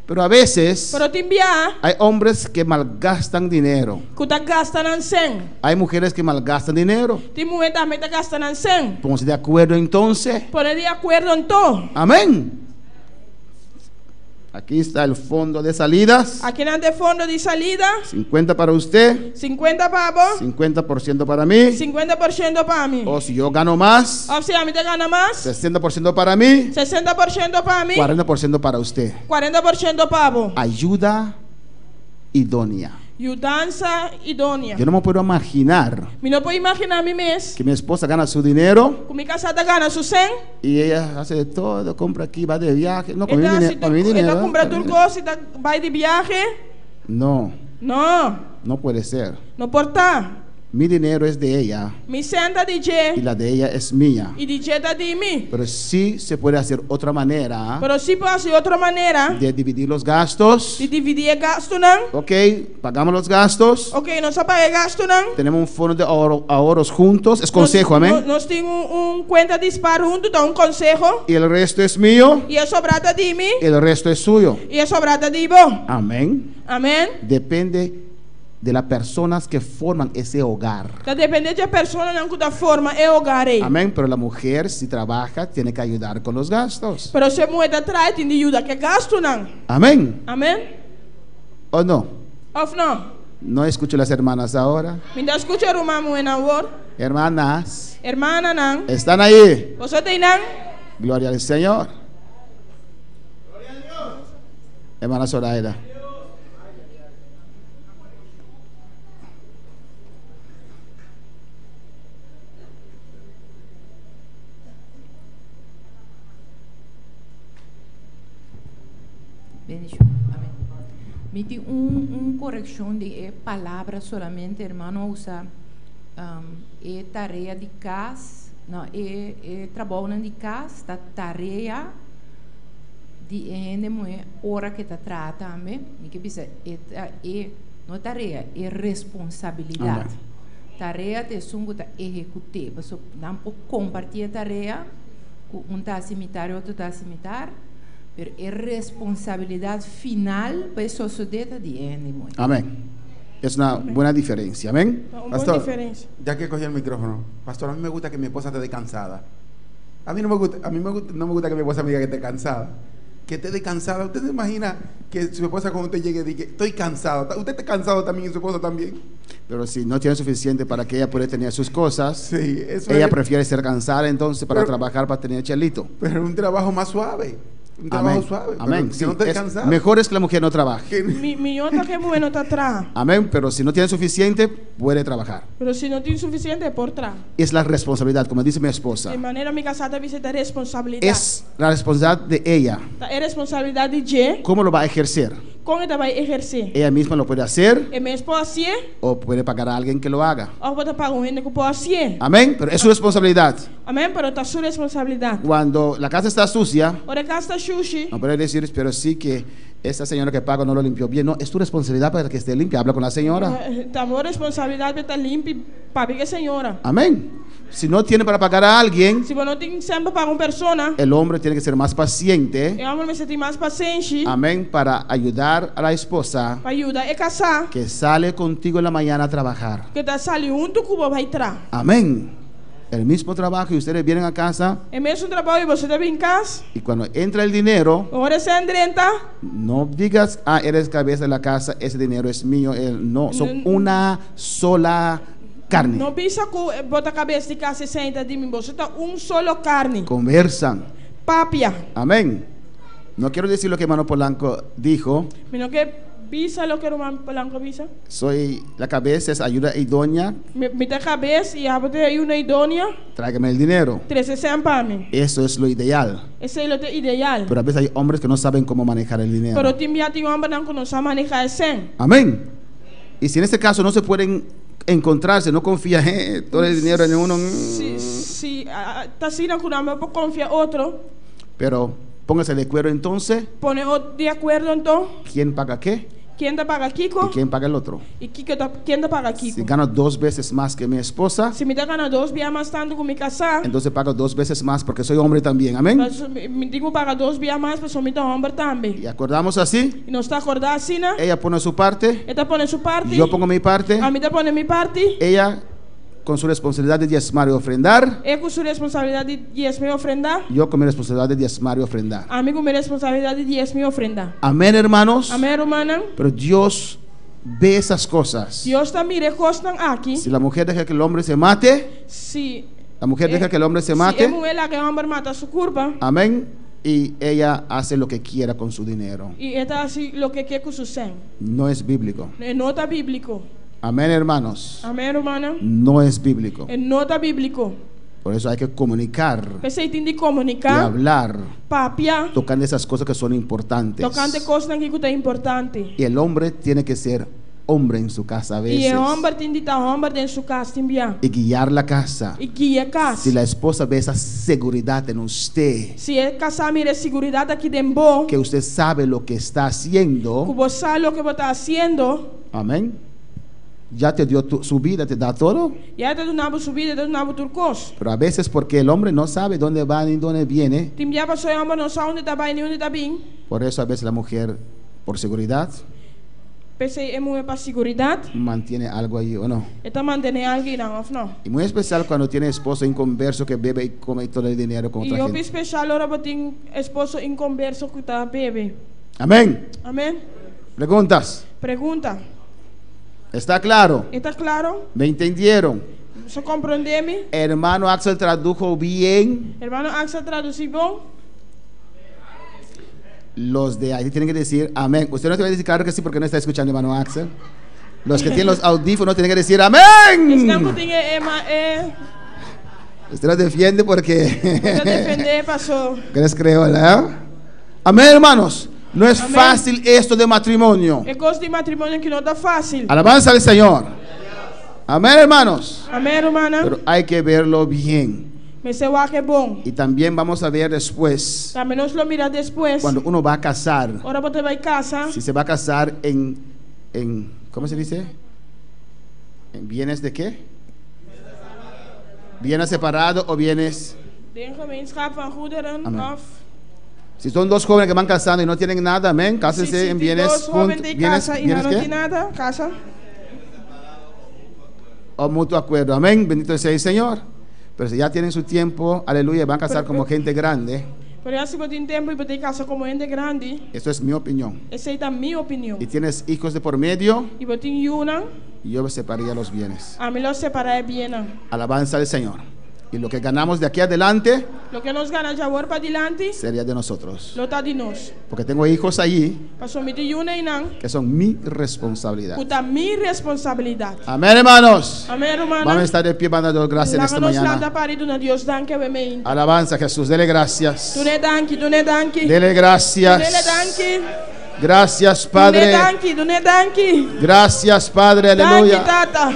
Pero a veces Pero tin biaha hay hombres que malgastan dinero. ku ta gasta nan sèn. Hay mujeres que malgastan dinero. Tin muhé tambe ta gasta nan sèn. Pónganse de acuerdo entonces. Pone di akuerdo anto. Amén. Aquí está el fondo de salidas. Akinan ta e fondo di salida. 50 para usted, 50 pa bo, 50% para mí. 50% pa mi. O si yo gano más, Òf si ami ta gana mas, 60% para mí, 60% pa mi, 40% para usted. 40% pa bo. Ayuda idónea. Yudansa idónea. Yo no me puedo imaginar Mi no por imaginá mi mes que mi esposa gana su dinero ku mi kasá ta gana su sèn. y ella hace de todo, compra aquí, va de viaje. No, con mi E ta dinero. hasi Con mi tur, e ta dinero, kumpra con mi tur dinero. kos i ta bai di biahe. No, No, no puede ser. no por ta. Mi dinero es de ella Mi sèn ta di y dje la de ella es mía. i di dje ta di mi. Pero sí se puede hacer otra manera Pero sí por hasi otro manera de dividir los gastos. di dividí e gastunan. Ok, pagamos los gastos. Ok, nos a paga e gastunan. Tenemos un fondo de ahorros juntos. Es consejo, amén. Nos tin un kuenta di spar huntu, ta un konseho. Y el resto es mío. I e sobrá ta di mi. El resto es suyo. I e sobrá ta di bo. Amén. Amèn. Depende de las personas que forman ese hogar. Ta dependé di e personanan ku ta forma e hogar ei. Amén. Pero la mujer, si trabaja, tiene que ayudar con los gastos. Pero si e muhé ta traha, e tin di yuda ku e gastunan. Amén. Amèn. ¿O no? Òf no? No escucho las hermanas ahora. Mi no ta skucha ruman muhénan awor. Hermanas, Hermananan. están ahí. Boso ta einan? Gloria al Señor. Hermana Zoraida. Bendishon. Amèn. Mi tin un, un korekshon di e palabra solamente, hermano a usa e tarea di kas, no, e, e trabounan di kas ta tarea di e hende muhé ora ke ta traha tambe. Mi ke bisa e ta e, no tarea, e responsabilidat. Amèn. Tarea ta esun ku ta ehekut'é, pasobra nan por kompartí e tarea ku un ta hasi mitar i otro ta hasi mitar. Pero e responsabilidad final pa e sosode ta di e hende muhe. Amén. Es una buena diferencia. Amén. Ta un bon Pastor, diferencia. ya que cogí el micrófono, pastor, a mí me gusta que mi esposa esté descansada. A mí no me gusta, a mí me gusta, no me gusta que mi esposa me diga que esté cansada. Que esté descansada. ¿Usted se imagina que su esposa cuando usted llegue diga, estoy cansado? ¿Usted está cansado también y su esposa también? Pero si no tiene suficiente para que ella pueda tener sus cosas, Sí, eso ella es. prefiere ser cansada entonces para Pero- trabajar, para tener chelito. Pero un trabajo más suave. Un trabajo Amén. suave. Amén. Pero que Sí, no esté es- cansado. mejor es que la mujer no trabaje. Mi, mihó ta ku e muhé no ta traha. Amén. Pero si no tiene suficiente, puede trabajar. Pero si no tin sufisiente, e por traha. Es la responsabilidad, como dice mi esposa. Di manera mi kasá ta bisa ta responsabilidat. Es la responsabilidad de ella. Ta e responsabilidat di dje. ¿Cómo lo va a ejercer? Kon e ta bai ehersé? Ella misma lo puede hacer E mes por hasié o puede pagar a alguien que lo haga. òf bo ta paga un hende ku por hasié. Amén. Pero es su responsabilidad. Amèn, pero ta su responsabilidat. Cuando la casa está sucia, Ora e kas ta shushi, no puede decir, pero sí que esta señora que paga no lo limpió bien. No, es tu responsabilidad para que esté limpia. Habla con la señora. Ta bo responsabilidat pa e ta limpi, papia ku e señora. Amén. Si no tiene para pagar a alguien, Si bo no tin sèn pa paga un persona, el hombre tiene que ser más paciente. e hòmber mester tin mas pasenshi Amén. Para ayudar a la esposa pa yuda e kasá que sale contigo en la mañana a trabajar. ku ta sali huntu ku bo bai traha. Amén. El mismo trabajo y ustedes vienen a casa E mesun trabou i boso ta bin kas. y cuando entra el dinero, Ora e sèn drenta, no digas, ah, eres cabeza de la casa, ese dinero es mío. Él. No, son una sola carne. no bisa ku bo ta kabes di kas, e sèn ta di mi. Boso ta un solo karni. Conversan. Papia. Amén. No quiero decir lo que hermano Polanco dijo. Mi no ke bisa loke ruman Polanco a bisa. Soy la cabeza, es ayuda idónea. Mi, mi ta kabes i abo ta e ayuda idónea. Tráigame el dinero. Trese sèn pa mi. Eso es lo ideal. Esei lo ta ideal. Pero a veces hay hombres que no saben cómo manejar el dinero. Pero tin bia tin hòmbernan ku no sa manehá e sèn. Amén. Y si en este caso no se pueden encontrarse, no confía eh, todo el dinero en uno. Si, si ta asina ku nan no por konfia otro. Pero póngase de acuerdo entonces. Pone ot di akuerdo anto. ¿Quién paga qué? Ken ta paga kiko? ¿Y quién paga el otro? I kiko ta, ken ta paga Si kiko? gano dos veces más que mi esposa, Si mi ta gana dos bia mas tantu ku mi kasá, entonces pago dos veces más porque soy hombre también. Amén. paso mi, mi tin ku paga dos bia mas pasobra mi ta hòmber tambe. Y acordamos así. I nos ta akordá asina. Ella pone su parte, E ta pone su parti. yo pongo mi parte. Ami ta pone mi parti. Ella con su responsabilidad de diezmar y ofrendar, E ku su responsabilidat di diesma i ofrendá. yo con mi responsabilidad de diezmar y ofrendar. Ami ku mi responsabilidat di diesma i ofrendá. Amén, hermanos. Amén, rumannan. Pero Dios ve esas cosas. Dios ta mira e kosnan aki. Si la mujer deja que el hombre se mate, Si la mujer deja que el hombre se si e mate, muhé laga e hòmber mata su kurpa amén, y ella hace lo que quiera con su dinero. i e ta hasi loke e ke ku su sèn. No es bíblico. E no ta bíbliko. Amén, hermanos. Amén, rumannan. No es bíblico. E no ta bíbliko. Por eso hay que comunicar P'esei tin di y komuniká, hablar papia, tocando esas cosas que son importantes. tokante kosnan ki ku ta importante. Y el hombre tiene que ser hombre en su casa a I e veces hòmber tin di ta hòmber den su kas tin bia y guiar la casa. i guia e kas. Si la esposa ve esa seguridad en usted, Si e kasá mira e siguridat aki den bo, que usted sabe lo que está ku haciendo, bo sa loke bo ta hasiendo, amén. Ya te dio tu- su vida, te da todo. ya e ta duna bo su bida, e ta duna bo tur kos. Pero a veces porque el hombre no sabe dónde va ni dónde viene, Tin bia pasobra e hòmber no sa unda ta bai ni unda ta bin. por eso a veces la mujer, por seguridad, P'esei e muhé pa siguridat mantiene algo allí o no. e ta mantené algu einan òf no. Y muy especial cuando tiene esposo inconverso que bebe y come todo el dinero con I otra hopi gente. speshal ora bo tin esposo inkonberso ku ta bebe. Amén. Amén. Preguntas. Pregunta. ¿Está claro? E ta klaro? ¿Me entendieron? Boso komprondé mi? Hermano Axel tradujo bien. Hermano Axel a tradusí bon? Los de ahí tienen que decir amén. Usted no te va a decir claro que sí porque no está escuchando, hermano Axel. Los que tienen los audífonos tienen que decir amén. Esnan ku tin e, e, ma, e Usted los defiende porque bo ta defendé paso. ¿Crees creo, Amén, hermanos. No es Amén. fácil esto de matrimonio. E kos di matrimonio aki no ta fásil. Alabanza al Señor. Amén, hermanos. Amèn, rumannan. Pero hay que verlo bien. Mester wak e bon. Y también vamos a ver después, Tambe nos lo mira despues. cuando uno va a casar, Ora bo ta bai kasa. si se va a casar en, en ¿cómo se dice? ¿En bienes de qué? ¿Bienes separados o bienes? Den gemeenschap van goederen Amèn. òf Si son dos jóvenes que van casando y no tienen nada, amén, si, cásense si en tin bienes dos hóben juntos, den bienes, kasa i bienes nan no qué? tin nada, kasa. O mutuo acuerdo, amén, bendito sea el Señor. Pero si ya tienen su tiempo, aleluya, van a casar como gente grande. Pero ya si bo tin tempu i bo ta kasa komo hende grandi, Esto es mi opinión. esei ta mi opinion. Y tienes hijos de por medio, I bo tin yunan, yo separaría los bienes. ami lo separá e biennan. Alabanza al Señor. Y lo que ganamos de aquí adelante Loke nos gana djawor padilanti, sería de nosotros. lo ta di nos. Porque tengo hijos allí Paso mi tin yunan einan, que son mi responsabilidad. ku ta mi responsabilidat. Amén, hermanos. Amèn, rumannan. Vamos a estar de pie, van a dar gracias en Laga esta nos lanta mañana. para i duna Dios danki awe mainta. Alabanza a Jesús. Dele gracias. Dun'é danki, dun'é danki. Dele gracias. Dun'é danki. Gracias, Dun'é Padre. danki, dun'é danki. Gracias, Padre. Danki, Aleluya. Tata.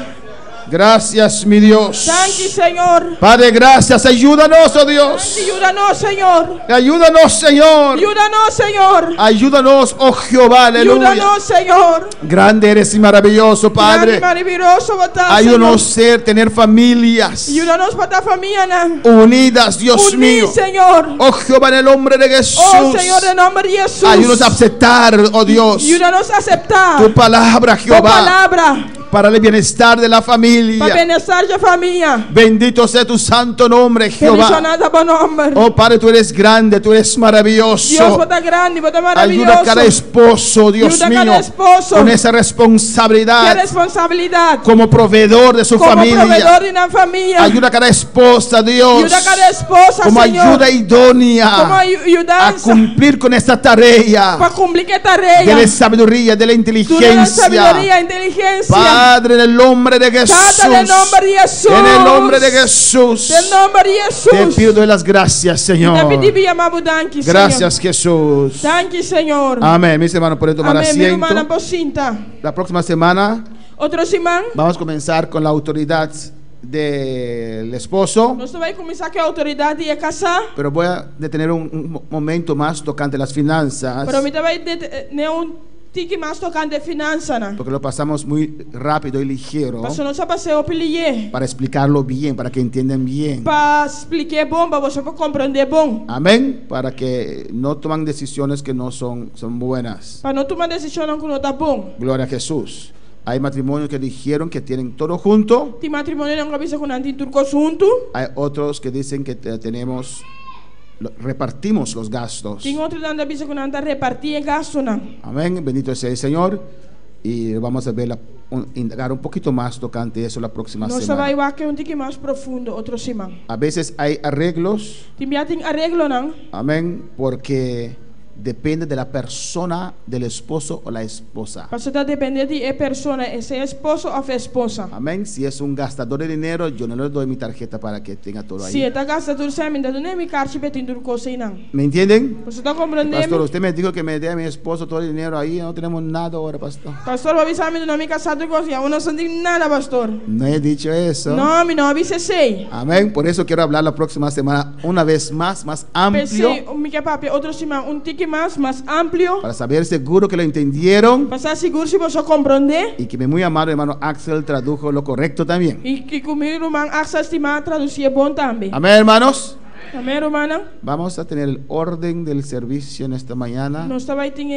Gracias, mi Dios. Danki, Señor. Padre, gracias. Ayúdanos, oh Dios. Danki, yuda nos, Señor. Ayúdanos, Señor. Yuda nos, Señor. Ayúdanos, oh Jehová. Aleluya. Yuda nos, Señor. Grande eres y maravilloso, Grandi Padre. maravioso bo ta, Ayúdanos Señor. ser, tener familias Yuda nos pa tin famianan. unidas, Dios Uní, mío. Señor. Oh Jehová, en el nombre de Jesús. Oh, Señor, den nòmber di Hesus. Ayúdanos a aceptar, oh Dios, Yuda nos aseptá. tu palabra, Bo Jehová, palabra. para el bienestar de la Pa familia. bienestar di famia. Bendito sea tu santo nombre, Jehová. Bendishoná ta bo nòmber. Oh Padre, tú eres grande, tú eres Dios, maravilloso. bo ta grandi, bo ta Ayuda a cada maravioso. esposo, Dios Ayuda a cada mío, esposo. con esa Ku responsabilidad responsabilidat. como proveedor de su Komo familia. proveedor di nan famia. Ayuda a cada esposa, Dios, Yuda kada esposa, como Señor. ayuda idónea Komo a yudansa. cumplir con esta tarea Pa kumpli ku e tarea. de la sabiduría, de la Duna nan inteligencia. sabiduria, inteligensia. Padre, en el nombre de Jesús. Tata, den nòmber di Hesus. En el nombre de Jesús. Den nòmber di Te Hesus. pido las gracias, Señor. Ta pidi bo yama bo danki, Señor. Gracias, Jesús. Danki, Señor. Amén. Mis hermanos, pueden tomar Amèn. Mi rumannan asiento. por sinta. La próxima semana Otro siman, vamos a comenzar con la autoridad del esposo. nos ta bai kuminsá ku outoridat di e kasá. Pero voy a detener un momento más tocante las finanzas. Pero mi ta bai detené un tiki mas tokante finansanan. Porque lo pasamos muy rápido y ligero Paso nos a pas'é hopi lihé. para explicarlo bien, para que entiendan bien. Pa splik'é bon, pa boso por komprondé bon. Amén. Para que no toman decisiones que no son buenas. Pa no tuma desishon ku no ta bon. Gloria a Jesús. Hay matrimonios que dijeron que tienen todo junto. Tin matrimonionan ku a bisa ku nan tin tur kos huntu. Hay otros que dicen que repartimos los gastos. Tin otronan ta bisa ku nan ta repartí e gastunan. Amén. Bendito sea el Señor. Y vamos a ver indagar un poquito más tocante eso la próxima Nos semana. bai wak un tiki mas profundo otro siman. A veces hay arreglos. Tin bia tin areglonan. Amén. Porque depende de la persona del esposo o la esposa. Paso ta dependé di e persona, sea esposo òf esposa. Amén. Si es un gastador de dinero, yo no le doy mi tarjeta para que tenga todo Si ahí. e ta gasta tur sèn, mi n' ta dun'é mi karchi p'e tin tur kos einan. ¿Me entienden? Boso ta komprondé? Pastor, usted me dijo que me dé a mi esposo todo el dinero ahí. No tenemos nada ahora, pastor. Pastor, bo a bisa mi duna mi kasá tur kos, i nos no tin nada, pastor. No he dicho eso. No, mi no a bisa esei. Amén. Por eso quiero hablar la próxima semana una vez más, más amplio, P'esei, mi ke papia otro siman un tiki mas, mas amplio. para saber seguro que lo entendieron Pa sa sigur si boso a komprondé. y que mi muy amado hermano Axel tradujo lo correcto también. I ku mi ruman Axel stimá a tradusié bon tambe. Amén, hermanos. Amèn, rumannan. Vamos a tener el orden del servicio en esta mañana. Nos ta bai tin